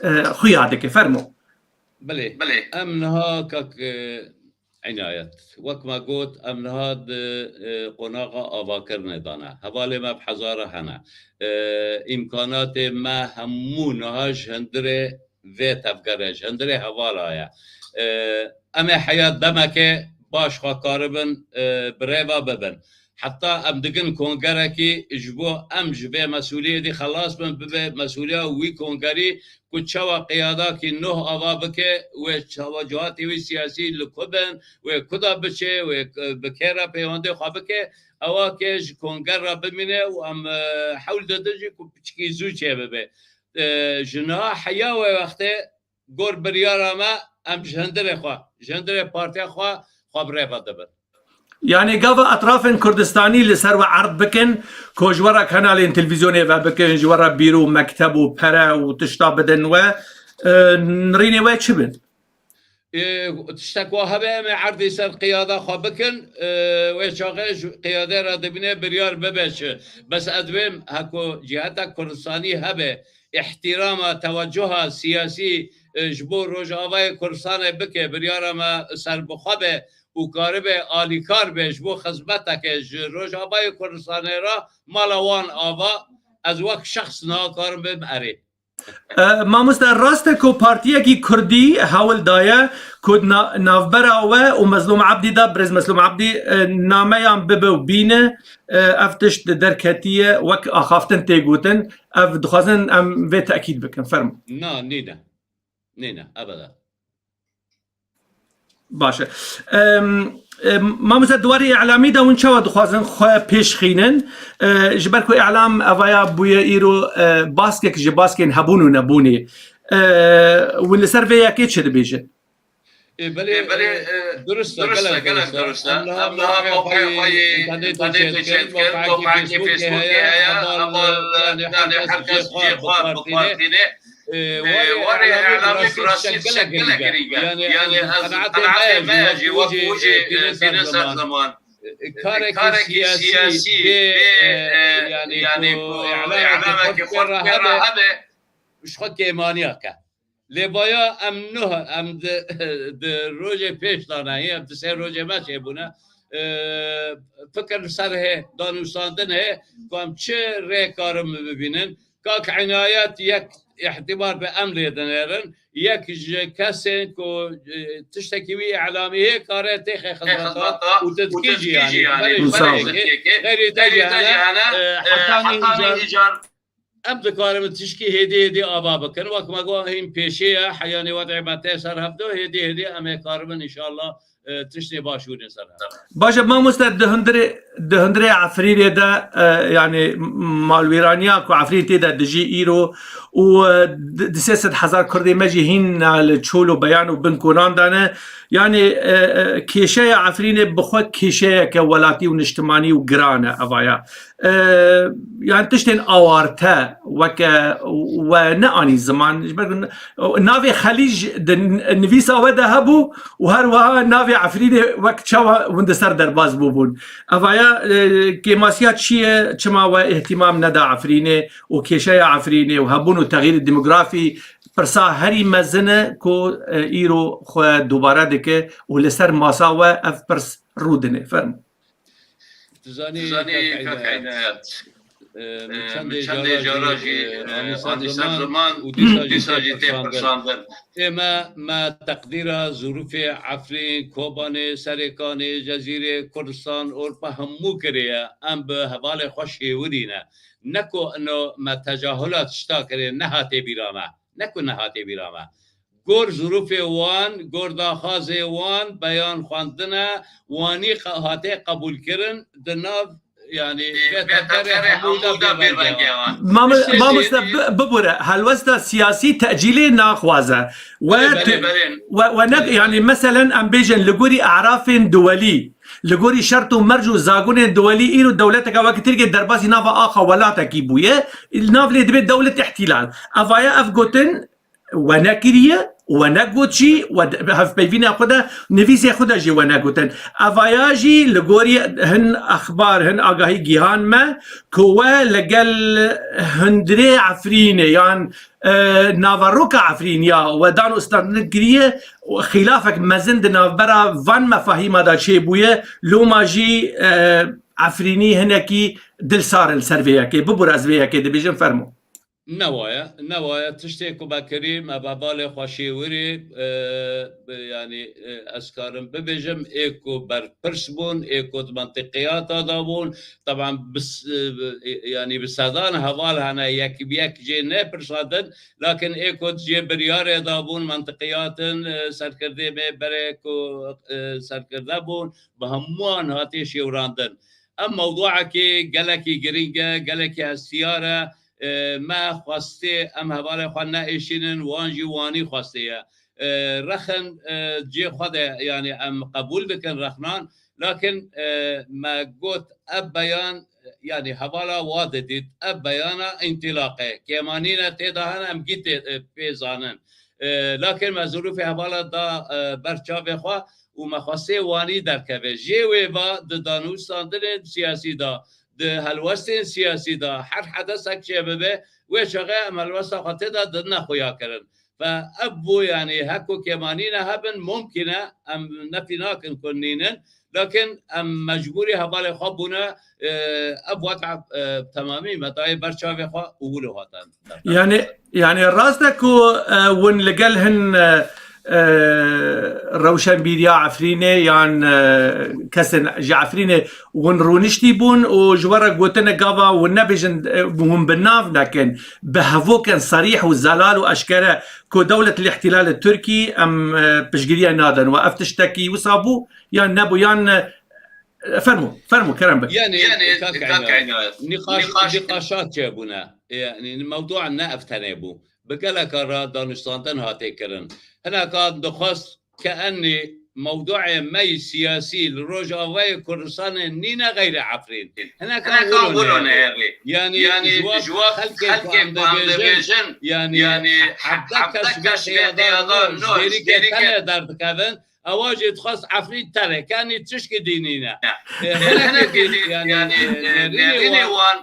e, xuya dike. Fermo. Belê. Belê. Em niha kak, e, Înayet. Wek me got, em niha di, e, qonaxa avakirinê de ne. Hevalê me bi hezara hene. E, îmkanatê me hemû niha ji hundirê vê tevgere, ji hundirê hevala ye. E, em ê heya demeke baş xwe karibin, e, bi rêva bibin. Heta em digin kongerekî ji bo em ji vê mesûliyê dî xelas bin, bibe mesûliya wî kongerî ku çawa qiyadakî nuh ava bike, wê çawa cihatê wî siyasî li ku bin, wê kuda biçe, wê k-, bi kê re peywendê xwe bike, ewa kê ji konger re bimîne û em, e, hewl didin jî ku piçikî zû çêbibe. E, ji niha heya wê wextê gor biryara me, em ji hundirê xwe, ji hundirê partiya xwe, xwe bi rê ve dibin. Yani gava etrafên Kurdistanî li ser we erd bikin, ku ji we re kanalên televîzyonê ve bikin, ji we re bîr û mekteb û pere û tişta bidin we, e, nirînê we çi bin? E, tiştek wa hebe em ê erdê ser qiyada xwe bikin, e, wê çaxê ji qiyadê re dibîne biryar bibe çi. Bes ez dibêm heko ciheta Kurdistanî hebe, îhtîrama, tewecuha siyasî, e, ji bo Rojavayê Kurdistanê bike, biryara me serbixwe be û karibe alîkar be ji bo xizmeteke ji Rojavayê Kurdistanê re mala wan ava, ez wek şexs niha karim bêm erê. E, mamoste, rast e ku partiyekî kurdî hewl daye ku na-, navbera we û Mezlûm Ebdî de, birêz Mezlûm Ebdî, e, nameyan bibe û bîne, e, ev tişt derketiye, wek axaftin tê gotin, ev dixwazin em vê tekîd bikin. Fermo. Na, nîne. Nîne, ebeda. Baş e. Em, em, mamoste, di warê îlamî de hûn çawa dixwazin xwe pêş xînin? E, ji ber ku îlam evaya bûye îro, e, baskek ji baskên hebûn û nebûnê. E, hûn li ser vê yekê çi dibêjin? Ê, belê, Ê, belê, e, e, durust e, durust e, gelek gelek durust e. Durust e. Em niha mewqeya xwe yê înternetê çêdikin, mewqeyekî Facebookê heye, heval, e, yani her kes cihê xwe bi xwe tîne. Ê, warê îlamî bi rastî tiştek gelek girîng e. Yani ez qenaetê me ye jî wek wî jî, e, tîne ser ziman. E, karekî siyasî bê, e, yani ku îlamekî xurt pê re hebe, ji xwe kêmaniya ke. Lê baya em nuh, em di, di rojê pêş de ne, em di sê rojê me çêbûne. E, fikir li ser hê, danûstandin hê, ku em çi rê karin bibînin. Kak Înayet yek îhtîmal bi em lê dinêrin, yek ji kesên ku, e, tiştekî wî îlamî hê kare têxe xizmeta û tu dikî jî, yanî, berê xeyrî te jî hene, e, hetanî îcar em dikarin tişkî hêdî hêdî ava bikin. Wek me got, hîn pêşê ye, heyanê wedê me tê ser hevdo, hêdî hêdî em ê karibin înşallah, e, tiştê baş hûnê ser hevdo. Baş e, mamoste, di hundirê, di hundirê Efrînê de, e, yani malwîraniya ku Efrîn tê de dijî îro û, e, di, di sê sed hezar Kurdê me jî hîn li çol û beyan û bin konan de ne. Yani, e, e, kêşeya Efrînê bi xwe kêşeyeke welatî û niştimanî û giran e evaya. E, yani tiştên awarte weke we neanî ziman, ji ber ku n-, navê Xelîj di n-, nivîsa we de hebû û her wiha navê Efrînê wek çawa hûn di ser derbas bûbûn. Evaya, e, kêmasiya çi ye, çima we îhtîmam neda Efrînê û kêşeya Efrînê û hebûn û texyîrê demografî pirsa herî mezin e ku, e, îro xwe dubare dike û li ser masa we ev pirs rûdine. Fermo. Tu zanî, Kak Enayet, e, min çendê jara jî, e, anî ser ziman û dîsa jî tê pirsandin. Ê me, me teqdîra zirûfê Efrîn, Kobanê, Serêkanê, Cezîrê, Kurdistan, Ewropa hemû kiriye. Em bi hevalê xwe şêwirî ne. Ne ku ino me tecahula tişta kirê, nehatê bîra me. Ne ku nehatê bîra me. Gor zirûfê wan, gor daxwazê wan beyan xwendine, wanî qe-, hate qebûlkirin di nav, yanî, vê tevgerê hemû de bêrengê wan. Mame-, Tiştê mamoste, zêdî bi-, bibûre, helwesta siyasî tecîlê naxwaze. We Belê, tu-, belê, belê. we, we ne, Belê. yanî, meselen, em bêjin li gorî erafên duwelî, li gorî şert û merc û zagonên duwelî, îro dewleteke wekî Tirkiye derbasî nava axa welatekî bûye, nav lê dibê dewlet îhtîlal. Evaye ev gotin, we nekiriye, we negot jî, we de-, hevpeyvîna xwe de, nivîsê xwe de jî we negotin. Evaya jî li gorî hin exbar, hin agahî gihan me, ku we li gel hundirê Efrînê yan, e, naveroka Efrîn ya we dan û standin kiriye, xîlafek mezin di navbera van mefahîma de çêbûye, loma jî, e, Efrînî hinekî dilsar in ser vê yekê. Bibûr ez vê yekê dibêjim, fermo. Newaye, newaye. Tiştê ku me kirî, me bi hevalê xwe şêwirî, e, bi, yanî, e, ez karim bibêjim, ê ku berpirs bûn, ê ku di mentiqiyata de bûn, teban bi s-, e, yanî bi sedan heval hene, yek bi yek jê nepirsandin, lakin ê ku jê biryarê de bûn, mentiqiyatin, e, serkirdê me berê ku, e, serkirde bûn, bi hemûyan hatiye şêwirandin. Ev mewduekî gelekî girîng e, gelekî hestiyar e. E, me xwestê em hevalê xwe neêşînin, wan jî wanî xwestê ye. E, rexin, e, cê xwe de, yanî em qebûl dikin rexnan, lakin, e, me got ev beyan, yanî hevala wa didît, ev beyana întilaq e. Kêmanîne tê de hene, em gî tê, e, pê zanin. E, lakin me zirûfê hevala da, e, ber çavê xwe û me xwestê wanî derkeve. Jê wê va di danûstandinên siyasî de, di helwestên siyasî de her hedesek çêbibe, wê çaxê em helwesta xwe tê de didine xuya kirin. Fe ev bû, yanî heko kêmanîne hebin, mumkîn e, em nefî nakin ku nînin, lakin em mecbûrî hevalê xwe bûne, e, ev weta, e, temamî me dayê ber çavê xwe û wilo hate. Yanî, yanî rast e ku, e, hûn li gel hin, e, e, rewşenbîriya Efrînê yan, e, kesên ji Efrînê hûn rûniştî bûn û ji we re gotine gava hûn nebêjin, e, hûn bi nav nekin, bi hevokin serîh û zelal û eşkere ku dewlet îhtîlalê Tirkî em, e, piştgiriye nadin. We ev tiştekî wisa bû yan nebû yan, e, fermû, fermû, kerem bike. Yanî, Yanî, kak Kak Enayet, Enayet, nîqaş-, nîqaş- nîqaşat çêbûne. E, yanî mewdûa ne ev tenê bû. Bi geleka re danûstandin hatê kirin. Hineka dixwest ke enî mewdûê me yî siyasî li Rojavayê Kurdistanê nîne xeyrê Efrîn. Hineka Hineka wilo wilo nehêrê. Nehêrê. Yanî Yanî ji wa ji wa xelkê xelkê ku em ku em dibêjin, dibêjin, yanî yanî hevdeh kes hevdeh kes vê vê qiyadan qiyadan nû, nû, ji ji dêrî dêrî ke ke- tenê derdikevin, ewa jî dixwest Efrîn tenê, ke enî tişkî dî nîne. E, Hinekê hinekê dî, dî, yanî, yanî, e, e, nêrînê nêrînê wan wan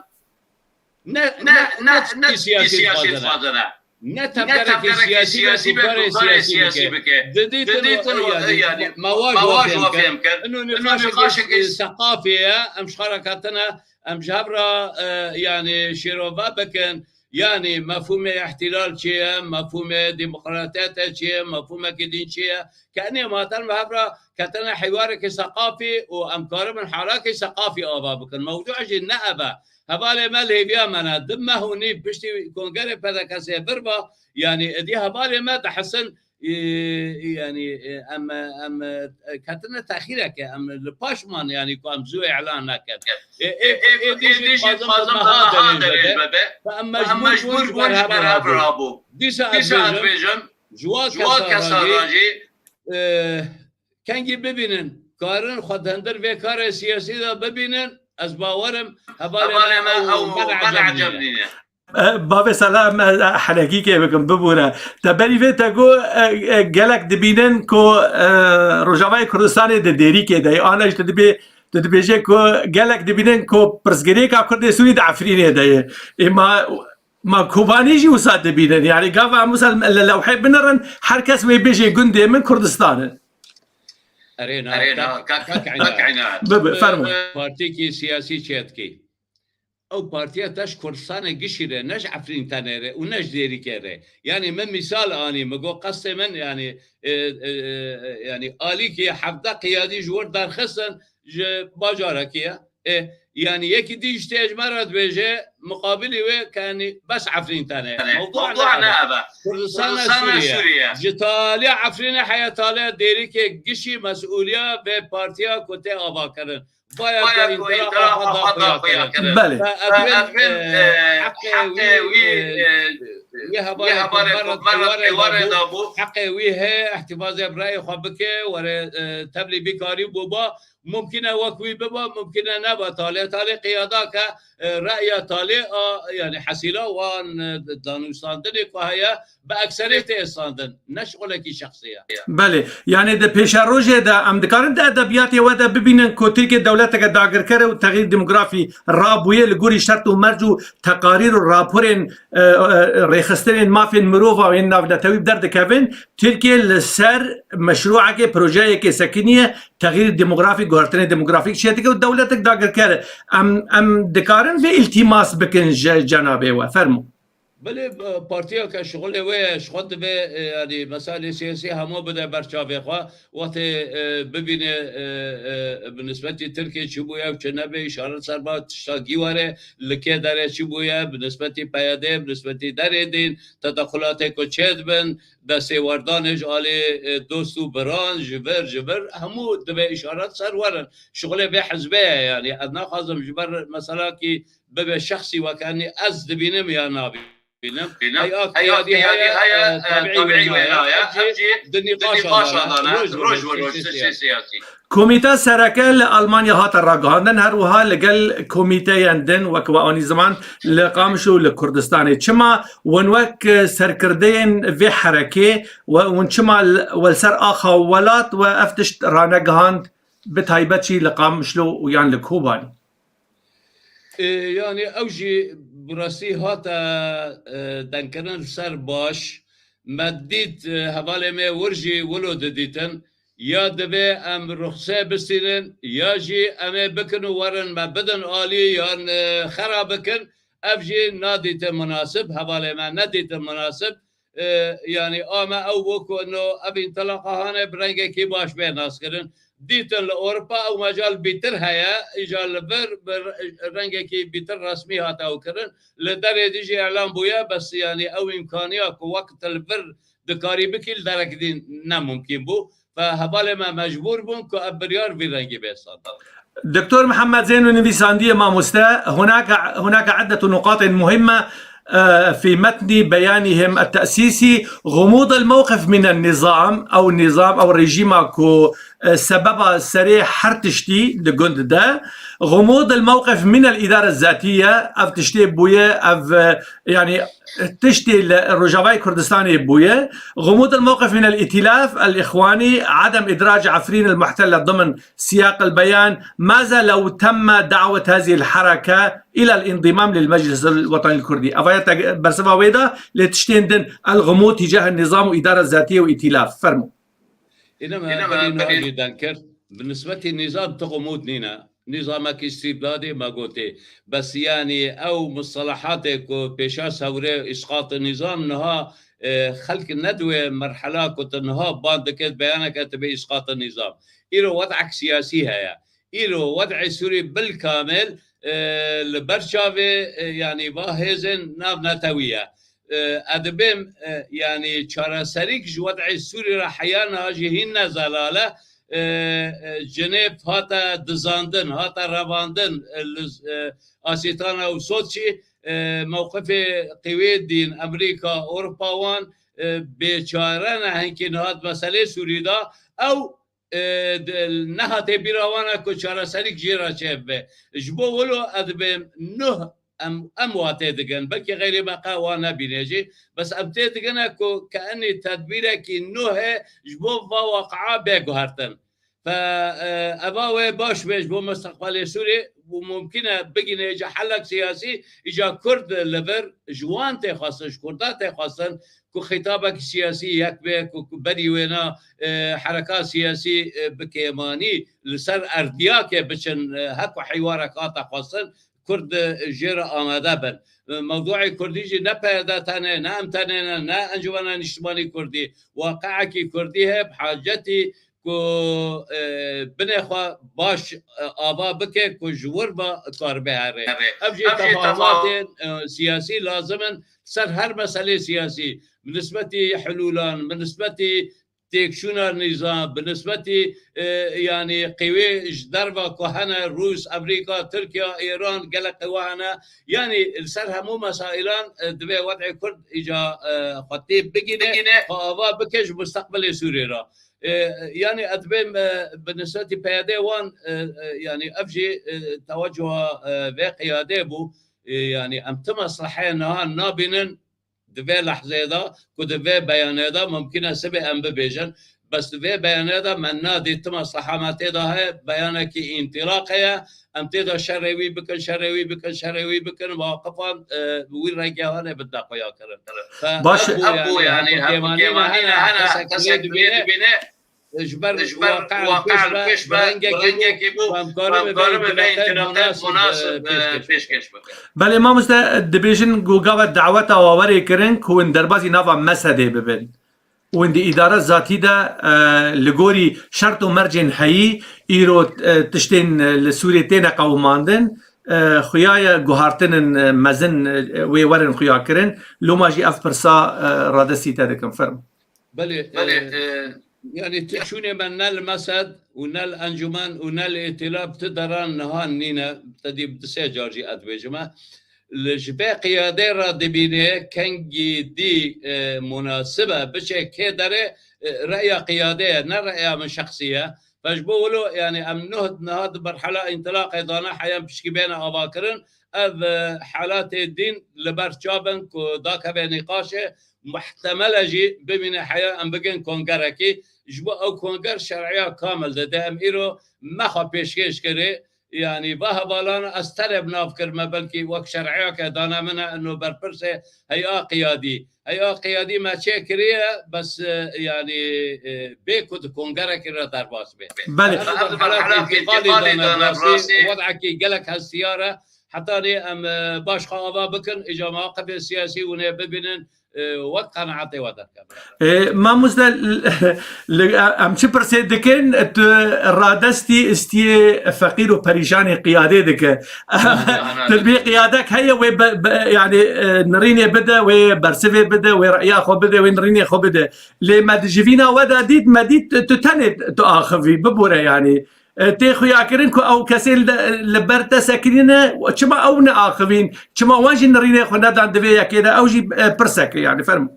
ne, ne, ne, ne ne tişkî tişkî siyasî siyasî dixwazine. dixwazine. Ne Ne tevgerekî tevgerekî siyasî be ku siyasî be karê ku karê siyasî siyasî bike. bike. Didîtin Didîtin o, o, yanî, yanî, me wa me ji wa wa ji fêm wa kir. fêm kir. Ino Ino nîqaşekî nîqaşekî seqafê ye, em ji xwe re ketine, em ji hev re, e, yanî şêrove bikin. Yanî mefhûmê îhtîlal çi ye, mefhûmê demokratiyete çi ye, mefhûmekî din çi ye? Ke enê em hatin bi hev re ketine hîwarekî seqafî û em karibin halakî seqafî ava bikin. Mewdû jî ne ev e. Hevalê me li hêviya me ne. Di meh û nîv piştî kongerê P D K S'ê vir ba, yanî êdî hevalê me dihesin, e, yanî, e, em, em, e, ketine texîreke, em li paş man, yanî ku em zû îlan nekin. E, e, Ê, ê, êdî êdî jî jî dixwazim dixwazim bi bi meha meha derêj derêj bibe. bibe. Em Em mecbûr mecbûr bûn ji bûn ji ber ber hev hev rabû. rabû. Dîsa ez Dîsa ez bêjim, bêjim, ji wa ji wa kesa kesa re jî, re jî, e, kengî bibînin, karin xwe di hundir vê karê siyasî de bibînin, ez bawer im hevalê me hevalê me ew ew me ne me ne eceb eceb nîne. nîne. E, bavê Sela, me, e, henekîkê bikim, bibûre. Te berî vê te got, e, e, gelek dibînin ku, e, Rojavayê Kurdistanê di dêrîkê de ye. Ana jî tu dibê, tu dibêje ku gelek dibînin ku pirsgirêka Kurdê Sûrî di Efrînê de ye. Ê ma, ma Kobanî jî wisa dibînin. Yanî gava em wisa li lewhê binirin, her kes wê bêje gundê min Kurdistan e. Erê na, Erê na, kak, kak, kak Enat. Kak Enat. Bi, bi, fermo. Partiyekî siyasî çêdikî. Ew partiya te ji Kurdistanê gişî re, ne ji Efrîn tenê re û ne ji Dêrikê re. Yanî min mîsal anî, min got qestê min, yanî, e, e, e, yanî alîkî hevdeh qiyadî ji wir derxistin ji bajarekî ye. E, yanî yekî dî ji tê ji me re dibêje, muqabilî wê kenî bes Efrîn tenê. Mewdû ne ev e. Kurdistana Sûriye. Ji talê Efrînê heya talê Dêrikê gişî mesûliya vê partiya ku tê avakirin. Baya ku întîlaqa xwe daxuya kirin. Belê. Fe Efrîn, e, heqê wî, e, wî hevalê ku me re were dabû. Heqê wî heye, îhtîfazê bi reyê xwe bike, were, e, tevlî bîkarî bûba. Mumkin e wek wî biba, mumkin e neba. Talê talê qiyada ke, e, reya talê a, yanî hesîla wan, e, danûstandinê ku heye, bi ekseriyetê estandin. Ne şixulekî şexsî ye. Belê. Yanî di pêşerojê de em dikarin di edebiyatê we de bibînin ku Tirkiye dewleteke dagirker e û texîr demografî rabûye li gorî şert û merc û teqarîr û raporên, e, e, rêxistinên mafên mirov a yên navnetewî bi derdikevin. Tirkiye li ser meşrûekê, projeyekê sekiniye, texîr demografîk, guhertinê demografîk çêdike û dewletek dagirker e. Em, em dikarin vê îltîmas bikin ji cenabê we. Fermo. Belê, e, partiya ke şixulê wê ye, ji xwe divê, e, yanî meselê siyasî hemû bide ber çavê xwe. Wextê, e, bibîne, e, e, bi nisbetî Tirkê çi bûye û çi nebe, îşaret ser ba tişta gî were, li kê derê çi bûye, bi nisbetî P Y D, bi nisbetî derê din, tedexulatê ku çêdibin, destêwerdanê ji alî, e, dost û biran, ji vir, ji vir, hemû divê îşaret ser werin. Şixulê vê hizbê ye, yanî ez naxwazim ji ber mesela kî bibe şexsî, weke enî ez dibînim ya nabînim. Heya qiyadî heye, e, tabîî wêna ye. Ev jî di nîqaşan de ne, roj bi roj tiştê siyasî. Komîta Sereke li Almanya hate ragihandin, her wiha li gel komîteyên din wek we anî ziman li Qamişlo û li Kurdistanê. Çima hûn wek serkirdeyên vê herekê we, hûn çima li, we li ser axa welat we ev tişt ranegihand, bi taybet jî li Qamişlo û yan li Kobanî? E, yanî ew jî bi rastî hate, e, dengkirin li ser baş. Me dît, e, hevalê me wir jî wilo didîtin. Ya divê em ruxse bistînin, ya jî em ê bikin û werin me bidin alî yan, e, xera bikin. Ev jî nadîtin munasib, hevalê me nedîtin munasib. E, yanî a me ew bû ku no ev întilaqa hane bi rengekî baş bê naskirin. Dîtin li Ewropa ew mecal bîtir heye, îja li vir bi rengekî bîtir resmî hate ew kirin. Li derê dî jî îlan bûye, bes yanî ew îmkaniya ku wek tu li vir dikarî bikî, li derek dî ne mumkîn bû. Fe hevalê me mecbûr bûn ku ev biryar vî rengî bê standard. دكتور محمد زينو نویساندی ماموستا، هناك هناك عدة نقاط مهمة، آه، في متن بيانهم التأسيسي: غموض الموقف من النظام أو النظام أو الرجيم كو، آه، سبب سري حرتشتي لقند ده، غموض الموقف من الإدارة الذاتية، أف تشتي بوية، أف، آه، يعني، تشتي ل-، روجافاي كردستاني بوية، غموض الموقف من الائتلاف الإخواني، عدم إدراج عفرين المحتلة ضمن سياق البيان، ماذا لو تم دعوة هذه الحركة إلى الانضمام للمجلس الوطني الكردي؟ أفايا تج-، برسفا ويدا لتشتين دن الغموض تجاه النظام وإدارة ذاتية وائتلاف. فرمو. Îne me berî niha jî deng kir. Bi nisbetî nîzam ti xumût nîne. Nîzamekî îstîbdadî me gotê. Bes yanî ew mustelehatê ku pêşa sewrê îsqatê nîzam niha, e, xelk ne di wê merhela ku tu niha ban dike beyaneke tu bê îsqatê nîzam. Îro wed'ek siyasî heye. Îro wed'ê Sûrî bilkamil, e, li ber çavê, e, yanî va hêzên navnetewî ye. E, ez dibêm, e, yanî çareserîk ji wed'ê Sûrî re heya niha jî hîn ne zelal e. E, e, Cenêv hate dizandin, hate revandin, e, li, e, Asîtana û Soçî, e, mewqifê qîwê dîn, Amerîka, Ewropa wan, e, bêçare ne hinkî niha di meselê Sûrî de. Ew e, di, nehatê bîra wan e ku çareserîk jê re çêbibe. Ji bo wilo ez dibêm nuh em, em wa tê digin. Belkî xeyrê me qe wa nebîne jî. Bes em tê digine ku ke enî tedbîrekî nuh e ji bo va waqia bê guhertin. Fe, e, eva wê baş be ji bo mustaqbalê Sûriyê û mumkin e bigîne îca helek siyasî, îca Kurd li vir ji wan tê xwestin, ji Kurda tê xwestin ku xîtabek siyasî yek be, ku, ku berî wêna, e, hereka siyasî, e, bi kêmanî li ser erdiyakê biçin, e, hek ku hîwarek hate xwestin, Kurd, e, jê re amade bin. E, mewduê Kurdî jî ne P Y D tenê, ne em tenê ne, ne Encûmena Niştimanî Kurdî. Waqiekî Kurdî heye, bi hacetî ku, e, binê xwe baş, e, ava bike ku ji wir ve karibe here. Ev jî tefawatên, e, siyasî lazim in ser her meselê siyasî. Bi nisbetî hilûlan, bi nisbetî têkçûna nîzam, bi nisbetî, e, yanî qîwê ji derve ku hene, Rûs, Amerîka, Tirkiye, Îran, gelek qîwe hene. Yanî li ser hemû mesailan, e, divê wedê Kurd îca, e, xwe tê bigîne, xwe ava bike ji mustaqbilê Sûriyê re. E, yanî ez dibêm, e, bi nisbetî P Y D wan, e, e, yanî ev jî, e, tewecuha, e, vê qiyadê bû. E, yanî em ti mesleheyê niha nabînin di vê lehzeyê de, ku di vê beyanê de mumkin e sibê em bibêjin. Bes di vê beyanê de me nadî ti mesleha me tê de heye, beyanekî întilaq heye. Em tê de şerê wî bikin, şerê wî bikin, şerê wî bikin, waqifan, e, wî rengê hane bidine xuya kirin. Fe Baş ev bû, ev bû, yanî, yanî, hevkêmanî hevkêmanî ne hene, hene, kesek kesek lê dibîne, dibîne, ji ber ji ber waqian waqian pêş be, pêş be, bi rengekî bû, bi rengekî bû, em karin bi vê întilaqê munasib, e, pêşkêş bikin. Belê mamoste, dibêjin ku gava daweta we werê kirin ku hûn derbazî nava Mesedê bibin. Û hûn di îdara zatî de, e, li gorî şert û mercên heyî, îro, e, tiştên, e, li Sûriyê têne qewimandin, e, xuya ye guhartinên, e, mezin, e, wê werin xuya kirin. Loma jî ev pirsa, e, radestî te dikim. Fermo. Belê, belê, e, e, yanî ti çûnê me ne li Mesed û ne li Encûmen û ne li Îtîlaf ti deran niha nîne, te dî bi du sê car jî ez dibêjime. Li ji vê qiyadê re dibîne kengî dî, e, munasib e, biçe kê derê, e, reya qiyadê ye, ne reya min şexsî ye. Fe ji bo wilo, yanî em nuh niha di merhela întilaqê de ne, heyan pişkî bêne avakirin. Ev, e, halatê dîn li ber çav in ku dakeve nîqaşê, muhtemel e jî bimîne heya em bigin kongerekî. Ji bo ew konger şer'iya kamil dide. Em îro me xwe pêşkêş kirê. Yanî va hevalan ez tenê bi nav kirime, belkî wek şer'iyeke dane min e, ino berpirsê heya qiyadî. Heya qiyadî me çêkiriye, bes, e, yanî, e, bê ku di kongerekî re derbas bê. Belê. Ev di merhela întiqalî de ne bi rastî, wed'ekî gelek hestiyar e. Hetanî em, e, baş xwe ava bikin, îca mewaqifê siyasî hûn ê bibînin, e, wek qenaetê we derkevin. E, mamoste, l-, l-, em çi pirsê dikin, tu radestî istiyê feqîr û perîşanê qiyadê dike. Ana, ana. Tu bê qiyadek heye, wê be, be, yanî, e, nirînê bide, wê bersivê bide, wê reya xwe bide, wê nirînê xwe bide. Lê me di jivîna we de dît, me dît tu tenê tu axivî, bibûre yanî. E, tê xuyakirin ku ew kesên li, li ber te sekinîne, çima ew neaxivîn, çima wan jî nirînê xwe nedan di vê yekê de, ew jî, e, pirsek e, yanî, fermo.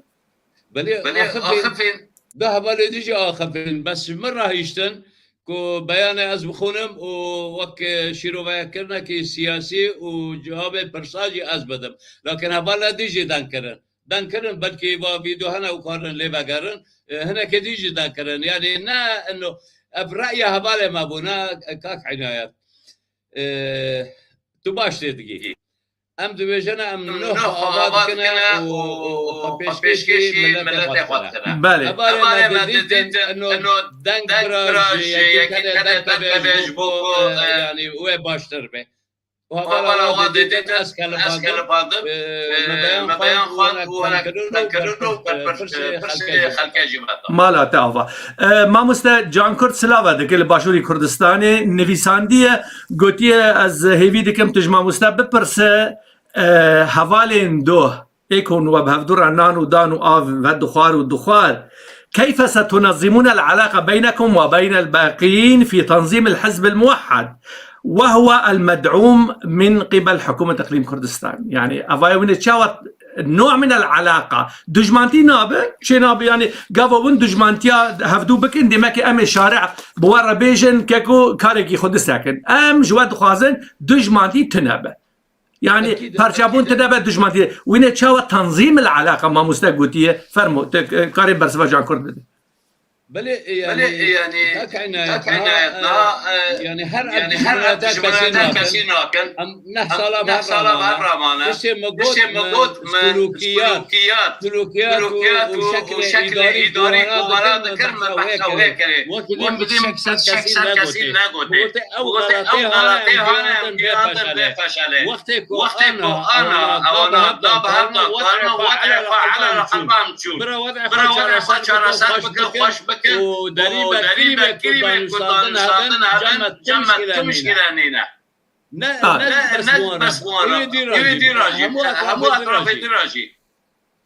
Belê, belê, axifîn, axifîn. Du hevalê dî jî axifîn, bes ji min re hiştin ku beyanê ez bixwînim û wek, e, şîrovekirinekî siyasî û cewabê pirsa jî ez bidim. Lakin hevala dî jî deng kirin. Deng kirin, belkî va vîdeo hene û karin lê vegerin. E, hinekê dî jî deng kirin. Yanî ne ino, ev reya hevalê me bû, ne, e, kak Înayet. E, tu baş tê digî. Em dibêjin, em nuh xwe ava dikine û, û, û xwe pêşkêşî miletê xwe dikine. Belê. Hevalê me didîtin, ino deng bira ji yekî tenê deng bebe ji bo ku, e, yanî wê baştir be. Û hevala wan didîtin, ez kelifandim. E, me beyan xwend û hinek dengkirin û berpirsê xelkê jî me da. Mala te ava. E, mamoste Can Kurt silava dike li Başûrê Kurdistanê nivîsandiye, gotiye, ez hêvî dikim tu ji mamoste bipirse, e, hevalên doh. Ê ku hûn we bi hevdû re nan û dan û av vedixwar û dixwar. كيف ستنظمون العلاقة بينكم وبين الباقيين في تنظيم الحزب الموحد وهو المدعوم من قبل حكومة إقليم كردستان؟ Yani, ava wine çawa نوع من العلاقة. Dijmantî nabe, çê nabe, yani, gava win dijmantiya hevdû bikin, demek ki em ê şare bi we re bêjin, keko karekî xwe disekin. Em ji we dixwazin dijmantî tune be. Yani, ekîd, parçabûn ekîd. Tune be dijmantî. Wîne çawa tanzîm el alaka mamoste gotiye? Fermo, te, e, karê bersiva Can Kurt bide. Belê, e, yani, tak inayet niha, e, yani, her ev dijminata kesî nakin. Em neh sala bi hev re mane. Tiştê min got, min sulûkiyat, sulûkiyat û, û şeklê îdarî ku wana dikin, min behsa wê kirê. Wek dibîn min tiştek ser kesî negotê. Min gotê ew xelatê hane em gihandin vê feşelê. Wextê ku ana ewana da bi hev da karine, wed'ê xwe ela xwe çûn. Bira wed'ê xwe çareser bikin, xweş bikin û derî be kirî be ku danûstandin hebin, cem me tu muşkîle nîne. Ne, ne bes bi wan re. Wî dî rajî. Hemû etrafê dî rajî.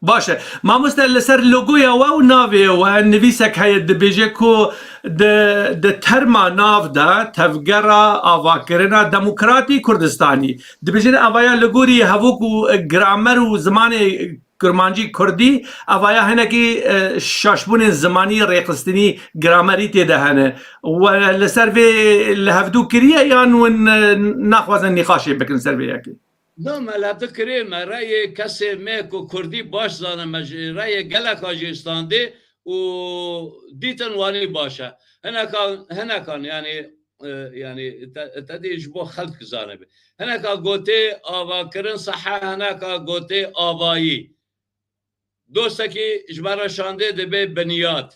Baş e. Mamoste, li ser logoya we û navê we nivîsek heye, dibêje ku di, di terma nav de tevgera avakirina demokratî Kurdistanî. Dibêjin evaya li gorî hevok û gramer û zimanê Kurmancî, Kurdî, evaya hinekî, e, şaşbûnên zimanî, rêxistinî, gramerî tê de hene. We li ser vê li hevdû kiriye yan win, e, naxwazin nîqaşê bikin ser vê yekê? Na, me li hevdû kirê, me reyê kesê me ku Kurdî baş zane, me ji reyê geleka jî standê û dîtin wanî baş e. Hinekan, hinekan, yani, e, yani, te, te dî ji bo xelk zanibe. Hineka gotê avakirin sehe, hineka gotê avayî. Dostekî ji me re şandê dibe binyat.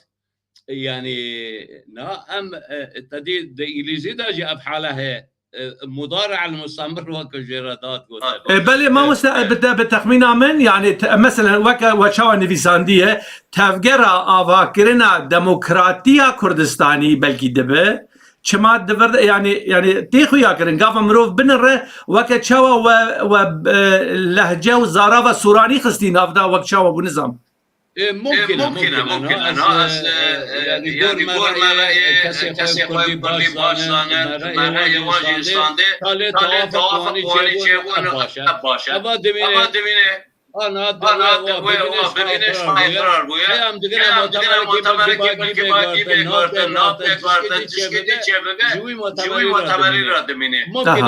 Yani, na em, e, te dî di îngilîzî de jî ev hale heye. E, mudare el mustemir wek jê re dihat gotin. E, belê, mamoste, e, bi te, bi texmîna min, yani, te, meselen, weke we çawa nivîsandiye, tevgera avakirina demokratiya Kurdistanî belkî dibe, çima di vir de, yani, yani, tê xuya kirin, gava mirov binire, weke çawa we, we, e, lehce û zarava Sûranî xistî nav de, wek çawa bû nizam. E, mumkin e, mumkin e, mumkin e. Na, ez, e, e, yani, gor me re, e, kesê xwe Kurdî baş zane, me reyê wan jî standê, talê tewafik wanî çêbûn, ev baş e. Eva dimîne, ana, ana, we, we, bibîne şima îqrar bûye. Heya em digine mutemerekî belkî bagî bê guhartin, nav tê guhartin, tişkî dî çêbibe, ji wî mutemerî re dimîne. Mumkin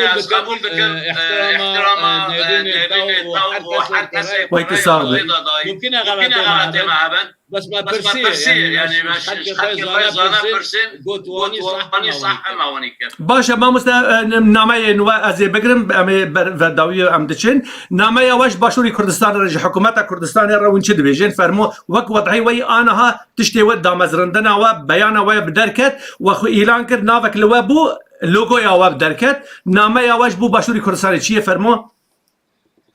e, ez qebûl dikim, e, îhtirama, e, Nêrînê te û her kesê ku rey xwe dayî. Mumkin e xelatê me hebin. Bes me pirsî, yani, me ji xelkê xwe zana pirsin, got wanî seh em awanî kir. Baş e, mamoste, e, nameyên we ez ê bigirim, em ê ber, ver dawiyê em diçin. Nameya we ji Başûrî Kurdistanê re, ji hikûmeta Kurdistanê re hûn çi dibêjin? Fermo, wek wed'ê we yî aniha tiştê we, damezrindina we, beyana we bi derket, we xwe îlan kir, navek li we bû, logoya we bi derket. Nameya we ji bo Başûrî Kurdistanê çi ye? Fermo.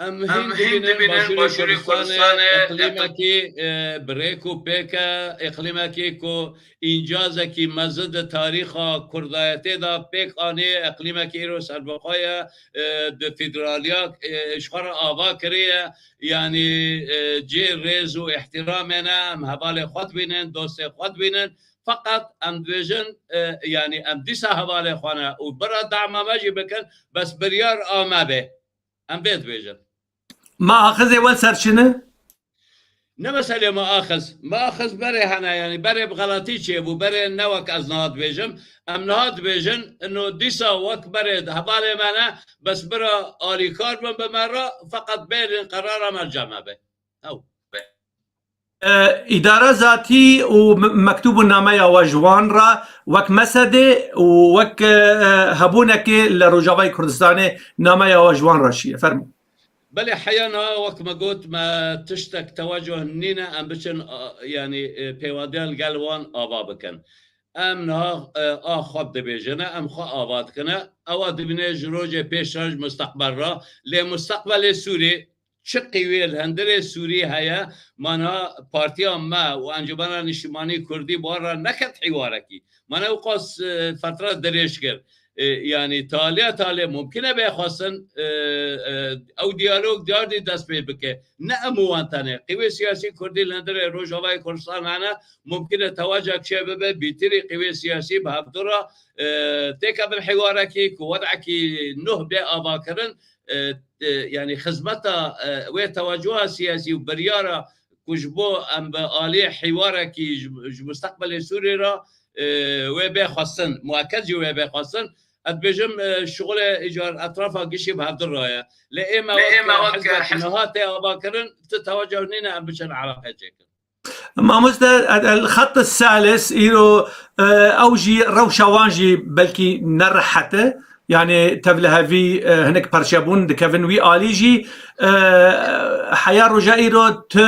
Em hîn dibînin Başûrê Kurdistanê iqlîmekî, e, bi rêk û pêk e, iqlîmekî ku încazekî mezin di tarîxa Kurdayetê de pêk anî, iqlîmekî îro serbixwe ye, e, di federaliya, e, ji xwe re ava kiriye, yanî, e, cê rêz û îhtîramê ne, em hevalê xwe dibînin, dostê xwe dibînin. Feqet em dibêjin, e, yanî em dîsa hevalê xwe ne û bira dema me jî bikin, bes biryar a me bê. Em vê dibêjin. Ma axizê we ser çi ne? Ne meselê me axiz. Me axiz berê hene, yanî berê bi xelatî çêbû, berê ne wek ez niha dibêjim. Em niha dibêjin, ino dîsa wek berê hevalê me ne, bes bira alîkar bin bi me re, feqet bêrên qerara me cem me be. Ew. E, îdara zatî û me-, mektûb û nameya we ji wan re wek mesedê û wek, e, hebûnekê li Rojavayê Kurdistanê nameya we ji wan re çi ye? Fermo. Belê, heya niha wek me got, me tiştek tewecuh nîne, em biçin, a, yanî, e, pêwadiya li gel wan ava bikin. Em niha, e, a xwe dibêjine, em xwe ava dikine. Ewa dibîne ji rojê pêş re, ji musteqbel re. Lê musteqbelê Sûrî çi qîwê li hundirê Sûrî heye, ma niha partiya me û Encûmena Niştimanî Kurdî bi wan re neket hîwarekî. Ma ne wqas, e, fetra dirêj kir. E, yanî taliya talê mumkin e bê xwestin, e, e, ew diyalog diyar dî dest pê bike. Ne em û wan tenê. Qîwê siyasî Kurdî li hundirê Rojavayê Kurdistan hene, mumkin e tewecek çê bibe, bîtirî qîwê siyasî bi hevdu re, e, têkevin hîwarekî ku wed'ekî nuh bê avakirin, e, e, yanî xizmeta, e, wê tewecuha siyasî û biryara ku ji bo em bi aliyê hîwarekî ji, ji musteqbelê Sûriyê re, e, wê bê xwestin, mueked jî wê bê xwestin. Ez dibêjim, e, şixulê îcar etrafa gişî bi hevdu re ye. Lê ê me wek hizbek niha tê avakirin, ti tewecuh nîne em biçin eleqe çêkin. Mamoste, el xet salis îro, e, ew jî rewşa wan jî belkî ne rehet e. Yani tevlihevî, e, hinek perçebûn dikevin wî alî jî, e, heya roja îro tu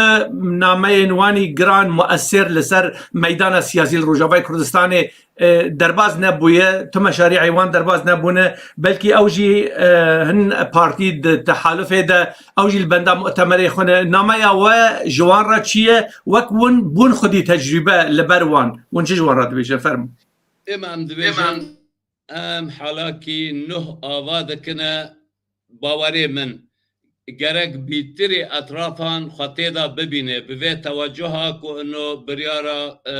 nameyên wanî giran muesir li ser meydana siyasî li Rojavayê Kurdistanê e, derbaz nebûye, tu meşarî'ê wan derbaz nebûne, belkî ew jî, e, hin partî di tehalufê de, ew jî li benda mu'temerê xwe ne. Nameya we ji wan re çi ye? Wek hûn bûn xwedî tecrûbe li ber wan, hûn çi ji wan re dibêjin? Fermo. Êma em dibêjin, em halakî nuh ava dikine, bawerê min gerek bîtirî etrafan xwe tê de bibîne, bi vê tewecuha ku ino biryara, e,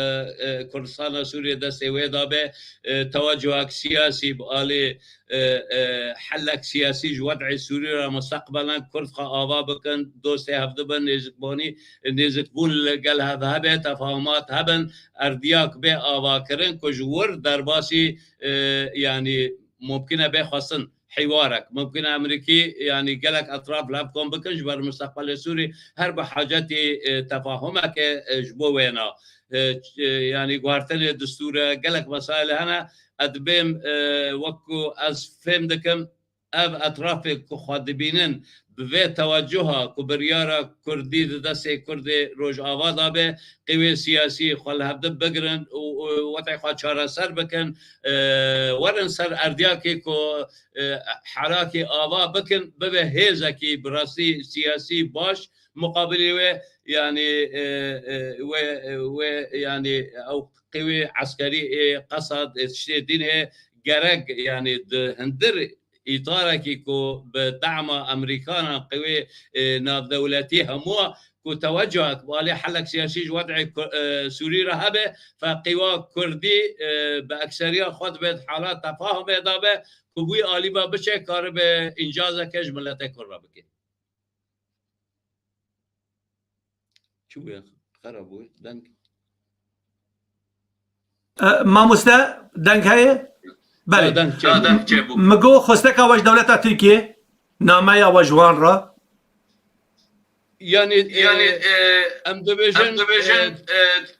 e, Kurdistana Sûriyê destê wê de be, e, tewecuhek siyasî bi alî, e, e, helek siyasî ji wed'ê Sûrî re musteqbelan Kurd xwe ava bikin, dostê hev dibin, nêzikbûnî, nêzikbûn li gel hev hebe, tefahumat hebin, erdiyak bê avakirin ku ji wir derbasî, e, yanî mumkin e bê xwestin. Hîwarek. Mumkin e Amerîkî, yanî gelek etraf li hev kom bikin, ji ber musteqbelê Sûrî her bi hacetî, e, tefahumeke, e, ji bo wêna. E, ç-, e, yanî guhertinê distûre, gelek mesailê hene. Ez dibêm, e, wek ku ez fêm dikim, ev etrafê ku xwe dibînin, bi vê tewecuha ku biryara Kurdî di destê Kurdê Rojava de be, qîwê siyasî xwe li hevdi bigirin û, û wetê xwe çareser bikin, e, werin ser erdiyakê ku, e, herakê ava bikin, bibe hêzekî bi rastî siyasî baş muqabilê wê, yanî, e, e, wê, wê, yanî ew qîwê eskerî ê qesad, ê tiştê dîn hê gerek, yanî di hindir îtarekî ku bi dema Amerîkanan qewê, e, navdewletî hemû ku tewecuhek bi alî helek siyasî ji wed'ê Ku-, e, Sûrî re hebe, fe qîwa Kurdî, e, bi ekseriya xwe dibe di hala tefahumê de be ku bi wî alî ve biçe karibe încazeke ji miletê Kurd re bike. Çi bûye? Xera bûye. Deng. E, mamoste, deng heye? Belê. Ha, deng çêbû. Deng çêbû. Mi got xwesteka we ji dewleta Tirkiyê, nameya we ji wan re. Yanî, e, yanî, e, em dibêjin, em dibêjin, e, e,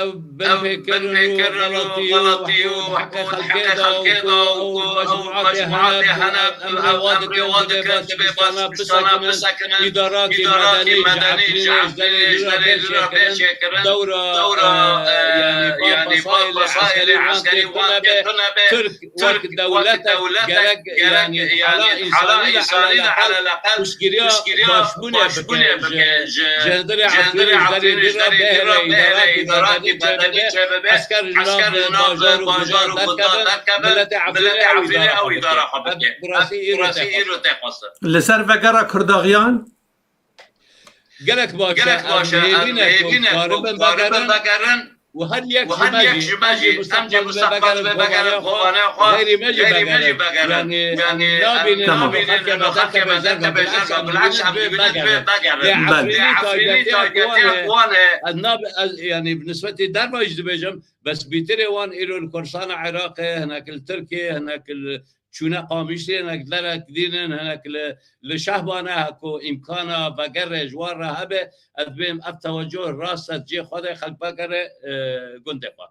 ev binpêkirin û xelatî û heqê xelkê da û ku ew mecmuatê hene, em rêwa dikin, dibe baş tiştana bisekinin, îdaratê medenî ji Efrînê ji derê vî re bê çêkirin, dewra, e, yanî, ba pasayê lê eskerî wan tê tune be, Tirk wek dewletek gerek, yanî, hala însanî de elaqe piştgiriya başbûnê bike ji, ji hundirê Efrînê ji derê vî re bê here îdaratî medenî çêbibe, esker ji nav bajar û gunda derkevin, miletê Efrînê ew îdara xwe bike. Ev bi rastî îro tê xwestin. Li ser vegera Kurdaxiyan? Gelek baş e, em hêvî ne ku karibin vegerin. Û her yek ji me jî, em jî musteqbel dibê vegerin xwe, xeyrî me jî vegerin. Yanî, yanî, em nabînin, nabînin xelkê me derkeve, bil'eks em dibînin dibê vegerin. Lê Efrînî taybetiya ku wan e, ez nab-, ez, yanî, bi nisbetî derva jî dibêjim, bes bîtirê wan îro li Kurdistana Iraqê, hinek li Tirkiyê, hinek li çûne Qamişlî, hinek derek dînin, hinek li, li Şehbanê heko îmkana vegerê ji wan re hebe, ez dibêm ev tewecuh rast e, cihê xwe de xelk vegere, e, gundê xwe.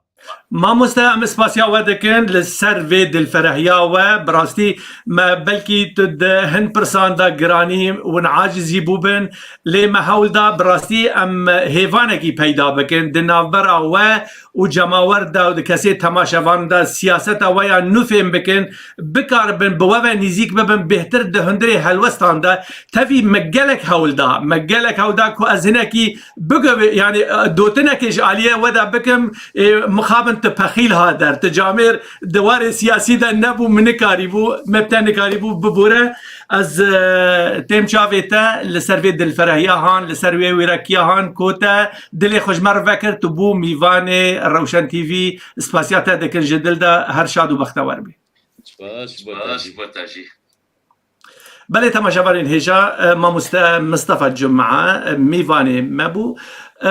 Mamoste, em spasiya we dikin li ser vê dilferehiya we. Bi rastî me belkî tu di hin pirsan de giranî û acizî bûbin, lê me hewl da bi rastî em hêvanekî peyda bikin di navbera we û cemawer de û di kesê temaşevan de siyaseta we ya nû fêm bikin, bikaribin bi we ve nîzîk bibin, bêhtir di hundirê helwestan de. Tevî me gelek hewl da, me gelek hewl da ku ez hinekî bigove-, yani, e, dotinekê ji aliyê we de bikim, e, mixabin tu pexîl ha der, tu camêr di warê siyasî de nebû, min nikarîbû, me bi te nikarîbû bibûre. Ez, e, têm çavê te li ser vê dilferehiya han, li ser wê wêrekiya han ku te dilê xwe ji me re vekir, tu bû mîvanê Rewşen T V, spasiya te dikin ji dil de, her şad û bextewer bî. Spas bo te jî. Belê temaşevanên hêja, e, mamoste Mistefa Cuma, e, mîvanê me bû. E,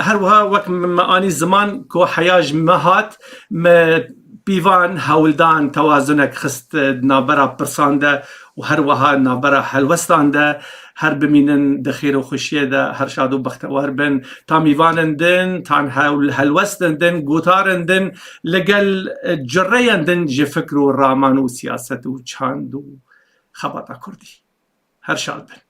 her wiha wek me anî ziman ku heya ji me hat, me pîvan hewldan tewazunek xist, e, di navbera pirsan de û her wiha navbera helwestan de her bimînin di xêr û xweşiyê de, her şad û bextewar bin. Ta mîvanên din, tan hewl-, helwestên din, gotarên din, li gel, e, cureyên din ji fikr û raman û siyaset û çand û xebata kurdî. Her şad bin.